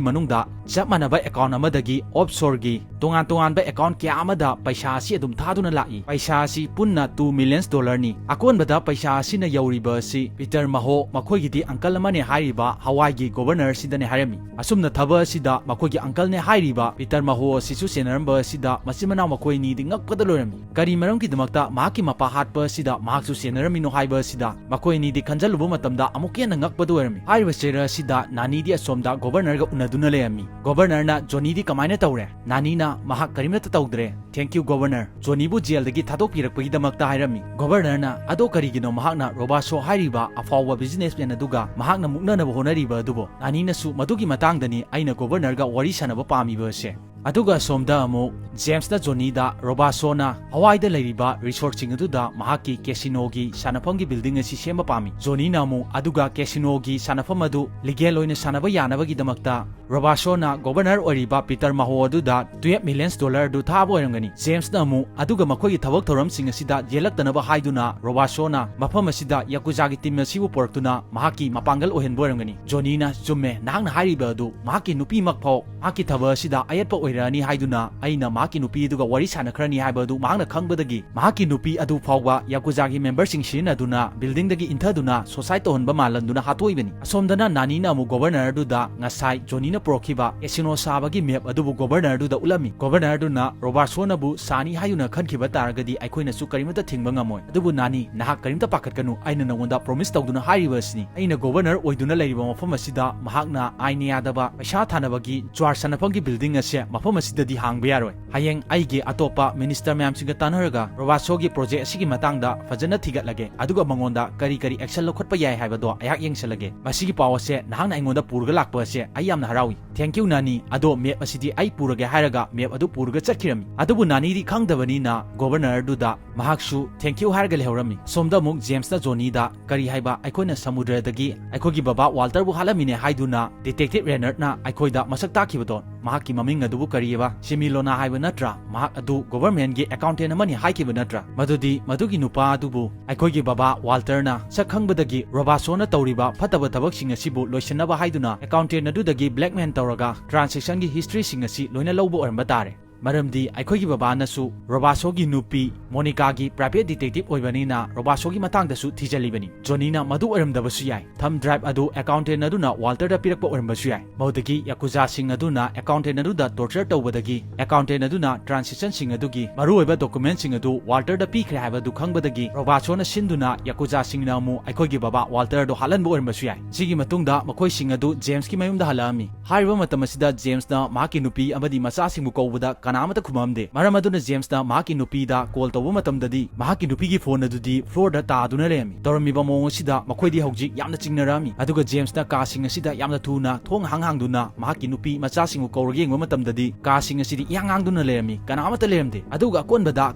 ꯃꯅꯨꯡꯗ ꯆꯞ ꯃꯥꯟꯅꯕ ꯑꯦꯀꯥꯎꯟ ꯑꯃꯗꯒꯤ ꯑꯣꯐꯁꯣꯔꯒꯤ ꯇꯣꯉꯥꯟ ꯇꯣꯉꯥꯟꯕ ꯑꯦꯀꯥꯎꯟ ꯀꯌꯥ ꯑꯃꯗ ꯄꯩꯁꯥ ꯑꯁꯤ ꯑꯗꯨꯝ ꯊꯥꯗꯨꯅ ꯂꯥꯛꯏ꯫ ꯄꯩꯁꯥ ꯑꯁꯤ ꯄꯨꯟꯅ ꯇꯨ ꯃꯤꯂꯤꯌꯟꯁ ꯗꯣꯂꯔꯅꯤ꯫ ꯑꯀꯣꯟꯕꯗ ꯄꯩꯁꯥ ꯑꯁꯤꯅ ꯌꯧꯔꯤꯕ ꯑꯁꯤ ꯄꯤꯇꯔ ꯃꯍꯣ, ꯃꯈꯣꯏꯒꯤꯗꯤ ꯑꯪꯀꯜ ꯑꯃꯅꯦ ꯍꯥꯏꯔꯤꯕ ꯍꯋꯥꯏꯒꯤ ꯒꯣꯚꯔꯅꯔ ꯑꯁꯤꯗꯅꯦ ꯍꯥꯏꯔꯝꯃꯤ꯫ ꯑꯁꯨꯝꯅ ꯊꯕꯛ ꯑꯁꯤꯗ ꯃꯈꯣꯏꯒꯤ ꯑꯪꯀꯜꯅꯦ ꯍꯥꯏꯔꯤꯕ ꯄꯤꯇꯔ ꯃꯍꯣ ꯑꯁꯤꯁꯨ ꯁꯦꯟꯅꯔꯝꯕ ꯑꯁꯤꯗ ꯃꯆꯤꯟ ꯃꯅꯥꯎ ꯃꯈꯣꯏ ꯑꯅꯤꯗꯤ ꯉꯛꯄꯗ ꯂꯣꯏꯔꯝꯃꯤ꯫ ꯀꯔꯤ ꯃꯔꯝꯒꯤꯗꯃꯛꯇ ꯃꯍꯥꯛꯀꯤ ꯃꯄꯥ ꯍꯥꯠꯄ ꯑꯁꯤꯗ ꯃꯍꯥꯛꯁꯨ ꯁꯦꯟꯅꯔꯝꯃꯤꯅꯣ ꯍꯥꯏꯕ ꯑꯁꯤꯗ ꯃꯈꯣꯏ ꯑꯅꯤꯗꯤ ꯈꯟꯖꯜꯂꯨꯕ ꯃꯇꯝꯗ ꯑꯃꯨꯛꯀ ꯍꯦꯟꯅ ꯉꯛꯄꯗ ꯑꯣꯏꯔꯝꯃꯤ꯫ ꯍꯥꯏꯔꯤꯕ ꯆꯦꯔ ꯑꯁꯤꯗ ꯅꯥꯅꯤꯗꯤ ꯑꯁꯣꯝꯗ ꯒꯣꯚꯔꯅꯔꯒ ꯎꯅꯗꯨꯅ ꯂꯩꯔꯝꯃꯤ꯫ ꯒꯣꯚꯔꯅꯔꯅ ꯖꯣꯅꯤꯗꯤ ꯀꯃꯥꯏꯅ ꯇꯧꯔꯦ? ꯅꯥꯅꯤꯅ ꯃꯍꯥꯛ ꯀꯔꯤꯃꯠꯇ ꯇꯧꯗ꯭ꯔꯦ꯫ Thank you, Governor꯫ ꯖꯣꯅꯤꯕꯨ ꯖꯦꯜꯗꯒꯤ ꯊꯥꯗꯣꯛꯄꯤꯔꯛꯄꯒꯤꯗꯃꯛꯇ ꯍꯥꯏꯔꯝꯃꯤ꯫ ꯒꯣꯚꯔꯅꯔꯅ, "ꯑꯗꯣ ꯀꯔꯤꯒꯤꯅꯣ ꯃꯍꯥꯛꯅ ꯔꯣꯕꯥꯁꯣ ꯍꯥꯏꯔꯤꯕ ꯑꯐꯥꯎꯕ ꯕꯤꯖꯤꯅꯦꯁꯃꯦꯟ ꯑꯗꯨꯒ ꯃꯍꯥꯛꯅ ꯃꯨꯛꯅꯅꯕ ꯍꯣꯠꯅꯔꯤꯕ ꯑꯗꯨꯕꯨ?" ꯅꯥꯅꯤꯅꯁꯨ, "ꯃꯗꯨ ꯑꯗꯨꯒꯤ ꯃꯇꯥꯡꯗꯅꯤ ꯑꯩꯅ ꯒꯣꯚꯔꯅꯔꯒ ꯋꯥꯔꯤ ꯁꯥꯟꯅꯕ ꯄꯥꯝꯃꯤꯕ ꯑꯁꯦ꯫ ꯑꯗꯨꯒ ꯑꯁꯣꯝꯗ ꯑꯃꯨꯛ ꯖꯦꯝꯁꯅ ꯖꯣꯅꯤꯗ ꯔꯣꯕꯥꯁꯣꯅ ꯍꯋꯥꯏꯗ ꯂꯩꯔꯤꯕ ꯔꯤꯁꯣꯔꯠꯁꯤꯡ ꯑꯗꯨꯗ ꯃꯍꯥꯛꯀꯤ ꯀꯦꯁꯤꯅꯣꯒꯤ ꯁꯥꯟꯅꯐꯝꯒꯤ ꯕꯤꯜꯗꯤꯡ ꯑꯁꯤ ꯁꯦꯝꯕ ꯄꯥꯝꯃꯤ꯫ ꯖꯣꯅꯤꯅ ꯑꯃꯨꯛ ꯑꯗꯨꯒ ꯀꯦꯁꯤꯅꯣꯒꯤ ꯁꯥꯟꯅꯐꯝ ꯑꯗꯨ ꯂꯤꯒꯦꯜ ꯑꯣꯏꯅ ꯁꯥꯟꯅꯕ ꯌꯥꯅꯕꯒꯤꯗꯃꯛꯇ ꯔꯣꯕꯥꯁꯣꯅ ꯒꯣꯚꯔꯅꯔ ꯑꯣꯏꯔꯤꯕ ꯄꯤꯇꯔ ꯃꯥꯍꯣ ꯑꯗꯨꯗ ꯇꯨꯌꯦꯜꯐ ꯃꯤꯂꯤꯌꯟ ꯗꯣꯂꯔ ꯑꯗꯨ ꯊꯥꯕ ꯑꯣꯏꯔꯝꯒꯅꯤ꯫ ꯖꯦꯝꯁꯅ ꯑꯃꯨꯛ ꯑꯗꯨꯒ ꯃꯈꯣꯏꯒꯤ ꯊꯕꯛ ꯊꯧꯔꯝꯁꯤꯡ ꯑꯁꯤꯗ ꯌꯦꯜꯂꯛꯇꯅꯕ ꯍꯥꯏꯗꯨꯅ ꯔꯣꯕꯥꯁꯣꯅ ꯃꯐꯝ ꯑꯁꯤꯗ ꯌꯥꯀꯨꯖꯥꯒꯤ ꯇꯤꯝ ꯑꯁꯤꯕꯨ ꯄꯨꯔꯛꯇꯨꯅ ꯃꯍꯥꯛꯀꯤ ꯃꯄꯥꯡꯒꯜ ꯑꯣꯏꯍꯟꯕ ꯑꯣꯏꯔꯝꯒꯅꯤ꯫ ꯖꯣꯅꯤꯅ, "ꯆꯨꯝꯃꯦ, ꯅꯍꯥꯛꯅ ꯍꯥꯏꯔꯤꯕ ꯑꯗꯨ꯫ ꯃꯍꯥꯛꯀꯤ ꯅꯨꯄꯤꯃꯛ ꯐꯥꯎ ꯃꯍꯥꯛꯀꯤ ꯊꯕꯛ ꯑꯁꯤꯗ ꯑꯌꯦꯠꯄ ꯑꯣꯏꯔꯛꯑꯅꯤ ꯍꯥꯏꯗꯨꯅ ꯑꯩꯅ ꯃꯍꯥꯛꯀꯤ ꯅꯨꯄꯤ ꯑꯗꯨꯒ ꯋꯥꯔꯤ ꯁꯥꯟꯅꯈ꯭ꯔꯅꯤ ꯍꯥꯏꯕ ꯑꯗꯨ ꯃꯍꯥꯛꯅ ꯈꯪꯕꯗꯒꯤ ꯃꯍꯥꯛꯀꯤ ꯅꯨꯄꯤ ꯑꯗꯨ ꯐꯥꯎꯕ ꯌꯥꯀꯨꯖꯥꯒꯤ ꯃꯦꯝꯕꯔꯁꯤꯡ ꯁꯤꯖꯤꯟꯅꯗꯨꯅ ꯕꯤꯜꯗꯤꯡꯗꯒꯤ ꯏꯟꯊꯗꯨꯅ ꯁꯨꯁꯥꯏꯗ ꯇꯧꯍꯟꯕ ꯃꯥꯜꯍꯟꯗꯨꯅ ꯍꯥꯠꯇꯣꯛꯏꯕꯅꯤ"꯫ ꯑꯁꯣꯝꯗꯅ ꯅꯥꯅꯤꯅ ꯑꯃꯨꯛ ꯒꯣꯚꯔꯅꯔ ꯑꯗꯨꯗ ꯉꯁꯥꯏ ꯖꯣꯅꯤꯅ ꯄꯨꯔꯛꯈꯤꯕ ꯀꯦꯁꯤꯅꯣ ꯁꯥꯕꯒꯤ ꯃꯦꯞ ꯑꯗꯨꯕꯨ ꯒꯣꯚꯔꯅꯔ ꯑꯗꯨꯗ ꯎꯠꯂꯝꯃꯤ꯫ ꯒꯣꯚꯔꯅꯔ ꯑꯗꯨꯅ ꯔꯣꯕꯥꯁꯣꯅꯕꯨ ꯁꯥꯅꯤ ꯍꯥꯏꯗꯨꯅ ꯈꯟꯈꯤꯕ ꯇꯥꯔꯒꯗꯤ ꯑꯩꯈꯣꯏꯅꯁꯨ ꯀꯔꯤꯃꯠꯇ ꯊꯤꯡꯕ ꯉꯝꯃꯣꯏ꯫ ꯑꯗꯨꯕꯨ ꯅꯥꯅꯤ, ꯅꯍꯥꯛ ꯀꯔꯤꯝꯇ ꯄꯥꯈꯠꯀꯅꯨ, ꯑꯩꯅ ꯅꯉꯣꯟꯗ ꯄ꯭ꯔꯣꯃꯤꯁ ꯇꯧꯗꯨꯅ ꯍꯥꯏꯔꯤꯕ ꯑꯁꯤꯅꯤ꯫ ꯑꯩꯅ ꯒꯣꯚꯔꯅꯔ ꯑꯣꯏꯗꯨꯅ ꯂꯩꯔꯤꯕ ꯃꯐꯝ ꯑꯁꯤꯗ ꯃꯍꯥꯛꯅ ꯑꯥꯏꯟꯅ ꯌꯥꯗꯕ ꯄꯩꯁꯥ ꯊꯥꯅꯕꯒꯤ ꯖ꯭ꯋꯥꯔ ꯁꯥꯟꯅꯐꯝꯒꯤ ꯕꯤꯜꯗꯤꯡ ꯑꯁꯦ ꯃꯐꯝ ꯑꯁꯤꯗꯗꯤ ꯍꯥꯡꯕ ꯌꯥꯔꯣꯏ꯫ ꯍꯌꯦꯡ ꯑꯩꯒꯤ ꯑꯇꯣꯞꯄ ꯃꯤꯅꯤꯁꯇꯔ ꯃꯌꯥꯝꯁꯤꯡꯒ ꯇꯥꯟꯅꯔꯒ ꯔꯣꯕꯥꯁꯣꯒꯤ ꯄ꯭ꯔꯣꯖꯦꯛ ꯑꯁꯤꯒꯤ ꯃꯇꯥꯡꯗ ꯐꯖꯅ ꯊꯤꯒꯠꯂꯒꯦ, ꯑꯗꯨꯒ ꯃꯉꯣꯟꯗ ꯀꯔꯤ ꯀꯔꯤ ꯑꯦꯛꯁꯟ ꯂꯧꯈꯠꯄ ꯌꯥꯏ ꯍꯥꯏꯕꯗꯣ ꯑꯩꯍꯥꯛ ꯌꯦꯡꯁꯜꯂꯒꯦ꯫ ꯃꯁꯤꯒꯤ ꯄꯥꯎ ꯑꯁꯦ ꯅꯍꯥꯛꯅ ꯑꯩꯉꯣꯟꯗ ꯄꯨꯔꯒ ꯂꯥꯛꯄ ꯑꯁꯦ ꯑꯩ ꯌꯥꯝꯅ ꯍꯔꯥꯎꯏ꯫ "Thank you, ꯅꯥꯅꯤ꯫ ꯑꯗꯣ ꯃꯦꯞ ꯑꯁꯤꯗꯤ ꯑꯩ ꯄꯨꯔꯒꯦ" ꯍꯥꯏꯔꯒ ꯃꯦꯞ ꯑꯗꯨ ꯄꯨꯔꯒ ꯆꯠꯈꯤꯔꯝꯃꯤ꯫ ꯑꯗꯨꯕꯨ ꯅꯥꯅꯤꯗꯤ ꯈꯪꯗꯕꯅꯤꯅ ꯒꯣꯚꯔꯅꯔ ꯑꯗꯨꯗ ꯃꯍꯥꯛꯁꯨ "Thank you" ꯍꯥꯏꯔꯒ ꯂꯩꯍꯧꯔꯝꯃꯤ꯫ ꯁꯣꯝꯗ ꯑꯃꯨꯛ ꯖꯦꯝꯁꯅ ꯖꯣꯅꯤꯗ, "ꯀꯔꯤ ꯍꯥꯏꯕ? ꯑꯩꯈꯣꯏꯅ ꯁꯃꯨꯗ꯭ꯔꯗꯒꯤ ꯑꯩꯈꯣꯏꯒꯤ ꯕꯕꯥ ꯋꯥꯜꯇꯔꯕꯨ ꯍꯥꯠꯂꯝꯃꯤꯅꯦ" ꯍꯥꯏꯗꯨꯅ ꯗꯤꯇꯦꯛꯇꯤꯚ ꯔꯦꯅꯔꯠꯅ ꯑꯩꯈꯣꯏꯗ ꯃꯁꯛ ꯇꯥꯛꯈꯤꯕꯗꯣ, ꯃꯍꯥꯛꯀꯤ ꯃꯃꯤꯡ ꯑꯗꯨꯕꯨ ꯀꯔꯤꯑꯕ? ꯁꯤꯃꯤꯂꯣꯅꯥ ꯍꯥꯏꯕ ꯅꯠꯇ꯭ꯔꯥ? ꯃꯍꯥꯛ ꯑꯗꯨ ꯒꯣꯚꯔꯃꯦꯟꯒꯤ ꯑꯦꯀꯥꯎꯟꯇꯦꯟ ꯑꯃꯅꯤ ꯍꯥꯏꯈꯤꯕ ꯅꯠꯇ꯭ꯔꯥ? ꯃꯗꯨꯗꯤ ꯃꯗꯨꯒꯤ ꯅꯨꯄꯥ ꯑꯗꯨꯕꯨ ꯑꯩꯈꯣꯏꯒꯤ ꯕꯕꯥ ꯋꯥꯜꯇꯔꯅ ꯁꯛ ꯈꯪꯕꯗꯒꯤ ꯔꯣꯕꯥꯁꯣꯅ ꯇꯧꯔꯤꯕ ꯐꯠꯇꯕ ꯊꯕꯛꯁꯤꯡ ꯑꯁꯤꯕꯨ ꯂꯣꯏꯁꯤꯟꯅꯕ ꯍꯥꯏꯗꯨꯅ ꯑꯦꯀꯥꯎꯟꯇꯦꯟ ꯑꯗꯨꯗꯒꯤ ꯕ꯭ꯂꯦꯛꯃꯦꯟ ꯇꯧꯔꯒ ꯇ꯭ꯔꯥꯟꯁꯦꯛꯁꯟꯒꯤ ꯍꯤꯁꯇ꯭ꯔꯤꯁꯤꯡ ꯑꯁꯤ ꯂꯣꯏꯅ ꯂꯧꯕ ꯑꯣꯏꯔꯝꯕ ꯇꯥꯔꯦ꯫ ꯃꯔꯝꯗꯤ ꯑꯩꯈꯣꯏꯒꯤ ꯕꯕꯥꯅꯁꯨ ꯔꯣꯕꯥꯁꯣꯒꯤ ꯅꯨꯄꯤ ꯃꯣꯅꯤꯀꯥꯒꯤ ꯄ꯭ꯔꯥꯏꯚꯦꯠ ꯗꯤꯇꯦꯛꯇꯤꯚ ꯑꯣꯏꯕꯅꯤꯅ ꯔꯣꯕꯥꯁꯣꯒꯤ ꯃꯇꯥꯡꯗꯁꯨ ꯊꯤꯖꯜꯂꯤꯕꯅꯤ꯫ ꯖꯣꯅꯤꯅ ꯃꯗꯨ ꯑꯣꯏꯔꯝꯗꯕꯁꯨ ꯌꯥꯏ꯫ ꯊꯝ ꯗ꯭ꯔꯥꯏꯚ ꯑꯗꯨ ꯑꯦꯀꯥꯎꯟꯇꯦꯟ ꯑꯗꯨꯅ ꯋꯥꯜꯇꯔꯗ ꯄꯤꯔꯛꯄ ꯑꯣꯏꯔꯝꯕꯁꯨ ꯌꯥꯏ꯫ ꯃꯗꯨꯗꯒꯤ ꯌꯥꯀꯨꯖꯥꯁꯤꯡ ꯑꯗꯨꯅ ꯑꯦꯀꯥꯎꯟꯇꯦꯟ ꯑꯗꯨꯗ ꯇꯣꯔꯆꯔ ꯇꯧꯕꯗꯒꯤ ꯑꯦꯀꯥꯎꯟꯇꯦꯟ ꯑꯗꯨꯅ ꯇ꯭ꯔꯥꯟꯁꯦꯛꯁꯟꯁꯤꯡ ꯑꯗꯨꯒꯤ ꯃꯔꯨꯑꯣꯏꯕ ꯗꯣꯀꯨꯃꯦꯟꯁꯤꯡ ꯑꯗꯨ ꯋꯥꯜꯇꯔꯗ ꯄꯤꯈ꯭ꯔꯦ ꯍꯥꯏꯕ ꯑꯗꯨ ꯈꯪꯕꯗꯒꯤ ꯔꯣꯕꯥꯁꯣꯅ ꯁꯤꯟꯗꯨꯅ ꯌꯥꯀꯨꯖꯥꯁꯤꯡꯅ ꯑꯃꯨꯛ ꯑꯩꯈꯣꯏꯒꯤ ꯕꯕꯥ ꯋꯥꯜꯇꯔꯗꯣ ꯍꯥꯠꯍꯟꯕ ꯑꯣꯏꯔꯝꯕꯁꯨ ꯌꯥꯏ꯫ ꯁꯤꯒꯤ ꯃꯇꯨꯡꯗ ꯃꯈꯣꯏꯁꯤꯡ ꯑꯗꯨ ꯖꯦꯝꯁꯀꯤ ꯃꯌꯨꯝꯗ ꯍꯜꯂꯛꯑꯝꯃꯤ꯫ ꯍꯥꯏꯔꯤꯕ ꯃꯇꯝ ꯑꯁꯤꯗ ꯖꯦꯝꯁꯅ ꯃꯍꯥꯛꯀꯤ ꯅꯨꯄꯤ ꯑꯃꯗꯤ ꯃꯆꯥꯁꯤꯡꯕꯨ ꯀꯧꯕꯗ ꯀꯅꯥ ꯑꯃꯠꯇ ꯈꯨꯝꯃꯝꯗꯦ꯫ ꯃꯔꯝ ꯑꯗꯨꯅ ꯖꯦꯝꯁꯅ ꯃꯍꯥꯛꯀꯤ ꯅꯨꯄꯤꯗ ꯀꯣꯜ ꯇꯧꯕ ꯃꯇꯝꯗꯗꯤ ꯃꯍꯥꯛꯀꯤ ꯅꯨꯄꯤꯒꯤ ꯐꯣꯟ ꯑꯗꯨꯗꯤ ꯐ꯭ꯂꯣꯔꯗ ꯇꯥꯗꯨꯅ ꯂꯩꯔꯝꯃꯤ꯫ ꯇꯧꯔꯝꯃꯤꯕ ꯃꯑꯣꯡ ꯑꯁꯤꯗ ꯃꯈꯣꯏꯗꯤ ꯍꯧꯖꯤꯛ ꯌꯥꯝꯅ ꯆꯤꯡꯅꯔꯛꯑꯝꯃꯤ꯫ ꯑꯗꯨꯒ ꯖꯦꯝꯁꯅ ꯀꯥꯁꯤꯡ ꯑꯁꯤꯗ ꯌꯥꯝꯅ ꯊꯨꯅ ꯊꯣꯡ ꯍꯥꯡ ꯍꯥꯡꯗꯨꯅ ꯃꯍꯥꯛꯀꯤ ꯅꯨꯄꯤ ꯃꯆꯥꯁꯤꯡꯕꯨ ꯀꯧꯔꯒ ꯌꯦꯡꯕ ꯃꯇꯝꯗꯗꯤ ꯀꯥꯁꯤꯡ ꯑꯁꯤꯗꯤ ꯏꯍꯥꯡ ꯍꯥꯡꯗꯨꯅ ꯂꯩꯔꯝꯃꯤ꯫ ꯀꯅꯥ ꯑꯃꯠꯇ ꯂꯩꯔꯝꯗꯦ꯫ ꯑꯗꯨꯒ ꯑꯀꯣꯟꯕꯗ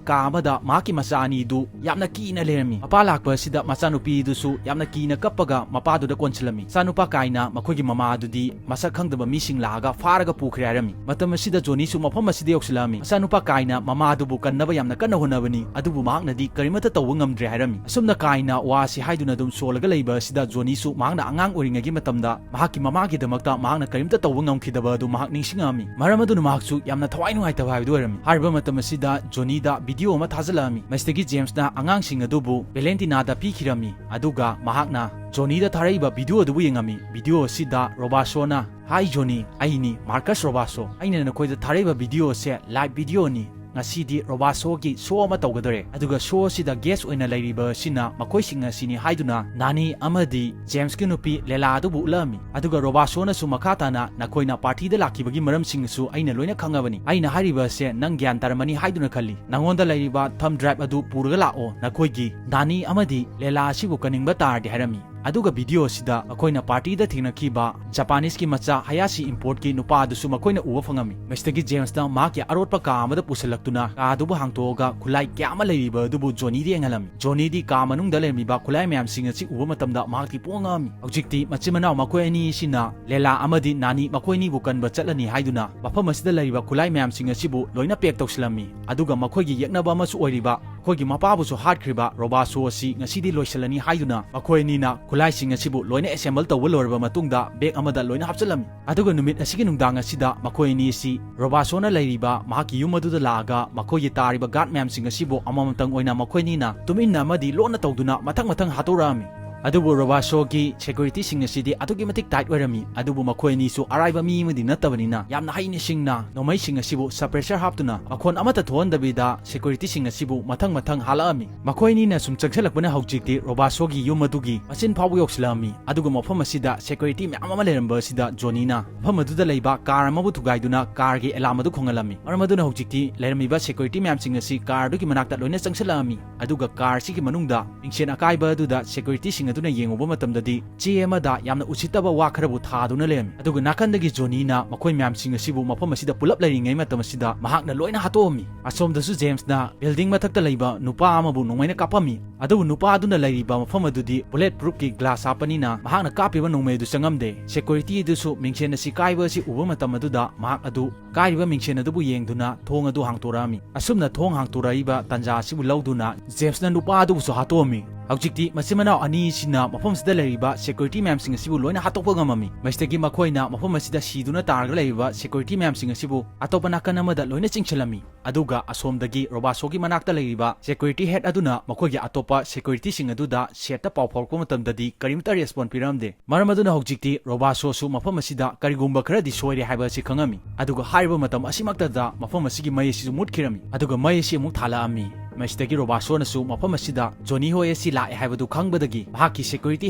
ꯀꯥ ꯑꯃꯗ ꯃꯍꯥꯛꯀꯤ ꯃꯆꯥ ꯑꯅꯤꯗꯨ ꯌꯥꯝꯅ ꯀꯤꯅ ꯂꯩꯔꯝꯃꯤ꯫ ꯃꯄꯥ ꯂꯥꯛꯄ ꯑꯁꯤꯗ ꯃꯆꯥꯅꯨꯄꯤꯗꯨꯁꯨ ꯌꯥꯝꯅ ꯀꯤꯅ ꯀꯞꯄꯒ ꯃꯄꯥꯗꯨꯗ ꯀꯣꯟꯁꯤꯜꯂꯝꯃꯤ꯫ ꯃꯆꯥꯅꯨꯄꯥ ꯀꯥꯏꯅ ꯃꯈꯣꯏꯒꯤ ꯃꯃꯥ ꯑꯗꯨꯗꯤ ꯃꯁꯛ ꯈꯪꯗꯕ ꯃꯤꯁꯤꯡ ꯂꯥꯛꯑꯒ ꯐꯥꯔꯒ ꯄꯨꯈ꯭ꯔꯦ ꯍꯥꯏꯔꯝꯃꯤ꯫ ꯃꯇꯝ ꯑꯁꯤꯗ ꯖꯣꯅꯤꯁꯨ ꯃꯐꯝ ꯑꯁꯤꯗ ꯌꯧꯁꯤꯜꯂꯛꯑꯝꯃꯤ꯫ ꯃꯆꯥꯅꯨꯄꯥ ꯀꯥꯏꯅ ꯃꯃꯥꯗꯨꯕꯨ ꯀꯟꯅꯕ ꯌꯥꯝꯅ ꯀꯟꯅ ꯍꯣꯠꯅꯕꯅꯤ, ꯑꯗꯨꯕꯨ ꯃꯍꯥꯛꯅꯗꯤ ꯀꯔꯤꯃꯠꯇ ꯇꯧꯕ ꯉꯝꯗ꯭ꯔꯦ ꯍꯥꯏꯔꯝꯃꯤ꯫ ꯑꯁꯨꯝꯅ ꯀꯥꯏꯅ ꯋꯥꯁꯤ ꯍꯥꯏꯗꯨꯅ ꯑꯗꯨꯝ ꯁꯣꯜꯂꯒ ꯂꯩꯕ ꯑꯁꯤꯗ ꯖꯣꯅꯤꯁꯨ ꯃꯍꯥꯛꯅ ꯑꯉꯥꯡ ꯑꯣꯏꯔꯤꯉꯩꯒꯤ ꯃꯇꯝꯗ ꯃꯍꯥꯛꯀꯤ ꯃꯃꯥꯒꯤꯗꯃꯛꯇ ꯃꯍꯥꯛꯅ ꯀꯔꯤꯝꯇ ꯇꯧꯕ ꯉꯝꯈꯤꯗꯕ ꯑꯗꯨ ꯃꯍꯥꯛ ꯅꯤꯡꯁꯤꯡꯉꯛꯑꯝꯃꯤ꯫ ꯃꯔꯝ ꯑꯗꯨꯅ ꯃꯍꯥꯛꯁꯨ ꯌꯥꯝꯅ ꯊꯋꯥꯏ ꯅꯨꯡꯉꯥꯏꯇꯕ ꯍꯥꯏꯕꯗꯨ ꯑꯣꯏꯔꯝꯃꯤ꯫ ꯍꯥꯏꯔꯤꯕ ꯃꯇꯝ ꯑꯁꯤꯗ ꯖꯣꯅꯤꯗ ꯚꯤꯗꯤꯑꯣ ꯑꯃ ꯊꯥꯖꯤꯜꯂꯛꯑꯝꯃꯤ꯫ ꯃꯁꯤꯗꯒꯤ ꯖꯦꯝꯁꯅ ꯑꯉꯥꯡꯁꯤꯡ ꯑꯗꯨꯕꯨ ꯚꯦꯂꯦꯟꯇꯤꯅꯥꯗ ꯄꯤꯈꯤꯔꯝꯃꯤ꯫ ꯑꯗꯨꯒ ꯃꯍꯥꯛꯅ ꯖꯣꯅꯤꯗ ꯊꯥꯔꯛꯏꯕ ꯚꯤꯗꯤꯑꯣ ꯑꯗꯨꯕꯨ ꯌꯦꯡꯉꯝꯃꯤ꯫ ꯚꯤꯗꯤꯑꯣ ꯑꯁꯤꯗ ꯔꯣꯕꯥꯁꯣꯅ, "ꯍꯥꯏ ꯖꯣꯅꯤ, ꯑꯩꯅꯤ ꯃꯥꯔꯀꯁ ꯔꯣꯕꯥꯁꯣ꯫ ꯑꯩꯅ ꯅꯈꯣꯏꯗ ꯊꯥꯔꯛꯏꯕ ꯚꯤꯗꯤꯑꯣ ꯑꯁꯦ ꯂꯥꯏꯚ ꯚꯤꯗꯤꯑꯣꯅꯤ꯫ ꯉꯁꯤꯗꯤ ꯔꯣꯕꯥꯁꯣꯒꯤ ꯁꯣ ꯑꯃ ꯇꯧꯒꯗꯧꯔꯦ꯫ ꯑꯗꯨꯒ ꯁꯣ ꯑꯁꯤꯗ ꯒꯦꯁ ꯑꯣꯏꯅ ꯂꯩꯔꯤꯕ ꯑꯁꯤꯅ ꯃꯈꯣꯏꯁꯤꯡ ꯑꯁꯤꯅꯤ" ꯍꯥꯏꯗꯨꯅ ꯅꯥꯅꯤ ꯑꯃꯗꯤ ꯖꯦꯝꯁꯀꯤ ꯅꯨꯄꯤ ꯂꯦꯂꯥ ꯑꯗꯨꯕꯨ ꯎꯠꯂꯛꯑꯝꯃꯤ꯫ ꯑꯗꯨꯒ ꯔꯣꯕꯥꯁꯣꯅꯁꯨ ꯃꯈꯥ ꯇꯥꯅ, "ꯅꯈꯣꯏꯅ ꯄꯥꯔꯇꯤꯗ ꯂꯥꯛꯈꯤꯕꯒꯤ ꯃꯔꯝꯁꯤꯡꯁꯨ ꯑꯩꯅ ꯂꯣꯏꯅ ꯈꯪꯉꯕꯅꯤ꯫ ꯑꯩꯅ ꯍꯥꯏꯔꯤꯕ ꯑꯁꯦ ꯅꯪ ꯒ꯭ꯌꯥꯟ ꯇꯥꯔꯝꯃꯅꯤ ꯍꯥꯏꯗꯨꯅ ꯈꯜꯂꯤ꯫ ꯅꯉꯣꯟꯗ ꯂꯩꯔꯤꯕ ꯊꯝ ꯗ꯭ꯔꯥꯏꯚ ꯑꯗꯨ ꯄꯨꯔꯒ ꯂꯥꯛꯑꯣ꯫ ꯅꯈꯣꯏꯒꯤ ꯅꯥꯅꯤ ꯑꯃꯗꯤ ꯂꯦꯂꯥ ꯑꯁꯤꯕꯨ ꯀꯟꯅꯤꯡꯕ ꯇꯥꯔꯗꯤ" ꯍꯥꯏꯔꯝꯃꯤ꯫ ꯑꯗꯨꯒ ꯚꯤꯗꯤꯑꯣ ꯑꯁꯤꯗ ꯃꯈꯣꯏꯅ ꯄꯥꯔꯇꯤꯗ ꯊꯦꯡꯅꯈꯤꯕ ꯖꯄꯥꯅꯤꯁꯀꯤ ꯃꯆꯥ ꯍꯌꯥꯁꯤ ꯏꯝꯄꯣꯔꯠꯀꯤ ꯅꯨꯄꯥ ꯑꯗꯨꯁꯨ ꯃꯈꯣꯏꯅ ꯎꯕ ꯐꯪꯉꯝꯃꯤ꯫ ꯃꯁꯤꯗꯒꯤ ꯖꯦꯝꯁꯅ ꯃꯍꯥꯛꯀꯤ ꯑꯔꯣꯠꯄ ꯀꯥ ꯑꯃꯗ ꯄꯨꯁꯤꯜꯂꯛꯇꯨꯅ ꯀꯥ ꯑꯗꯨꯕꯨ ꯍꯥꯡꯇꯣꯛꯑꯒ ꯈꯨꯠꯂꯥꯏ ꯀꯌꯥ ꯑꯃ ꯂꯩꯔꯤꯕ ꯑꯗꯨꯕꯨ ꯖꯣꯅꯤꯗ ꯌꯦꯡꯍꯜꯂꯝꯃꯤ꯫ ꯖꯣꯅꯤꯗꯤ ꯀꯥ ꯃꯅꯨꯡꯗ ꯂꯩꯔꯝꯃꯤꯕ ꯈꯨꯠꯂꯥꯏ ꯃꯌꯥꯝꯁꯤꯡ ꯑꯁꯤ ꯎꯕ ꯃꯇꯝꯗ ꯃꯍꯥꯛꯇꯤ ꯄꯨꯡꯉꯛ ꯉꯛꯑꯝꯃꯤ꯫ ꯍꯧꯖꯤꯛꯇꯤ ꯃꯆꯤꯟ ꯃꯅꯥꯎ ꯃꯈꯣꯏ ꯑꯅꯤ ꯑꯁꯤꯅ ꯂꯦꯂꯥ ꯑꯃꯗꯤ ꯅꯥꯅꯤ ꯃꯈꯣꯏ ꯑꯅꯤꯕꯨ ꯀꯟꯕ ꯆꯠꯂꯅꯤ ꯍꯥꯏꯗꯨꯅ ꯃꯐꯝ ꯑꯁꯤꯗ ꯂꯩꯔꯤꯕ ꯈꯨꯠꯂꯥꯏ ꯃꯌꯥꯝꯁꯤꯡ ꯑꯁꯤꯕꯨ ꯂꯣꯏꯅ ꯄꯦꯛ ꯇꯧꯁꯤꯜꯂꯝꯃꯤ꯫ ꯑꯗꯨꯒ ꯃꯈꯣꯏꯒꯤ ꯌꯦꯛꯅꯕ ꯑꯃꯁꯨ ꯑꯣꯏꯔꯤꯕ ꯑꯩꯈꯣꯏꯒꯤ ꯃꯄꯥꯕꯨꯁꯨ ꯍꯥꯠꯈ꯭ꯔꯤꯕ ꯔꯣꯕꯥꯁꯣ ꯑꯁꯤ ꯉꯁꯤꯗꯤ ꯂꯣꯏꯁꯤꯜꯂꯅꯤ ꯍꯥꯏꯗꯨꯅ ꯃꯈꯣꯏ ꯑꯅꯤꯅ ꯈꯨꯠꯂꯥꯏꯁꯤꯡ ꯑꯁꯤꯕꯨ ꯂꯣꯏꯅ ꯑꯦꯁꯦꯝꯕꯜ ꯇꯧꯕ ꯂꯣꯏꯔꯕ ꯃꯇꯨꯡꯗ ꯕꯦꯒ ꯑꯃꯗ ꯂꯣꯏꯅ ꯍꯥꯞꯆꯤꯜꯂꯝꯃꯤ꯫ ꯑꯗꯨꯒ ꯅꯨꯃꯤꯠ ꯑꯁꯤꯒꯤ ꯅꯨꯡꯗꯥꯡ ꯑꯁꯤꯗ ꯃꯈꯣꯏ ꯑꯅꯤ ꯑꯁꯤ ꯔꯣꯕꯥꯁꯣꯅ ꯂꯩꯔꯤꯕ ꯃꯍꯥꯛꯀꯤ ꯌꯨꯝ ꯑꯗꯨꯗ ꯂꯥꯛꯑꯒ ꯃꯈꯣꯏꯒꯤ ꯇꯥꯔꯤꯕ ꯒꯥꯔꯗ ꯃꯌꯥꯝꯁꯤꯡ ꯑꯁꯤꯕꯨ ꯑꯃꯃꯝꯇꯪ ꯑꯣꯏꯅ ꯃꯈꯣꯏ ꯑꯅꯤꯅ ꯇꯨꯃꯤꯟꯅ ꯑꯃꯗꯤ ꯂꯣꯟꯅ ꯇꯧꯗꯨꯅ ꯃꯊꯪ ꯃꯊꯪ ꯍꯥꯠꯇꯣꯔꯛꯑꯝꯃꯤ꯫ ꯑꯗꯨꯕꯨ ꯔꯣꯕꯥꯁꯣꯒꯤ ꯁꯦꯀ꯭ꯌꯨꯔꯤꯇꯤꯁꯤꯡ ꯑꯁꯤꯗꯤ ꯑꯗꯨꯛꯀꯤ ꯃꯇꯤꯛ ꯇꯥꯏꯠ ꯑꯣꯏꯔꯝꯃꯤ꯫ ꯑꯗꯨꯕꯨ ꯃꯈꯣꯏ ꯑꯅꯤꯁꯨ ꯑꯔꯥꯏꯕ ꯃꯤ ꯑꯃꯗꯤ ꯅꯠꯇꯕꯅꯤꯅ ꯌꯥꯝꯅ ꯍꯩꯅ ꯁꯤꯡꯅ ꯅꯣꯡꯃꯩꯁꯤꯡ ꯑꯁꯤꯕꯨ ꯁꯄ꯭ꯔꯦꯁꯔ ꯍꯥꯞꯇꯨꯅ ꯃꯈꯣꯟ ꯑꯃꯠꯇ ꯊꯣꯛꯍꯟꯗꯕꯤꯗ ꯁꯦꯀ꯭ꯌꯨꯔꯤꯇꯤꯁꯤꯡ ꯑꯁꯤꯕꯨ ꯃꯊꯪ ꯃꯊꯪ ꯍꯥꯜꯂꯛꯑꯝꯃꯤ꯫ ꯃꯈꯣꯏ ꯑꯅꯤꯅ ꯁꯨꯝ ꯆꯪꯁꯤꯜꯂꯛꯄꯅ ꯍꯧꯖꯤꯛꯇꯤ ꯔꯣꯕꯥꯁꯣꯒꯤ ꯌꯨꯝ ꯑꯗꯨꯒꯤ ꯃꯆꯤꯟ ꯐꯥꯎꯕ ꯌꯧꯁꯤꯜꯂꯛꯑꯝꯃꯤ꯫ ꯑꯗꯨꯒ ꯃꯐꯝ ꯑꯁꯤꯗ ꯁꯦꯀ꯭ꯌꯨꯔꯤꯇꯤ ꯃꯌꯥꯝ ꯑꯃ ꯂꯩꯔꯝꯕ ꯑꯁꯤꯗ ꯖꯣꯅꯤꯅ ꯃꯐꯝ ꯑꯗꯨꯗ ꯂꯩꯕ ꯀꯥꯔ ꯑꯃꯕꯨ ꯊꯨꯒꯥꯏꯗꯨꯅ ꯀꯥꯔꯒꯤ ꯑꯦꯂꯥꯝ ꯑꯗꯨ ꯈꯣꯡꯍꯜꯂꯝꯃꯤ꯫ ꯃꯔꯝ ꯑꯗꯨꯅ ꯍꯧꯖꯤꯛꯇꯤ ꯂꯩꯔꯝꯃꯤꯕ ꯁꯦꯀ꯭ꯌꯨꯔꯤꯇꯤ ꯃꯌꯥꯝꯁꯤꯡ ꯑꯁꯤ ꯀꯥꯔ ꯑꯗꯨꯒꯤ ꯃꯅꯥꯛꯇ ꯂꯣꯏꯅ ꯆꯪꯁꯤꯜꯂꯛꯑꯝꯃꯤ꯫ ꯑꯗꯨꯒ ꯀꯥꯔ ꯑꯁꯤꯒꯤ ꯃꯅꯨꯡꯗ ꯃꯤꯡꯁꯦꯟ ꯑꯀꯥꯏꯕ ꯑꯗꯨꯗ ꯁꯦꯀ꯭ꯌꯨꯔꯤꯇꯤꯁꯤꯡ ꯑꯗꯨꯅ ꯌꯦꯡꯉꯨꯕ ꯃꯇꯝꯗꯗꯤ ꯆꯦ ꯑꯃꯗ ꯌꯥꯝꯅ ꯎꯁꯤꯠꯇꯕ ꯋꯥ ꯈꯔꯕꯨ ꯊꯥꯗꯨꯅ ꯂꯩꯔꯝꯃꯤ꯫ ꯑꯗꯨꯒ ꯅꯥꯀꯟꯗꯒꯤ ꯖꯣꯅꯤꯅ ꯃꯈꯣꯏ ꯃꯌꯥꯝꯁꯤꯡ ꯑꯁꯤꯕꯨ ꯃꯐꯝ ꯑꯁꯤꯗ ꯄꯨꯂꯞ ꯂꯩꯔꯤꯉꯩ ꯃꯇꯝ ꯑꯁꯤꯗ ꯃꯍꯥꯛꯅ ꯂꯣꯏꯅ ꯍꯥꯠꯇꯣꯛꯑꯝꯃꯤ꯫ ꯑꯁꯣꯝꯗꯁꯨ ꯖꯦꯝꯁꯅ ꯕꯤꯜꯗꯤꯡ ꯃꯊꯛꯇ ꯂꯩꯕ ꯅꯨꯄꯥ ꯑꯃꯕꯨ ꯅꯣꯡꯃꯩꯅ ꯀꯥꯞꯄꯝꯃꯤ꯫ ꯑꯗꯨꯕꯨ ꯅꯨꯄꯥ ꯑꯗꯨꯅ ꯂꯩꯔꯤꯕ ꯃꯐꯝ ꯑꯗꯨꯗꯤ ꯕꯨꯂꯦꯠ ꯄ꯭ꯔꯨꯐꯀꯤ ꯒ꯭ꯂꯥꯁ ꯍꯥꯞꯄꯅꯤꯅ ꯃꯍꯥꯛꯅ ꯀꯥꯞꯄꯤꯕ ꯅꯣꯡꯃꯩ ꯑꯗꯨ ꯆꯪꯉꯝꯗꯦ꯫ ꯁꯦꯀ꯭ꯌꯨꯔꯤꯇꯤ ꯑꯗꯨꯁꯨ ꯃꯤꯡꯁꯦꯟ ꯑꯁꯤ ꯀꯥꯏꯕ ꯑꯁꯤ ꯎꯕ ꯃꯇꯝ ꯑꯗꯨꯗ ꯃꯍꯥꯛ ꯑꯗꯨ ꯀꯥꯏꯔꯤꯕ ꯃꯤꯡꯁꯦꯟ ꯑꯗꯨꯕꯨ ꯌꯦꯡꯗꯨꯅ ꯊꯣꯡ ꯑꯗꯨ ꯍꯥꯡꯇꯣꯔꯛꯑꯝꯃꯤ꯫ ꯑꯁꯨꯝꯅ ꯊꯣꯡ ꯍꯥꯡꯇꯣꯔꯛꯏꯕ ꯇꯥꯟꯖꯥ ꯑꯁꯤꯕꯨ ꯂꯧꯗꯨꯅ ꯖꯦꯝꯁꯅ ꯅꯨꯄꯥ ꯑꯗꯨꯕꯨꯁꯨ ꯍꯥꯠꯇꯣꯛꯑꯝꯃꯤ꯫ ꯍꯧꯖꯤꯛꯇꯤ ꯃꯆꯤꯟ ꯃꯅꯥꯎ ꯑꯅꯤꯁꯤꯅ ꯃꯐꯝꯁꯤꯗ ꯂꯩꯔꯤꯕ ꯁꯦꯀ꯭ꯌꯨꯔꯤꯇꯤ ꯃꯌꯥꯝꯁꯤꯡ ꯑꯁꯤꯕꯨ ꯂꯣꯏꯅ ꯍꯥꯠꯇꯣꯛꯄ ꯉꯝꯃꯝꯃꯤ꯫ ꯃꯁꯤꯗꯒꯤ ꯃꯈꯣꯏꯅ ꯃꯐꯝ ꯑꯁꯤꯗ ꯁꯤꯗꯨꯅ ꯇꯥꯔꯒ ꯂꯩꯔꯤꯕ ꯁꯦꯀ꯭ꯌꯨꯔꯤꯇꯤ ꯃꯌꯥꯝꯁꯤꯡ ꯑꯁꯤꯕꯨ ꯑꯇꯣꯞꯄ ꯅꯥꯀꯟ ꯑꯃꯗ ꯂꯣꯏꯅ ꯆꯤꯡꯁꯤꯜꯂꯝꯃꯤ꯫ ꯑꯗꯨꯒ ꯑꯁꯣꯝꯗꯒꯤ ꯔꯣꯕꯥꯁꯣꯒꯤ ꯃꯅꯥꯛꯇ ꯂꯩꯔꯤꯕ ꯁꯦꯀ꯭ꯌꯨꯔꯤꯇꯤ ꯍꯦꯗ ꯑꯗꯨꯅ ꯃꯈꯣꯏꯒꯤ ꯑꯇꯣꯞꯄ ꯁꯦꯀ꯭ꯌꯨꯔꯤꯇꯤꯁꯤꯡ ꯑꯗꯨꯗ ꯁꯦꯠꯇ ꯄꯥꯎ ꯐꯥꯎꯔꯛꯄ ꯃꯇꯝꯗꯗꯤ ꯀꯔꯤꯝꯇ ꯔꯦꯁꯄꯣꯟ ꯄꯤꯔꯝꯗꯦ꯫ ꯃꯔꯝ ꯑꯗꯨꯅ ꯍꯧꯖꯤꯛꯇꯤ ꯔꯣꯕꯥꯁꯣꯁꯨ ꯃꯐꯝ ꯑꯁꯤꯗ ꯀꯔꯤꯒꯨꯝꯕ ꯈꯔꯗꯤ ꯁꯣꯏꯔꯦ ꯍꯥꯏꯕ ꯑꯁꯤ ꯈꯪꯉꯝꯃꯤ꯫ ꯑꯗꯨꯒ ꯍꯥꯏꯔꯤꯕ ꯃꯇꯝ ꯑꯁꯤꯃꯛꯇꯗ ꯃꯐꯝ ꯑꯁꯤꯒꯤ ꯃꯩ ꯑꯁꯤꯁꯨ ꯃꯨꯠꯈꯤꯔꯝꯃꯤ꯫ ꯑꯗꯨꯒ ꯃꯩ ꯑꯁꯤ ꯑꯃꯨꯛ ꯊꯥꯜꯂꯛꯑꯝꯃꯤ꯫ ꯃꯁꯤꯗꯒꯤ ꯔꯣꯕꯥꯁꯣꯅꯁꯨ ꯃꯐꯝ ꯑꯁꯤꯗ ꯖꯣꯅꯤ ꯍꯣꯏ ꯑꯁꯤ ꯂꯥꯛꯑꯦ ꯍꯥꯏꯕꯗꯨ ꯈꯪꯕꯗꯒꯤ ꯃꯍꯥꯛꯀꯤ ꯁꯦꯀ꯭ꯌꯨꯔꯤꯇꯤ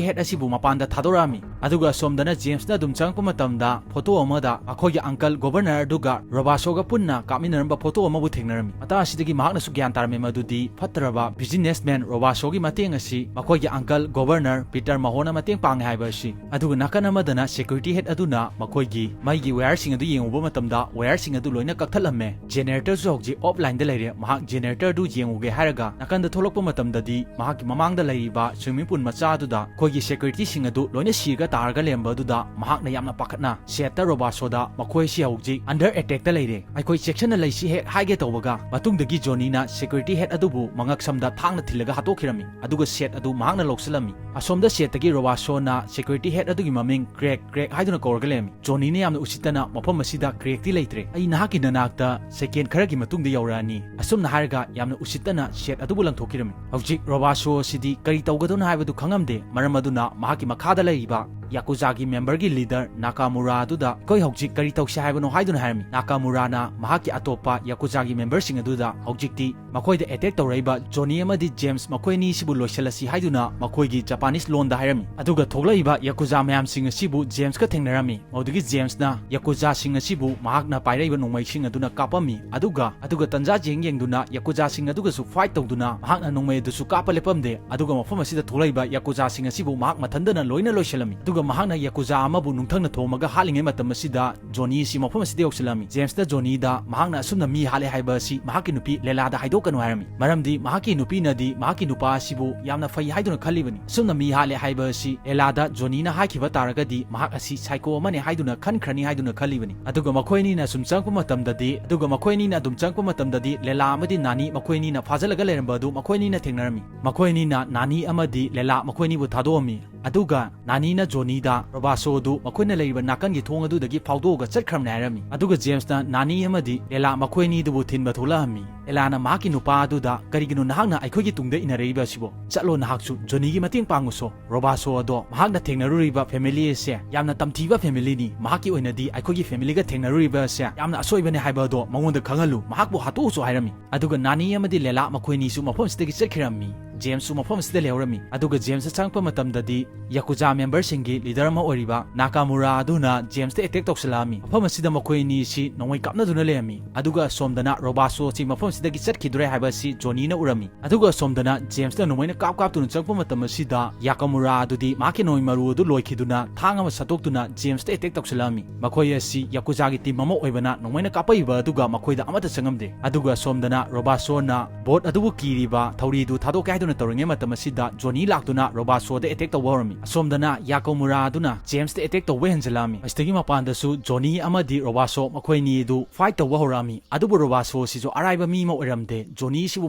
ꯍꯦꯗ ꯑꯁꯤꯕꯨ ꯃꯄꯥꯟꯗ ꯊꯥꯗꯣꯔꯛꯑꯝꯃꯤ꯫ ꯑꯗꯨꯒ ꯑꯁꯣꯝꯗꯅ ꯖꯦꯝꯁꯅ ꯑꯗꯨꯝ ꯆꯪꯉꯛꯄ ꯃꯇꯝꯗ ꯐꯣꯇꯣ ꯑꯃꯗ ꯃꯈꯣꯏꯒꯤ ꯑꯪꯀꯜ ꯒꯣꯚꯔꯅꯔ ꯑꯗꯨꯒ ꯔꯣꯕꯥꯁꯣꯒ ꯄꯨꯟꯅ ꯀꯥꯞꯃꯤꯟꯅꯔꯝꯕ ꯐꯣꯇꯣ ꯑꯃꯕꯨ ꯊꯦꯡꯅꯔꯝꯃꯤ꯫ ꯃꯇꯥꯡ ꯑꯁꯤꯗꯒꯤ ꯃꯍꯥꯛꯅꯁꯨ ꯒ꯭ꯌꯥꯟ ꯇꯥꯔꯝꯃꯤ ꯃꯗꯨꯗꯤ ꯐꯠꯇ꯭ꯔꯕ ꯕꯤꯖꯤꯅꯦꯁꯃꯦꯟ ꯔꯣꯕꯥꯁꯣꯒꯤ ꯃꯇꯦꯡ ꯑꯁꯤ ꯃꯈꯣꯏꯒꯤ ꯑꯪꯀꯜ ꯒꯣꯚꯔꯅꯔ ꯄꯤꯇꯔ ꯃꯍꯣꯟꯅ ꯃꯇꯦꯡ ꯄꯥꯡꯉꯦ ꯍꯥꯏꯕ ꯑꯁꯤ꯫ ꯑꯗꯨꯒ ꯅꯥꯀꯟ ꯑꯃꯗꯅ ꯁꯦꯀ꯭ꯌꯨꯔꯤꯇꯤ ꯍꯦꯗ ꯑꯗꯨꯅ ꯃꯈꯣꯏꯒꯤ ꯃꯩꯒꯤ ꯋꯥꯌꯔꯁꯤꯡ ꯑꯗꯨ ꯌꯦꯡꯉꯨꯕ ꯃꯇꯝꯗ ꯋꯥꯌꯔꯁꯤꯡ ꯑꯗꯨ ꯂꯣꯏꯅ ꯀꯛꯊꯠꯂꯝꯃꯦ꯫ ꯖꯦꯅꯦꯔꯦꯇꯔꯁꯨ ꯍꯧꯖꯤꯛ ꯑꯣꯐꯂꯥꯏꯟꯗ ꯂꯩꯔꯦ꯫ ꯃꯍꯥꯛ ꯖꯦꯅꯦꯔꯦꯇꯔ ꯑꯗꯨ ꯌꯦꯡꯉꯨꯒꯦ ꯍꯥꯏꯔꯒ ꯅꯥꯀꯟꯗ ꯊꯣꯛꯂꯛꯄ ꯃꯇꯝꯗꯗꯤ ꯃꯍꯥꯛꯀꯤ ꯃꯃꯥꯡꯗ ꯂꯩꯔꯤꯕ ꯁ꯭ꯋꯤꯃꯤꯡ ꯄꯨꯜ ꯃꯆꯥ ꯑꯗꯨꯗ ꯑꯩꯈꯣꯏꯒꯤ ꯁꯦꯀ꯭ꯌꯨꯔꯤꯇꯤꯁꯤꯡ ꯑꯗꯨ ꯂꯣꯏꯅ ꯁꯤꯔꯒ ꯇꯥꯔꯒ ꯂꯩꯔꯝꯕ ꯑꯗꯨꯗ ꯃꯍꯥꯛꯅ ꯌꯥꯝꯅ ꯄꯥꯈꯠꯅ ꯁꯦꯠꯇ ꯔꯣꯕꯥꯁꯣꯗ ꯃꯈꯣꯏꯁꯤ ꯍꯧꯖꯤꯛ ꯑꯟꯗꯔ ꯑꯦꯇꯦꯛꯇ ꯂꯩꯔꯦ, ꯑꯩꯈꯣꯏ ꯆꯦꯛꯁꯤꯟꯅ ꯂꯩꯁꯤ ꯍꯦꯛ ꯍꯥꯏꯒꯦ ꯇꯧꯕꯒ ꯃꯇꯨꯡꯗꯒꯤ ꯖꯣꯅꯤꯅ ꯁꯦꯀ꯭ꯌꯨꯔꯤꯇꯤ ꯍꯦꯗ ꯑꯗꯨꯕꯨ ꯃꯉꯛꯁꯝꯗ ꯊꯥꯡꯅ ꯊꯤꯜꯂꯒ ꯍꯥꯠꯇꯣꯛꯈꯤꯔꯝꯃꯤ꯫ ꯑꯗꯨꯒ ꯁꯦꯠ ꯑꯗꯨ ꯃꯍꯥꯛꯅ ꯂꯧꯁꯤꯜꯂꯝꯃꯤ꯫ ꯑꯁꯣꯝꯗ ꯁꯦꯠꯇꯒꯤ ꯔꯣꯕꯥꯁꯣꯅ ꯁꯦꯀ꯭ꯌꯨꯔꯤꯇꯤ ꯍꯦꯗ ꯑꯗꯨꯒꯤ ꯃꯃꯤꯡ ꯀ꯭ꯔꯦꯛ ꯀ꯭ꯔꯦꯛ ꯍꯥꯏꯗꯨꯅ ꯀꯧꯔꯒ ꯂꯩꯔꯝꯃꯤ꯫ ꯖꯣꯅꯤꯅ ꯌꯥꯝꯅ ꯎꯁꯤꯠꯇꯅ ꯃꯐꯝ ꯑꯁꯤꯗ ꯀ꯭ꯔꯦꯛꯇꯤ ꯂꯩꯇ꯭ꯔꯦ, ꯑꯩ ꯅꯍꯥꯛꯀꯤ ꯅꯅꯥꯛꯇ ꯁꯦꯀꯦꯟ ꯈꯔꯒꯤ ꯃꯇꯨꯡꯗ ꯌꯧꯔꯛꯑꯅꯤ꯫ ꯑꯁꯨꯝꯅ ꯍꯥꯏꯔꯒ ꯌꯥꯝꯅ ꯎꯁꯤꯠ ꯇꯅ ꯁꯦꯠ ꯑꯗꯨꯕꯨ ꯂꯪꯊꯣꯛꯈꯤꯔꯝꯃꯤ꯫ ꯍꯧꯖꯤꯛ ꯔꯣꯕꯥꯁꯣ ꯑꯁꯤꯗꯤ ꯀꯔꯤ ꯇꯧꯒꯗꯧꯅꯣ ꯍꯥꯏꯕꯗꯨ ꯈꯪꯉꯝꯗꯦ꯫ ꯃꯔꯝ ꯑꯗꯨꯅ ꯃꯍꯥꯛꯀꯤ ꯃꯈꯥꯗ ꯂꯩꯔꯤꯕ ꯌꯥꯀꯨꯖꯥꯒꯤ ꯃꯦꯝꯕꯔꯒꯤ ꯂꯤꯗꯔ ꯅꯥꯀꯥꯃꯨꯔꯥ ꯑꯗꯨꯗ, "ꯑꯩꯈꯣꯏ ꯍꯧꯖꯤꯛ ꯀꯔꯤ ꯇꯧꯁꯤ ꯍꯥꯏꯕꯅꯣ?" ꯍꯥꯏꯗꯨꯅ ꯍꯥꯏꯔꯝꯃꯤ꯫ ꯅꯥꯀꯥꯃꯨꯔꯥꯅ ꯃꯍꯥꯛꯀꯤ ꯑꯇꯣꯞꯄ ꯌꯥꯀꯨꯖꯥꯒꯤ ꯃꯦꯝꯕꯔꯁꯤꯡ ꯑꯗꯨꯗ ꯍꯧꯖꯤꯛꯇꯤ ꯃꯈꯣꯏꯗ ꯑꯦꯇꯦꯛ ꯇꯧꯔꯛꯏꯕ ꯖꯣꯅꯤ ꯑꯃꯗꯤ ꯖꯦꯝꯁ, ꯃꯈꯣꯏ ꯑꯅꯤꯁꯤꯕꯨ ꯂꯣꯏꯁꯤꯜꯂꯁꯤ ꯍꯥꯏꯗꯨꯅ ꯃꯈꯣꯏꯒꯤ ꯖꯄꯥꯅꯤꯁ ꯂꯣꯟꯗ ꯍꯥꯏꯔꯝꯃꯤ꯫ ꯑꯗꯨꯒ ꯊꯣꯛꯂꯛꯏꯕ ꯌꯥꯀꯨꯖꯥ ꯃꯌꯥꯝꯁꯤꯡ ꯑꯁꯤꯕꯨ ꯖꯦꯝꯁꯀ ꯊꯦꯡꯅꯔꯝꯃꯤ꯫ ꯃꯗꯨꯗꯒꯤ ꯖꯦꯝꯁꯅ ꯌꯥꯀꯨꯖꯥꯁꯤꯡ ꯑꯁꯤꯕꯨ ꯃꯍꯥꯛꯅ ꯄꯥꯏꯔꯛꯏꯕ ꯅꯣꯡꯃꯩꯁꯤꯡ ꯑꯗꯨꯅ ꯀꯥꯞꯄꯝꯃꯤ꯫ ꯑꯗꯨꯒ, ꯑꯗꯨꯒ ꯇꯟꯖꯥ ꯌꯦꯡ ꯌꯦꯡꯗꯨꯅ ꯌꯥꯀꯨꯖꯥꯁꯤꯡ ꯑꯗꯨꯒꯁꯨ ꯐꯥꯏꯠ ꯇꯧꯗꯨꯅ ꯃꯍꯥꯛꯅ ꯅꯣꯡꯃꯩ ꯑꯗꯨꯁꯨ ꯀꯥꯞꯄ ꯂꯦꯞꯄꯝꯗꯦ꯫ ꯑꯗꯨꯒ ꯃꯐꯝ ꯑꯁꯤꯗ ꯊꯣꯛꯂꯛꯏꯕ ꯌꯥꯀꯨꯖꯥꯁꯤꯡ ꯑꯁꯤꯕꯨ ꯃꯍꯥꯛ ꯃꯊꯟꯗꯅ ꯂꯣꯏꯅ ꯂꯣꯏꯁꯤꯜꯂꯝꯃꯤ꯫ ꯑꯗꯨꯒ ꯃꯍꯥꯛꯅ ꯌꯥꯀꯨꯖꯥ ꯑꯃꯕꯨ ꯅꯨꯡꯊꯪꯅ ꯊꯣꯝꯃꯒ ꯍꯥꯠꯂꯤꯉꯩ ꯃꯇꯝ ꯑꯁꯤꯗ ꯖꯣꯅꯤ ꯑꯁꯤ ꯃꯐꯝ ꯑꯁꯤꯗ ꯌꯧꯁꯤꯜꯂꯝꯃꯤ꯫ ꯖꯦꯝꯁꯅ ꯖꯣꯅꯤꯗ ꯃꯍꯥꯛꯅ ꯑꯁꯨꯝꯅ ꯃꯤ ꯍꯥꯠꯂꯦ ꯍꯥꯏꯕ ꯑꯁꯤ ꯃꯍꯥꯛꯀꯤ ꯅꯨꯄꯤ ꯂꯦꯂꯥꯗ ꯍꯥꯏꯗꯣꯛꯀꯅꯨ ꯍꯥꯏꯔꯝꯃꯤ꯫ ꯃꯔꯝꯗꯤ ꯃꯍꯥꯛꯀꯤ ꯅꯨꯄꯤꯅꯗꯤ ꯃꯍꯥꯛꯀꯤ ꯅꯨꯄꯥ ꯑꯁꯤꯕꯨ ꯌꯥꯝꯅ ꯐꯩ ꯍꯥꯏꯗꯨꯅ ꯈꯜꯂꯤꯕꯅꯤ꯫ ꯑꯁꯨꯝꯅ ꯃꯤ ꯍꯥꯠꯂꯦ ꯍꯥꯏꯕ ꯑꯁꯤ ꯂꯦꯂꯥꯗ ꯖꯣꯅꯤꯅ ꯍꯥꯏꯈꯤꯕ ꯇꯥꯔꯒꯗꯤ ꯃꯍꯥꯛ ꯑꯁꯤ ꯁꯥꯏꯀꯣ ꯑꯃꯅꯤ ꯍꯥꯏꯗꯨꯅ ꯈꯟꯈ꯭ꯔꯅꯤ ꯍꯥꯏꯗꯨꯅ ꯈꯜꯂꯤꯕꯅꯤ꯫ ꯑꯗꯨꯒ ꯃꯈꯣꯏ ꯑꯅꯤꯅ ꯑꯁꯨꯝ ꯆꯪꯉꯛꯄ ꯃꯇꯝꯗꯗꯤ, ꯑꯗꯨꯒ ꯃꯈꯣꯏ ꯑꯅꯤꯅ ꯑꯗꯨꯝ ꯆꯪꯉꯛꯄ ꯃꯇꯝꯗꯗꯤ ꯂꯦꯂꯥ ꯑꯃꯗꯤ ꯅꯥꯅꯤ ꯃꯈꯣꯏ ꯑꯅꯤꯅ ꯐꯥꯖꯤꯜꯂꯒ ꯂꯩꯔꯝꯕ ꯑꯗꯨ ꯃꯈꯣꯏ ꯑꯅꯤꯅ ꯊꯦꯡꯅꯔꯝꯃꯤ꯫ ꯃꯈꯣꯏ ꯑꯅꯤꯅ ꯅꯥꯅꯤ ꯑꯃꯗꯤ ꯂꯦꯂꯥ ꯃꯈꯣꯏ ꯑꯅꯤꯕꯨ ꯊꯥꯗꯣꯛꯑꯝꯃꯤ꯫ ꯑꯗꯨꯒ ꯅꯥꯅꯤꯅ ꯖꯣꯅꯤꯗ ꯔꯣꯕꯥꯁꯣ ꯑꯗꯨ ꯃꯈꯣꯏꯅ ꯂꯩꯔꯤꯕ ꯅꯥꯀꯟꯒꯤ ꯊꯣꯡ ꯑꯗꯨꯗꯒꯤ ꯐꯥꯎꯗꯣꯛꯑꯒ ꯆꯠꯈ꯭ꯔꯕꯅꯦ ꯍꯥꯏꯔꯝꯃꯤ꯫ ꯑꯗꯨꯒ ꯖꯦꯝꯁꯅ ꯅꯥꯅꯤ ꯑꯃꯗꯤ ꯂꯦꯂꯥ ꯃꯈꯣꯏ ꯑꯅꯤꯗꯨꯕꯨ ꯊꯤꯟꯕ ꯊꯣꯛꯂꯛꯑꯝꯃꯤ꯫ ꯂꯦꯂꯥꯅ ꯃꯍꯥꯛꯀꯤ ꯅꯨꯄꯥ ꯑꯗꯨꯗ, "ꯀꯔꯤꯒꯤꯅꯣ ꯅꯍꯥꯛꯅ ꯑꯩꯈꯣꯏꯒꯤ ꯇꯨꯡꯗ ꯏꯟꯅꯔꯛꯏꯕ ꯑꯁꯤꯕꯣ? ꯆꯠꯂꯣ, ꯅꯍꯥꯛꯁꯨ ꯖꯣꯅꯤꯒꯤ ꯃꯇꯦꯡ ꯄꯥꯡꯉꯨꯁꯣ꯫ ꯔꯣꯕꯥꯁꯣ ꯑꯗꯣ ꯃꯍꯥꯛꯅ ꯊꯦꯡꯅꯔꯨꯔꯤꯕ ꯐꯦꯃꯤꯂꯤ ꯑꯁꯦ ꯌꯥꯝꯅ ꯇꯝꯊꯤꯕ ꯐꯦꯃꯤꯂꯤꯅꯤ꯫ ꯃꯍꯥꯛꯀꯤ ꯑꯣꯏꯅꯗꯤ ꯑꯩꯈꯣꯏꯒꯤ ꯐꯦꯃꯤꯂꯤꯒ ꯊꯦꯡꯅꯔꯨꯔꯤꯕ ꯑꯁꯦ ꯌꯥꯝꯅ ꯑꯁꯣꯏꯕꯅꯦ ꯍꯥꯏꯕ ꯑꯗꯣ ꯃꯉꯣꯟꯗ ꯈꯪꯍꯜꯂꯨ꯫ ꯃꯍꯥꯛꯄꯨ ꯍꯥꯠꯇꯣꯛꯎꯁꯨ" ꯍꯥꯏꯔꯝꯃꯤ꯫ ꯑꯗꯨꯒ ꯅꯥꯅꯤ ꯑꯃꯗꯤ ꯂꯦꯂꯥ ꯃꯈꯣꯏꯅꯤꯁꯨ ꯃꯐꯝꯁꯤꯗꯒꯤ ꯆꯠꯈꯤꯔꯝꯃꯤ꯫ ꯖꯦꯝꯁꯁꯨ ꯃꯐꯝ ꯑꯁꯤꯗ ꯂꯩꯍꯧꯔꯝꯃꯤ꯫ ꯑꯗꯨꯒ ꯖꯦꯝꯁꯇ ꯆꯪꯉꯛꯄ ꯃꯇꯝꯗꯗꯤ ꯌꯥꯀꯨꯖꯥ ꯃꯦꯝꯕꯔꯁꯤꯡꯒꯤ ꯂꯤꯗꯔ ꯑꯃ ꯑꯣꯏꯔꯤꯕ ꯅꯥꯀꯥꯃꯨꯔꯥ ꯑꯗꯨꯅ ꯖꯦꯝꯁꯇ ꯑꯦꯇꯦꯛ ꯇꯧꯁꯤꯜꯂꯛꯑꯝꯃꯤ꯫ ꯃꯐꯝ ꯑꯁꯤꯗ ꯃꯈꯣꯏ ꯑꯅꯤ ꯑꯁꯤ ꯅꯣꯡꯃꯩ ꯀꯥꯞꯅꯗꯨꯅ ꯂꯩꯔꯝꯃꯤ꯫ ꯑꯗꯨꯒ ꯑꯁꯣꯝꯗꯅ ꯔꯣꯕꯥꯁꯣ ꯑꯁꯤ ꯃꯐꯝ ꯑꯁꯤꯗꯒꯤ ꯆꯠꯈꯤꯗꯣꯔꯦ ꯍꯥꯏꯕ ꯑꯁꯤ ꯖꯣꯅꯤꯅ ꯎꯔꯝꯃꯤ꯫ ꯑꯗꯨꯒ ꯑꯁꯣꯝꯗꯅ ꯖꯦꯝꯁꯅ ꯅꯣꯡꯃꯩꯅ ꯀꯥꯞ ꯀꯥꯞꯇꯨꯅ ꯆꯪꯉꯛꯄ ꯃꯇꯝ ꯑꯁꯤꯗ ꯌꯥꯀꯥꯃꯨꯔꯥ ꯑꯗꯨꯗꯤ ꯃꯍꯥꯛꯀꯤ ꯅꯣꯡꯃꯩ ꯃꯔꯨ ꯑꯗꯨ ꯂꯣꯏꯈꯤꯗꯨꯅ ꯊꯥꯡ ꯑꯃ ꯁꯠꯇꯣꯛꯇꯨꯅ ꯖꯦꯝꯁꯇ ꯑꯦꯇꯦꯛ ꯇꯧꯁꯤꯜꯂꯛꯑꯝꯃꯤ꯫ ꯃꯈꯣꯏ ꯑꯁꯤ ꯌꯥꯀꯨꯖꯥꯒꯤ ꯇꯤꯝ ꯑꯃ ꯑꯣꯏꯕꯅ ꯅꯣꯡꯃꯩꯅ ꯀꯥꯞꯄꯛꯏꯕ ꯑꯗꯨꯒ ꯃꯈꯣꯏꯗ ꯑꯃꯠꯇ ꯆꯪꯉꯝꯗꯦ꯫ ꯑꯗꯨꯒ ꯑꯁꯣꯝꯗꯅ ꯔꯣꯕꯥꯁꯣꯅ ꯕꯣꯠ ꯑꯗꯨꯕꯨ ꯀꯤꯔꯤꯕ ꯊꯧꯔꯤꯗꯨ ꯊꯥꯗꯣꯛꯀꯦ ꯍꯥꯏꯗꯨꯅ ꯇꯧꯔꯤꯉꯩ ꯃꯇꯝ ꯑꯁꯤꯗ ꯖꯣꯅꯤ ꯂꯥꯛꯇꯨꯅ ꯔꯣꯕꯥꯁꯣꯗ ꯑꯦꯇꯦꯛ ꯇꯧꯕ ꯍꯧꯔꯝꯃꯤ꯫ ꯑꯁꯣꯝꯗꯅ ꯌꯥꯀꯣꯃꯨꯔꯥ ꯑꯗꯨꯅ ꯖꯦꯝꯁꯇ ꯑꯦꯇꯦꯛ ꯇꯧꯕ ꯍꯦꯟꯖꯜꯂꯛꯑꯝꯃꯤ꯫ ꯑꯁꯤꯗꯒꯤ ꯃꯄꯥꯟꯗꯁꯨ ꯖꯣꯅꯤ ꯑꯃꯗꯤ ꯔꯣꯕꯥꯁꯣ ꯃꯈꯣꯏ ꯑꯅꯤ ꯑꯗꯨ ꯐꯥꯏꯠ ꯇꯧꯕ ꯍꯧꯔꯛꯑꯝꯃꯤ꯫ ꯑꯗꯨꯕꯨ ꯔꯣꯕꯥꯁꯣ ꯑꯁꯤꯁꯨ ꯑꯔꯥꯏꯕ ꯃꯤ ꯑꯃ ꯑꯣꯏꯔꯝꯗꯦ꯫ ꯖꯣꯅꯤꯁꯤꯕꯨ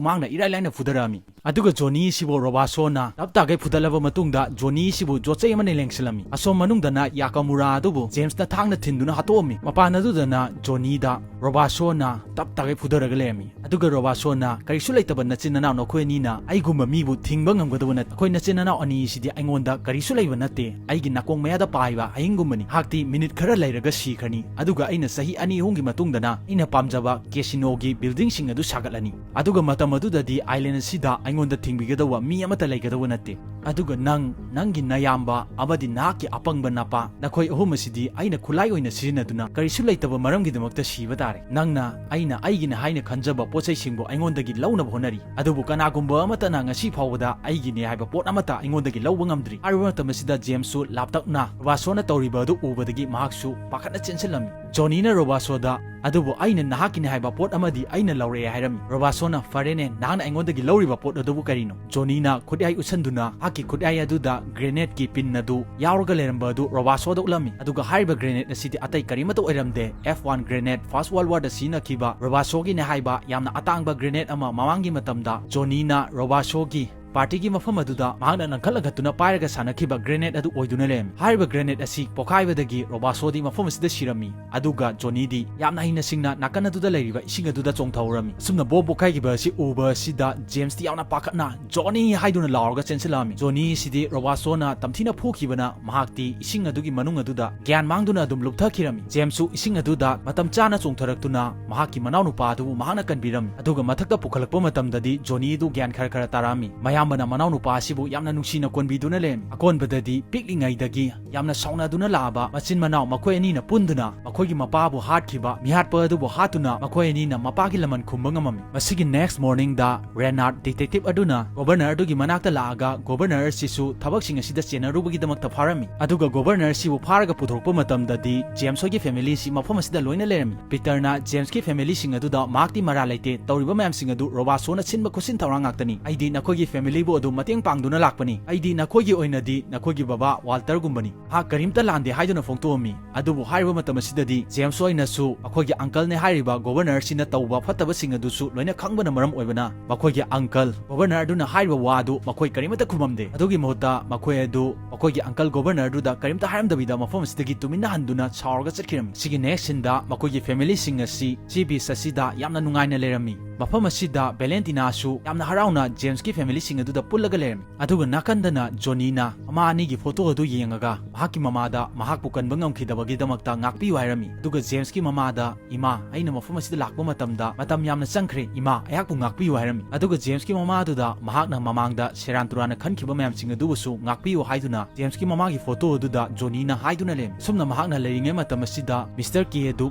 ꯃꯍꯥꯛꯅ ꯏꯔꯥꯏ ꯂꯥꯏꯅ ꯐꯨꯗꯔꯛꯑꯝꯃꯤ꯫ ꯑꯗꯨꯒ ꯖꯣꯅꯤꯁꯤꯕꯨ ꯔꯣꯕꯥꯁꯣꯅ ꯇꯞ ꯇꯥꯒꯩ ꯐꯨꯗꯠꯂꯕ ꯃꯇꯨꯡꯗ ꯖꯣꯅꯤꯁꯤꯕꯨ ꯌꯣꯠꯆꯩ ꯑꯃꯅ ꯂꯦꯡꯁꯤꯜꯂꯝꯃꯤ꯫ ꯑꯁꯣꯝ ꯃꯅꯨꯡꯗꯅ ꯌꯥꯀꯥꯃꯨꯔꯥ ꯑꯗꯨꯕꯨ ꯖꯦꯝꯁꯅ ꯊꯥꯡꯅ ꯊꯤꯟꯗꯨꯅ ꯍꯥꯠꯇꯣꯛꯑꯝꯃꯤ꯫ ꯃꯄꯥꯟ ꯑꯗꯨꯗꯅ ꯖꯣꯅꯤꯗ ꯔꯣꯕꯥꯁꯣꯅ ꯇꯞ ꯇꯥꯒꯩ ꯐꯨꯗꯔꯒ ꯂꯩꯔꯝꯃꯤ꯫ ꯑꯗꯨꯒ ꯔꯣꯕꯥꯁꯣꯅ, "ꯀꯔꯤꯁꯨ ꯂꯩꯇꯕ ꯅꯆꯤꯟ ꯅꯅꯥꯎ ꯅꯈꯣꯏ ꯑꯅꯤꯅ ꯑꯩꯒꯨꯝꯕ ꯃꯤꯕꯨ ꯊꯤꯡꯕ ꯉꯝꯒꯗꯕ ꯅꯠꯇꯦ꯫ ꯑꯩꯈꯣꯏ ꯅꯆꯤꯟ ꯅꯅꯥꯎ ꯑꯅꯤꯁꯤꯗꯤ ꯑꯩꯉꯣꯟꯗ ꯀꯔꯤꯁꯨ ꯂꯩꯕ ꯅꯠꯇꯦ꯫ ꯑꯩꯒꯤ ꯅꯥꯀꯣꯡ ꯃꯌꯥꯗ ꯄꯥꯏꯕ ꯍꯌꯤꯡꯒꯨꯝꯕꯅꯤ꯫ ꯃꯍꯥꯛꯇꯤ ꯃꯤꯅꯤꯠ ꯈꯔ ꯂꯩꯔꯒ ꯁꯤꯈ꯭ꯔꯅꯤ꯫ ꯑꯗꯨꯒ ꯑꯩꯅ ꯆꯍꯤ ꯑꯅꯤ ꯑꯍꯨꯝꯒꯤ ꯃꯇꯨꯡꯗꯅ ꯑꯩꯅ ꯄꯥꯝꯖꯕ ꯀꯦꯁꯤꯅꯣꯒꯤ ꯕꯤꯜꯗꯤꯡꯁꯤꯡ ꯑꯗꯨ ꯁꯥꯒꯠꯂꯅꯤ꯫ ꯑꯗꯨꯒ ꯃꯇꯝ ꯑꯗꯨꯗꯗꯤ ꯑꯥꯏꯂꯦꯟ ꯑꯁꯤꯗ ꯑꯩꯉꯣꯟꯗ ꯊꯤꯡꯕꯤꯒꯗꯧꯕ ꯃꯤ ꯑꯃꯠꯇ ꯂꯩꯒꯗꯧꯕ ꯅꯠꯇꯦ꯫ ꯑꯗꯨꯒ ꯅꯪ, ꯅꯪꯒꯤ ꯅꯌꯥꯝꯕ ꯑꯃꯗꯤ ꯅꯍꯥꯛꯀꯤ ꯑꯄꯪꯕ ꯅꯄꯥ, ꯅꯈꯣꯏ ꯑꯍꯨꯝ ꯑꯁꯤꯗꯤ ꯑꯩꯅ ꯈꯨꯠꯂꯥꯏ ꯑꯣꯏꯅ ꯁꯤꯖꯤꯟꯅꯗꯨꯅ ꯀꯔꯤꯁꯨ ꯂꯩꯇꯕ ꯃꯔꯝꯒꯤꯗꯃꯛꯇ ꯁꯤꯕ ꯇꯥꯔꯦ꯫ ꯅꯪꯅ ꯑꯩꯅ ꯑꯩꯒꯤꯅꯤ ꯍꯥꯏꯅ ꯈꯟꯖꯕ ꯄꯣꯠꯆꯩꯁꯤꯡꯕꯨ ꯑꯩꯉꯣꯟꯗꯒꯤ ꯂꯧꯅꯕ ꯍꯣꯠꯅꯔꯤ, ꯑꯗꯨꯕꯨ ꯀꯅꯥꯒꯨꯝꯕ ꯑꯃꯠꯇꯅ ꯉꯁꯤ ꯐꯥꯎꯕꯗ ꯑꯩꯒꯤꯅꯤ ꯍꯥꯏꯕ ꯄꯣꯠ ꯑꯃꯠꯇ ꯑꯩꯉꯣꯟꯗꯒꯤ ꯂꯧꯕ ꯉꯝꯗ꯭ꯔꯤ꯫" ꯍꯥꯏꯔꯤꯕ ꯃꯇꯝ ꯑꯁꯤꯗ ꯖꯦꯝꯁꯁꯨ ꯂꯥꯞꯇꯛꯅ ꯔꯣꯕꯥꯁꯣꯅ ꯇꯧꯔꯤꯕ ꯑꯗꯨ ꯎꯕꯗꯒꯤ ꯃꯍꯥꯛꯁꯨ ꯄꯥꯈꯠꯅ ꯆꯦꯟꯁꯤꯜꯂꯝꯃꯤ꯫ ꯖꯣꯅꯤꯅ ꯔꯣꯕꯥꯁꯣꯗ, "ꯑꯗꯨꯕꯨ ꯑꯩꯅ ꯅꯍꯥꯛꯀꯤꯅꯤ ꯍꯥꯏꯕ ꯄꯣꯠ ꯑꯃꯗꯤ ꯑꯩꯅ ꯂꯧꯔꯛꯑꯦ" ꯍꯥꯏꯔꯝꯃꯤ꯫ ꯔꯣꯕꯥꯁꯣꯅ, "ꯐꯔꯦꯅꯦ, ꯅꯍꯥꯛꯅ ꯑꯩꯉꯣꯟꯗꯒꯤ ꯂꯧꯔꯤꯕ ꯄꯣꯠ ꯑꯗꯨꯕꯨ ꯀꯔꯤꯅꯣ?" ꯖꯣꯅꯤꯅ ꯈꯨꯠꯌꯥꯏ ꯎꯠꯁꯟꯗꯨꯅ ꯃꯍꯥꯛꯀꯤ ꯈꯨꯠꯌꯥꯏ ꯑꯗꯨꯗ ꯒ꯭ꯔꯦꯅꯦꯗꯀꯤ ꯄꯤꯟ ꯑꯗꯨ ꯌꯥꯎꯔꯒ ꯂꯩꯔꯝꯕ ꯑꯗꯨ ꯔꯣꯕꯥꯁꯣꯗ ꯎꯠꯂꯝꯃꯤ꯫ ꯑꯗꯨꯒ ꯍꯥꯏꯔꯤꯕ ꯒ꯭ꯔꯦꯅꯦꯗ ꯑꯁꯤꯗꯤ ꯑꯇꯩ ꯀꯔꯤꯃꯠꯇ ꯑꯣꯏꯔꯝꯗꯦ, F one grenade, first world war ꯁꯤꯖꯤꯟꯅꯈꯤꯕ ꯔꯣꯕꯥꯁꯣꯒꯤꯅꯤ ꯍꯥꯏꯕ ꯌꯥꯝꯅ ꯑꯇꯥꯡꯕ ꯒ꯭ꯔꯦꯅꯦꯗ ꯑꯃ ꯃꯃꯥꯡꯒꯤ ꯃꯇꯝꯗ ꯖꯣꯅꯤꯅ ꯔꯣꯕꯥꯁꯣꯒꯤ ꯄꯥꯔꯇꯤꯒꯤ ꯃꯐꯝ ꯑꯗꯨꯗ ꯃꯍꯥꯛꯅ ꯂꯪꯈꯠ ꯂꯪꯈꯠꯇꯨꯅ ꯄꯥꯏꯔꯒ ꯁꯥꯟꯅꯈꯤꯕ ꯒ꯭ꯔꯦꯅꯦꯗ ꯑꯗꯨ ꯑꯣꯏꯗꯨꯅ ꯂꯩꯔꯝꯃꯤ꯫ ꯍꯥꯏꯔꯤꯕ ꯒ꯭ꯔꯦꯅꯦꯗ ꯑꯁꯤ ꯄꯣꯈꯥꯏꯕꯗꯒꯤ ꯔꯣꯕꯥꯁꯣꯗꯤ ꯃꯐꯝ ꯑꯁꯤꯗ ꯁꯤꯔꯝꯃꯤ, ꯑꯗꯨꯒ ꯖꯣꯅꯤꯗꯤ ꯌꯥꯝꯅ ꯍꯩꯅ ꯁꯤꯡꯅ ꯅꯥꯀꯟ ꯑꯗꯨꯗ ꯂꯩꯔꯤꯕ ꯏꯁꯤꯡ ꯑꯗꯨꯗ ꯆꯣꯡꯊꯍꯧꯔꯝꯃꯤ꯫ ꯑꯁꯨꯝꯅ ꯕꯣꯝ ꯄꯣꯈꯥꯏꯈꯤꯕ ꯑꯁꯤ ꯎꯕ ꯑꯁꯤꯗ ꯖꯦꯝꯁꯇꯤ ꯌꯥꯝꯅ ꯄꯥꯈꯠꯅ "ꯖꯣꯅꯤ" ꯍꯥꯏꯗꯨꯅ ꯂꯥꯎꯔꯒ ꯆꯦꯟꯁꯤꯜꯂꯛꯑꯝꯃꯤ꯫ ꯖꯣꯅꯤ ꯑꯁꯤꯗꯤ ꯔꯣꯕꯥꯁꯣꯅ ꯇꯝꯊꯤꯅ ꯐꯨꯈꯤꯕꯅ ꯃꯍꯥꯛꯇꯤ ꯏꯁꯤꯡ ꯑꯗꯨꯒꯤ ꯃꯅꯨꯡ ꯑꯗꯨꯗ ꯒ꯭ꯌꯥꯟ ꯃꯥꯡꯗꯨꯅ ꯑꯗꯨꯝ ꯂꯨꯞꯊꯈꯤꯔꯝꯃꯤ꯫ ꯖꯦꯝꯁꯁꯨ ꯏꯁꯤꯡ ꯑꯗꯨꯗ ꯃꯇꯝ ꯆꯥꯅ ꯆꯣꯡꯊꯔꯛꯇꯨꯅ ꯃꯍꯥꯛꯀꯤ ꯃꯅꯥꯎꯅꯨꯄꯥ ꯑꯗꯨꯕꯨ ꯃꯍꯥꯛꯅ ꯀꯟꯕꯤꯔꯝꯃꯤ꯫ ꯑꯗꯨꯒ ꯃꯊꯛꯇ ꯄꯨꯈꯠꯂꯛꯄ ꯃꯇꯝꯗꯗꯤ ꯖꯣꯅꯤ ꯑꯗꯨ ꯒ꯭ꯌꯥꯟ ꯈꯔ ꯈꯔ ꯇꯥꯔꯛꯑꯝꯃꯤ꯫ ꯃꯌꯥꯝꯕꯅ ꯃꯅꯥꯎꯅꯨꯄꯥ ꯑꯁꯤꯕꯨ ꯌꯥꯝꯅ ꯅꯨꯡꯁꯤꯅ ꯀꯣꯟꯕꯤꯗꯨꯅ ꯂꯩꯔꯝꯃꯤ꯫ ꯑꯀꯣꯟꯕꯗꯗꯤ ꯄꯤꯛꯂꯤꯉꯩꯗꯒꯤ ꯌꯥꯝꯅ ꯁꯥꯎꯅꯗꯨꯅ ꯂꯥꯛꯑꯕ ꯃꯆꯤꯟ ꯃꯅꯥꯎ ꯃꯈꯣꯏ ꯑꯅꯤꯅ ꯄꯨꯟꯗꯨꯅ ꯃꯈꯣꯏꯒꯤ ꯃꯄꯥꯕꯨ ꯍꯥꯠꯈꯤꯕ ꯃꯤꯍꯥꯠꯄ ꯑꯗꯨꯕꯨ ꯍꯥꯠꯇꯨꯅ ꯃꯈꯣꯏ ꯑꯅꯤꯅ ꯃꯄꯥꯒꯤ ꯂꯃꯟ ꯈꯨꯝꯕ ꯉꯝꯃꯝꯃꯤ꯫ ꯃꯁꯤꯒꯤ next morningꯗ ꯔꯦꯅꯥꯔꯗ ꯗꯤꯇꯦꯛꯇꯤꯚ ꯑꯗꯨꯅ ꯒꯣꯚꯔꯅꯔ ꯑꯗꯨꯒꯤ ꯃꯅꯥꯛꯇ ꯂꯥꯛꯑꯒ ꯒꯣꯚꯔꯅꯔ ꯑꯁꯤꯁꯨ ꯊꯕꯛꯁꯤꯡ ꯑꯁꯤꯗ ꯆꯦꯟꯅꯔꯨꯕꯒꯤꯗꯃꯛꯇ ꯐꯥꯔꯝꯃꯤ꯫ ꯑꯗꯨꯒ ꯒꯣꯚꯔꯅꯔ ꯑꯁꯤꯕꯨ ꯐꯥꯔꯒ ꯄꯨꯊꯣꯔꯛꯄ ꯃꯇꯝꯗꯗꯤ ꯖꯦꯝꯁ ꯍꯣꯏꯒꯤ ꯐꯦꯃꯤꯂꯤ ꯑꯁꯤ ꯃꯐꯝ ꯑꯁꯤꯗ ꯂꯣꯏꯅ ꯂꯩꯔꯝꯃꯤ꯫ ꯄꯤꯇꯔꯅ ꯖꯦꯝꯁꯀꯤ ꯐꯦꯃꯤꯂꯤꯁꯤꯡ ꯑꯗꯨꯗ ꯃꯍꯥꯛꯇꯤ ꯃꯔꯥꯜ ꯂꯩꯇꯦ, ꯇꯧꯔꯤꯕ ꯃꯌꯥꯝꯁꯤꯡ ꯑꯗꯨ ꯔꯣꯕꯥꯁꯣꯅ ꯁꯤꯟꯕ ꯈꯨꯠꯁꯤꯟ ꯊꯧꯔꯥꯡ ꯉꯥꯛꯇꯅꯤ꯫ ꯑꯩꯗꯤ ꯅꯈꯣꯏꯒꯤ ꯐꯦꯃꯤꯂꯤ ꯑꯩꯕꯨ ꯑꯗꯨꯝ ꯃꯇꯦꯡ ꯄꯥꯡꯗꯨꯅ ꯂꯥꯛꯄꯅꯤ꯫ ꯑꯩꯗꯤ ꯅꯈꯣꯏꯒꯤ ꯑꯣꯏꯅꯗꯤ ꯅꯈꯣꯏꯒꯤ ꯕꯕꯥ ꯋꯥꯜꯇꯔꯒꯨꯝꯕꯅꯤ꯫ ꯃꯍꯥꯛ ꯀꯔꯤꯝꯇ ꯂꯥꯟꯗꯦ ꯍꯥꯏꯗꯨꯅ ꯐꯣꯡꯗꯣꯛꯑꯝꯃꯤ꯫ ꯑꯗꯨꯕꯨ ꯍꯥꯏꯔꯤꯕ ꯃꯇꯝ ꯑꯁꯤꯗꯗꯤ ꯖꯦꯝꯁ ꯑꯣꯏꯅꯁꯨ ꯃꯈꯣꯏꯒꯤ ꯑꯪꯀꯜꯅꯦ ꯍꯥꯏꯔꯤꯕ ꯒꯣꯚꯔꯅꯔꯁꯤꯅ ꯇꯧꯕ ꯐꯠꯇꯕꯁꯤꯡ ꯑꯗꯨꯁꯨ ꯂꯣꯏꯅ ꯈꯪꯕꯅ ꯃꯔꯝ ꯑꯣꯏꯕꯅ ꯃꯈꯣꯏꯒꯤ ꯑꯪꯀꯜ ꯒꯣꯚꯔꯅꯔ ꯑꯗꯨꯅ ꯍꯥꯏꯔꯤꯕ ꯋꯥ ꯑꯗꯨ ꯃꯈꯣꯏ ꯀꯔꯤꯃꯠꯇ ꯈꯨꯝꯃꯝꯗꯦ꯫ ꯑꯗꯨꯒꯤ ꯃꯍꯨꯠꯇ ꯃꯈꯣꯏ ꯑꯗꯨ ꯃꯈꯣꯏꯒꯤ ꯑꯪꯀꯜ ꯒꯣꯚꯔꯅꯔ ꯑꯗꯨꯗ ꯀꯔꯤꯝꯇ ꯍꯥꯏꯔꯝꯗꯕꯤꯗ ꯃꯐꯝ ꯑꯁꯤꯗꯒꯤ ꯇꯨꯃꯤꯟꯅ ꯍꯟꯗꯨꯅ ꯁꯥꯎꯔꯒ ꯆꯠꯈꯤꯔꯝꯃꯤ꯫ ꯁꯤꯒꯤ ꯅꯦꯛꯁ ꯁꯤꯟꯗ ꯃꯈꯣꯏꯒꯤ ꯐꯦꯃꯤꯂꯤꯁꯤꯡ ꯑꯁꯤ ꯁꯤ ꯕꯤꯆ ꯑꯁꯤꯗ ꯌꯥꯝꯅ ꯅꯨꯡꯉꯥꯏꯅ ꯂꯩꯔꯝꯃꯤ꯫ ꯃꯐꯝ ꯑꯁꯤꯗ ꯚꯦꯂꯦꯟꯇꯤꯅꯥꯁꯨ ꯌꯥꯝꯅ ꯍꯔꯥꯎꯅ ꯖꯦꯝꯁꯀꯤ ꯐꯦꯃꯤꯂꯤꯁꯤꯡ ꯑꯗꯨꯗ ꯄꯨꯜꯂꯒ ꯂꯩꯔꯝꯃꯤ꯫ ꯑꯗꯨꯒ ꯅꯥꯀꯟꯗꯅ ꯖꯣꯅꯤꯅ ꯃꯃꯥ ꯑꯅꯤꯒꯤ ꯐꯣꯇꯣ ꯑꯗꯨ ꯌꯦꯡꯉꯒ ꯃꯍꯥꯛꯀꯤ ꯃꯃꯥꯗ ꯃꯍꯥꯛꯄꯨ ꯀꯟꯕ ꯉꯝꯈꯤꯗꯕꯒꯤꯗꯃꯛꯇ ꯉꯥꯛꯄꯤꯌꯨ ꯍꯥꯏꯔꯝꯃꯤ꯫ ꯑꯗꯨꯒ ꯖꯦꯝꯁꯀꯤ ꯃꯃꯥꯗ, "ꯏꯃꯥ, ꯑꯩꯅ ꯃꯐꯝ ꯑꯁꯤꯗ ꯂꯥꯛꯄ ꯃꯇꯝꯗ ꯃꯇꯝ ꯌꯥꯝꯅ ꯆꯪꯈ꯭ꯔꯦ, ꯏꯃꯥ, ꯑꯩꯍꯥꯛꯄꯨ ꯉꯥꯛꯄꯤꯌꯨ" ꯍꯥꯏꯔꯝꯃꯤ꯫ ꯑꯗꯨꯒ ꯖꯦꯝꯁꯀꯤ ꯃꯃꯥꯗꯨꯗ ꯃꯍꯥꯛꯅ ꯃꯃꯥꯡꯗ ꯁꯦꯔꯥꯟ ꯇꯨꯔꯥꯟꯅ ꯈꯟꯈꯤꯕ ꯃꯌꯥꯝꯁꯤꯡ ꯑꯗꯨꯕꯨꯁꯨ ꯉꯥꯛꯄꯤꯌꯨ ꯍꯥꯏꯗꯨꯅ ꯖꯦꯝꯁꯀꯤ ꯃꯃꯥꯒꯤ ꯐꯣꯇꯣ ꯑꯗꯨꯗ ꯖꯣꯅꯤꯅ ꯍꯥꯏꯗꯨꯅ ꯂꯩꯔꯝꯃꯤ꯫ ꯑꯁꯨꯝꯅ ꯃꯍꯥꯛꯅ ꯂꯩꯔꯤꯉꯩ ꯃꯇꯝ ꯑꯁꯤꯗ ꯃꯤꯁꯇꯔ ꯀꯦ ꯑꯗꯨ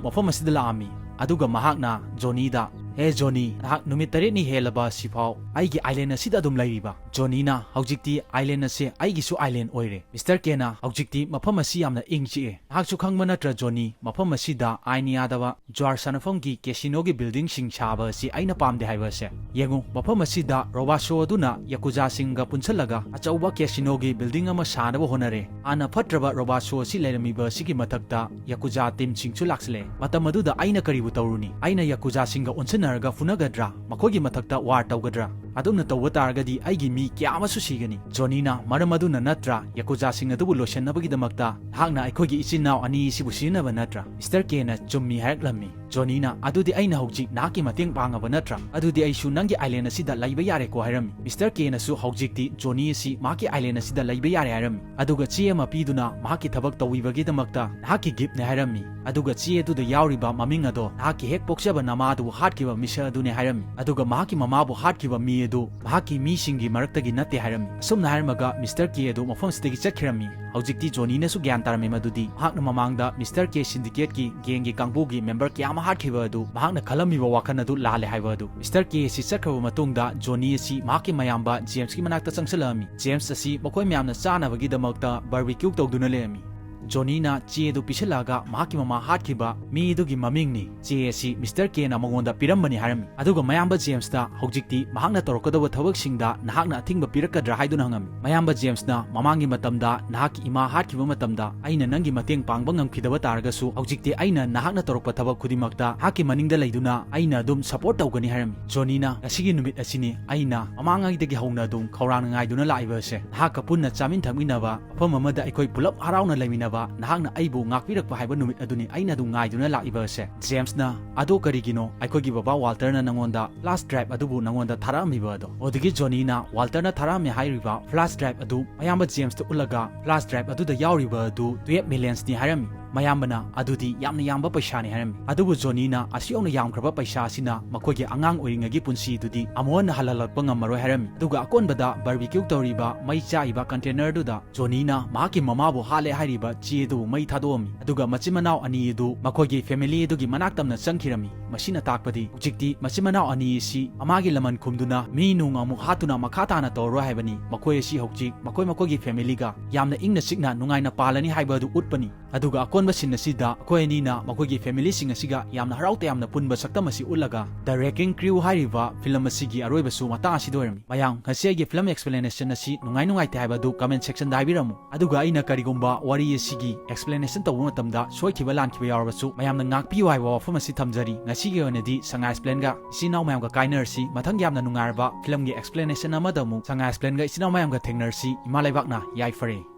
ꯃꯐꯝ ꯑꯁꯤꯗ ꯂꯥꯛꯑꯝꯃꯤ꯫ ꯑꯗꯨꯒ ꯃꯍꯥꯛꯅ ꯖꯣꯅꯤꯗ, "ꯍꯦ ꯖꯣꯅꯤ, ꯅꯍꯥꯛ ꯅꯨꯃꯤꯠ ꯇꯔꯦꯠꯅꯤ ꯍꯦꯜꯂꯕ ꯑꯁꯤꯐꯥꯎ ꯑꯩꯒꯤ ꯑꯥꯏꯂꯦꯟ ꯑꯁꯤꯗ ꯑꯗꯨꯝ ꯂꯩꯔꯤꯕ?" ꯖꯣꯅꯤꯅ, "ꯍꯧꯖꯤꯛꯇꯤ ꯑꯥꯏꯂꯦꯟ ꯑꯁꯦ ꯑꯩꯒꯤꯁꯨ ꯑꯥꯏꯂꯦꯟ ꯑꯣꯏꯔꯦ, ꯃꯤꯁꯇꯔ ꯀꯦꯅ꯫ ꯍꯧꯖꯤꯛꯇꯤ ꯃꯐꯝ ꯑꯁꯤ ꯌꯥꯝꯅ ꯏꯪ ꯆꯤꯛꯑꯦ꯫ ꯅꯍꯥꯛꯁꯨ ꯈꯪꯕ ꯅꯠꯇ꯭ꯔꯥ ꯖꯣꯅꯤ, ꯃꯐꯝ ꯑꯁꯤꯗ ꯑꯥꯏꯟ ꯌꯥꯗꯕ ꯖ꯭ꯋꯥꯔ ꯁꯥꯟꯅꯐꯝꯒꯤ ꯀꯦꯁꯤꯅꯣꯒꯤ ꯕꯤꯜꯗꯤꯡꯁꯤꯡ ꯁꯥꯕ ꯑꯁꯤ ꯑꯩꯅ ꯄꯥꯝꯗꯦ ꯍꯥꯏꯕ ꯑꯁꯦ? ꯌꯦꯡꯉꯨ, ꯃꯐꯝ ꯑꯁꯤꯗ ꯔꯣꯕꯥꯁꯣ ꯑꯗꯨꯅ ꯌꯥꯀꯨꯖꯥꯁꯤꯡꯒ ꯄꯨꯟꯁꯤꯜꯂꯒ ꯑꯆꯧꯕ ꯀꯦꯁꯤꯅꯣꯒꯤ ꯕꯤꯜꯗꯤꯡ ꯑꯃ ꯁꯥꯅꯕ ꯍꯣꯠꯅꯔꯦ꯫ ꯍꯥꯟꯅ ꯐꯠꯇ꯭ꯔꯕ ꯔꯣꯕꯥꯁꯣ ꯑꯁꯤ ꯂꯩꯔꯝꯃꯤꯕ ꯑꯁꯤꯒꯤ ꯃꯊꯛꯇ ꯌꯥꯀꯨꯖꯥ ꯇꯤꯝꯁꯤꯡꯁꯨ ꯂꯥꯛꯁꯤꯜꯂꯦ꯫ ꯃꯇꯝ ꯑꯗꯨꯗ ꯑꯩꯅ ꯀꯔꯤꯕꯨ ꯇꯧꯔꯨꯅꯤ? ꯑꯩꯅ ꯌꯥꯀꯨꯖꯥꯁꯤꯡꯒ ꯑꯣꯟꯁꯤꯟꯅꯔꯒ ꯐꯨꯅꯒꯗ꯭ꯔꯥ? ꯃꯈꯣꯏꯒꯤ ꯃꯊꯛꯇ ꯋꯥꯔ ꯇꯧꯒꯗ꯭ꯔꯥ? ꯑꯗꯨꯝꯅ ꯇꯧꯕ ꯇꯥꯔꯒꯗꯤ ꯑꯩꯒꯤ ꯃꯤ ꯀꯌꯥ ꯑꯃꯁꯨ ꯁꯤꯒꯅꯤ꯫" ꯖꯣꯅꯤꯅ, "ꯃꯔꯝ ꯑꯗꯨꯅ ꯅꯠꯇ꯭ꯔꯥ ꯌꯥꯀꯨꯖꯥꯁꯤꯡ ꯑꯗꯨꯕꯨ ꯂꯣꯏꯁꯤꯟꯅꯕꯒꯤꯗꯃꯛꯇ ꯅꯍꯥꯛꯅ ꯑꯩꯈꯣꯏꯒꯤ ꯏꯆꯤꯟ ꯏꯅꯥꯎ ꯑꯅꯤ ꯑꯁꯤꯕꯨ ꯁꯤꯖꯤꯟꯅꯕ ꯅꯠꯇ꯭ꯔꯥ?" ꯃꯤꯁꯇꯔ ꯀꯦꯅ, "ꯆꯨꯝꯃꯤ" ꯍꯥꯏꯔꯛꯂꯝꯃꯤ꯫ ꯖꯣꯅꯤꯅ, "ꯑꯗꯨꯗꯤ ꯑꯩꯅ ꯍꯧꯖꯤꯛ ꯅꯍꯥꯛꯀꯤ ꯃꯇꯦꯡ ꯄꯥꯡꯉꯕ ꯅꯠꯇ꯭ꯔꯥ? ꯑꯗꯨꯗꯤ ꯑꯩꯁꯨ ꯅꯪꯒꯤ ꯑꯥꯏꯂꯦꯟ ꯑꯁꯤꯗ ꯂꯩꯕ ꯌꯥꯔꯦꯀꯣ?" ꯍꯥꯏꯔꯝꯃꯤ꯫ ꯃꯤꯁꯇꯔ ꯀꯦꯅꯁꯨ ꯍꯧꯖꯤꯛꯇꯤ ꯖꯣꯅꯤ ꯑꯁꯤ ꯃꯍꯥꯛꯀꯤ ꯑꯥꯏꯂꯦꯟ ꯑꯁꯤꯗ ꯂꯩꯕ ꯌꯥꯔꯦ ꯍꯥꯏꯔꯝꯃꯤ꯫ ꯑꯗꯨꯒ ꯆꯦ ꯑꯃ ꯄꯤꯗꯨꯅ ꯃꯍꯥꯛꯀꯤ ꯊꯕꯛ ꯇꯧꯕꯤꯕꯒꯤꯗꯃꯛꯇ ꯅꯍꯥꯛꯀꯤ ꯒꯤꯐꯅꯦ ꯍꯥꯏꯔꯝꯃꯤ꯫ ꯑꯗꯨꯒ ꯆꯦ ꯑꯗꯨꯗ ꯌꯥꯎꯔꯤꯕ ꯃꯃꯤꯡ ꯑꯗꯣ ꯅꯍꯥꯛꯀꯤ ꯍꯦꯛ ꯄꯣꯛꯆꯕ ꯅꯃꯥꯗꯨꯕꯨ ꯍꯥꯠꯈꯤꯕ ꯃꯤꯁꯛ ꯑꯗꯨꯅꯦ ꯍꯥꯏꯔꯝꯃꯤ꯫ ꯑꯗꯨꯒ ꯃꯍꯥꯛꯀꯤ ꯃꯃꯥꯕꯨ ꯍꯥꯠꯈꯤꯕ ꯃꯤ ꯑꯗꯨ ꯃꯍꯥꯛꯀꯤ ꯃꯤꯁꯤꯡꯒꯤ ꯃꯔꯛꯇꯒꯤ ꯅꯠꯇꯦ ꯍꯥꯏꯔꯝꯃꯤ꯫ ꯑꯁꯨꯝꯅ ꯍꯥꯏꯔꯝꯃꯒ ꯃꯤꯁꯇꯔ ꯀꯦ ꯑꯗꯨ ꯃꯐꯝꯁꯤꯗꯒꯤ ꯆꯠꯈꯤꯔꯝꯃꯤ꯫ ꯍꯧꯖꯤꯛꯇꯤ ꯖꯣꯅꯤꯅꯁꯨ ꯒ꯭ꯌꯥꯟ ꯇꯥꯔꯝꯃꯤ ꯃꯗꯨꯗꯤ ꯃꯍꯥꯛꯅ ꯃꯃꯥꯡꯗ ꯃꯤꯁꯇꯔ ꯀꯦ ꯁꯤꯟꯗꯤꯀꯦꯠꯀꯤ ꯒꯦꯡꯒꯤ ꯀꯥꯡꯕꯨꯒꯤ ꯃꯦꯝꯕꯔ ꯀꯌꯥ ꯑꯃ ꯍꯥꯠꯈꯤꯕ ꯑꯗꯨ ꯃꯍꯥꯛꯅ ꯈꯜꯂꯝꯃꯤꯕ ꯋꯥꯈꯜ ꯑꯗꯨ ꯂꯥꯜꯂꯦ ꯍꯥꯏꯕ ꯑꯗꯨ꯫ ꯃꯤꯁꯇꯔ ꯀꯦ ꯑꯁꯤ ꯆꯠꯈ꯭ꯔꯕ ꯃꯇꯨꯡꯗ ꯖꯣꯅꯤ ꯑꯁꯤ ꯃꯍꯥꯛꯀꯤ ꯃꯌꯥꯝꯕ ꯖꯦꯝꯁꯀꯤ ꯃꯅꯥꯛꯇ ꯆꯪꯁꯤꯜꯂꯛꯑꯝꯃꯤ꯫ ꯖꯦꯝꯁ ꯑꯁꯤ ꯃꯈꯣꯏ ꯃꯌꯥꯝꯅ ꯆꯥꯅꯕꯒꯤꯗꯃꯛꯇ ꯕꯥꯔꯕꯤꯀ꯭ꯌꯨ ꯇꯧꯗꯨꯅ ꯂꯩꯔꯝꯃꯤ꯫ ꯖꯣꯅꯤꯅ ꯆꯦ ꯑꯗꯨ ꯄꯤꯁꯤꯜꯂꯛꯑꯒ ꯃꯍꯥꯛꯀꯤ ꯃꯃꯥ ꯍꯥꯠꯈꯤꯕ ꯃꯤ ꯑꯗꯨꯒꯤ ꯃꯃꯤꯡꯅꯤ꯫ ꯆꯦ ꯑꯁꯤ ꯃꯤꯁꯇꯔ ꯀꯦꯅ ꯃꯉꯣꯟꯗ ꯄꯤꯔꯝꯕꯅꯤ ꯍꯥꯏꯔꯝꯃꯤ꯫ ꯑꯗꯨꯒ ꯃꯌꯥꯝꯕ ꯖꯦꯝꯁꯇ ꯍꯧꯖꯤꯛꯇꯤ ꯃꯍꯥꯛꯅ ꯇꯧꯔꯛꯀꯗꯕ ꯊꯕꯛꯁꯤꯡꯗ ꯅꯍꯥꯛꯅ ꯑꯊꯤꯡꯕ ꯄꯤꯔꯛꯀꯗ꯭ꯔꯥ ꯍꯥꯏꯗꯨꯅ ꯍꯪꯉꯝꯃꯤ꯫ ꯃꯌꯥꯝꯕ ꯖꯦꯝꯁꯅ ꯃꯃꯥꯡꯒꯤ ꯃꯇꯝꯗ ꯅꯍꯥꯛꯀꯤ ꯏꯃꯥ ꯍꯥꯠꯈꯤꯕ ꯃꯇꯝꯗ ꯑꯩꯅ ꯅꯪꯒꯤ ꯃꯇꯦꯡ ꯄꯥꯡꯕ ꯉꯝꯈꯤꯗꯕ ꯇꯥꯔꯒꯁꯨ ꯍꯧꯖꯤꯛꯇꯤ ꯑꯩꯅ ꯅꯍꯥꯛꯅ ꯇꯧꯔꯛꯄ ꯊꯕꯛ ꯈꯨꯗꯤꯡꯃꯛꯇ ꯅꯍꯥꯛꯀꯤ ꯃꯅꯤꯡꯗ ꯂꯩꯗꯨꯅ ꯑꯩꯅ ꯑꯗꯨꯝ ꯁꯄꯣꯔꯠ ꯇꯧꯒꯅꯤ ꯍꯥꯏꯔꯝꯃꯤ꯫ ꯖꯣꯅꯤꯅ ꯉꯁꯤꯒꯤ ꯅꯨꯃꯤꯠ ꯑꯁꯤꯅꯤ ꯑꯩꯅ ꯃꯃꯥꯡꯉꯩꯗꯒꯤ ꯍꯧꯅ ꯑꯗꯨꯝ ꯈꯧꯔꯥꯡꯅ ꯉꯥꯏꯗꯨꯅ ꯂꯥꯛꯏꯕ ꯑꯁꯦ꯫ ꯅꯍꯥꯛꯀ ꯄꯨꯟꯅ ꯆꯥꯃꯤꯟ ꯊꯛꯃꯤꯟꯅꯕ ꯃꯐꯝ ꯑꯃꯗ ꯑꯩꯈꯣꯏ ꯄꯨꯂꯞ ꯍꯔꯥꯎꯅ ꯂꯩꯃꯤꯟꯅꯕ ꯅꯍꯥꯛꯅ ꯑꯩꯕꯨ ꯉꯥꯛꯄꯤꯔꯛꯄ ꯍꯥꯏꯕ ꯅꯨꯃꯤꯠ ꯑꯗꯨꯅꯤ ꯑꯩꯅ ꯑꯗꯨꯝ ꯉꯥꯏꯗꯨꯅ ꯂꯥꯛꯏꯕ ꯑꯁꯦ꯫ ꯖꯦꯝꯁꯅ, "ꯑꯗꯣ ꯀꯔꯤꯒꯤꯅꯣ ꯑꯩꯈꯣꯏꯒꯤ ꯕꯕꯥ ꯋꯥꯜꯇꯔꯅ ꯅꯪꯉꯣꯟꯗ ꯐ꯭ꯂꯥꯁ ꯗ꯭ꯔꯥꯏꯚ ꯑꯗꯨꯕꯨ ꯅꯪꯉꯣꯟꯗ ꯊꯥꯔꯛꯑꯝꯃꯤꯕ ꯑꯗꯣ?" ꯑꯗꯨꯗꯒꯤ ꯖꯣꯅꯤꯅ ꯋꯥꯜꯇꯔꯅ ꯊꯥꯔꯛꯑꯝꯃꯦ ꯍꯥꯏꯔꯤꯕ ꯐ꯭ꯂꯥꯁ ꯗ꯭ꯔꯥꯏꯚ ꯑꯗꯨ ꯃꯌꯥꯝꯕ ꯖꯦꯝꯁꯇ ꯎꯠꯂꯒ, "ꯐ꯭ꯂꯥꯁ ꯗ꯭ꯔꯥꯏꯚ ꯑꯗꯨꯗ ꯌꯥꯎꯔꯤꯕ ꯑꯗꯨ ꯇꯨꯌꯦꯜꯞ ꯃꯤꯂꯤꯌꯟꯁꯅꯤ" ꯍꯥꯏꯔꯝꯃꯤ꯫ ꯃꯌꯥꯝꯕꯅ, "ꯑꯗꯨꯗꯤ ꯌꯥꯝꯅ ꯌꯥꯝꯕ ꯄꯩꯁꯥꯅꯤ" ꯍꯥꯏꯔꯝꯃꯤ꯫ ꯑꯗꯨꯕꯨ ꯖꯣꯅꯤꯅ, "ꯑꯁꯨꯛ ꯌꯥꯝꯅ ꯌꯥꯝꯈ꯭ꯔꯕ ꯄꯩꯁꯥ ꯑꯁꯤꯅ ꯃꯈꯣꯏꯒꯤ ꯑꯉꯥꯡ ꯑꯣꯏꯔꯤꯉꯩꯒꯤ ꯄꯨꯟꯁꯤꯗꯨꯗꯤ ꯑꯃꯨꯛ ꯍꯟꯅ ꯍꯜꯍꯜꯂꯛꯄ ꯉꯝꯃꯔꯣꯏ" ꯍꯥꯏꯔꯝꯃꯤ꯫ ꯑꯗꯨꯒ ꯑꯀꯣꯟꯕꯗ ꯕꯥꯔꯕꯤꯀ꯭ꯌꯨ ꯇꯧꯔꯤꯕ ꯃꯩ ꯆꯥꯛꯏꯕ ꯀꯟꯇꯦꯅꯔꯗꯨꯗ ꯖꯣꯅꯤꯅ ꯃꯍꯥꯛꯀꯤ ꯃꯃꯥꯕꯨ ꯍꯥꯠꯂꯦ ꯍꯥꯏꯔꯤꯕ ꯆꯦ ꯑꯗꯨꯕꯨ ꯃꯩ ꯊꯥꯗꯣꯛꯑꯝꯃꯤ꯫ ꯑꯗꯨꯒ ꯃꯆꯤꯟ ꯃꯅꯥꯎ ꯑꯅꯤ ꯑꯗꯨ ꯃꯈꯣꯏꯒꯤ ꯐꯦꯃꯤꯂꯤ ꯑꯗꯨꯒꯤ ꯃꯅꯥꯛ ꯇꯝꯅ ꯆꯪꯈꯤꯔꯝꯃꯤ꯫ ꯃꯁꯤꯅ ꯇꯥꯛꯄꯗꯤ ꯍꯧꯖꯤꯛꯇꯤ ꯃꯆꯤꯟ ꯃꯅꯥꯎ ꯑꯅꯤ ꯑꯁꯤ ꯃꯃꯥꯒꯤ ꯂꯃꯟ ꯈꯨꯝꯗꯨꯅ ꯃꯤ ꯅꯨꯡ ꯑꯃꯨꯛ ꯍꯥꯠꯇꯨꯅ ꯃꯈꯥ ꯇꯥꯅ ꯇꯧꯔꯔꯣꯏ ꯍꯥꯏꯕꯅꯤ꯫ ꯃꯈꯣꯏ ꯑꯁꯤ ꯍꯧꯖꯤꯛ ꯃꯈꯣꯏ ꯃꯈꯣꯏꯒꯤ ꯐꯦꯃꯤꯂꯤꯒ ꯌꯥꯝꯅ ꯏꯪꯅ ꯆꯤꯛꯅ ꯅꯨꯡꯉꯥꯏꯅ ꯄꯥꯜꯂꯅꯤ ꯍꯥꯏꯕ ꯑꯗꯨ ꯎꯠꯄꯅꯤ꯫ ꯑꯗꯨꯒ ꯑꯀꯣꯟꯕ ꯁꯤꯟ ꯑꯁꯤꯗ ꯑꯩꯈꯣꯏ ꯑꯅꯤꯅ ꯃꯈꯣꯏꯒꯤ ꯐꯦꯃꯤꯂꯤꯁꯤꯡ ꯑꯁꯤꯒ ꯌꯥꯝꯅ ꯍꯔꯥꯎ ꯇꯌꯥꯝꯅ ꯄꯨꯟꯕ ꯁꯛꯇꯝ ꯑꯁꯤ ꯎꯠꯂꯒ The Wrecking Crew ꯍꯥꯏꯔꯤꯕ ꯐꯤꯂꯝ ꯑꯁꯤꯒꯤ ꯑꯔꯣꯏꯕꯁꯨ ꯃꯇꯥꯡ ꯑꯁꯤꯗ ꯑꯣꯏꯔꯝꯃꯤ꯫ ꯃꯌꯥꯝ, ꯉꯁꯤ ꯑꯩꯒꯤ ꯐꯤꯂꯝ ꯑꯦꯛꯁꯄ꯭ꯂꯦꯅꯦꯁꯟ ꯑꯁꯤ ꯅꯨꯡꯉꯥꯏ ꯅꯨꯡꯉꯥꯏꯇꯦ ꯍꯥꯏꯕ ꯑꯗꯨ ꯀꯃꯦꯟ ꯁꯦꯛꯁꯟꯗ ꯍꯥꯏꯕꯤꯔꯝꯃꯨ꯫ ꯑꯗꯨꯒ ꯑꯩꯅ ꯀꯔꯤꯒꯨꯝꯕ ꯋꯥꯔꯤ ꯑꯁꯤꯒꯤ ꯑꯦꯛꯁꯄ꯭ꯂꯦꯅꯦꯁꯟ ꯇꯧꯕ ꯃꯇꯝꯗ ꯁꯣꯏꯈꯤꯕ ꯂꯥꯟꯈꯤꯕ ꯌꯥꯎꯔꯕꯁꯨ ꯃꯌꯥꯝꯅ ꯉꯥꯛꯄꯤꯌꯨ ꯍꯥꯏꯕ ꯋꯥꯐꯝ ꯑꯁꯤ ꯊꯝꯖꯔꯤ꯫ ꯉꯁꯤꯒꯤ ꯑꯣꯏꯅꯗꯤ ꯁꯉꯥꯏ ꯑꯦꯛꯁꯄ꯭ꯂꯦꯟꯒ ꯏꯆꯤꯟ ꯏꯅꯥꯎ ꯃꯌꯥꯝꯒ ꯀꯥꯏꯅꯔꯁꯤ꯫ ꯃꯊꯪꯒꯤ ꯌꯥꯝꯅ ꯅꯨꯡꯉꯥꯏꯔꯕ ꯐꯤꯂꯝꯒꯤ ꯑꯦꯛꯁꯄ꯭ꯂꯦꯅꯦꯁꯟ ꯑꯃꯗ ꯑꯃꯨꯛ ꯁꯉꯥꯏ ꯑꯦꯛꯁꯄ꯭ꯂꯦꯟꯒ ꯏꯆꯤꯟ ꯏꯅꯥꯎ ꯃꯌꯥꯝꯒ ꯊꯦꯡꯅꯔꯁꯤ꯫ ꯏꯃꯥ ꯂꯩꯕꯥꯛꯅ ꯌꯥꯏꯐꯔꯦ꯫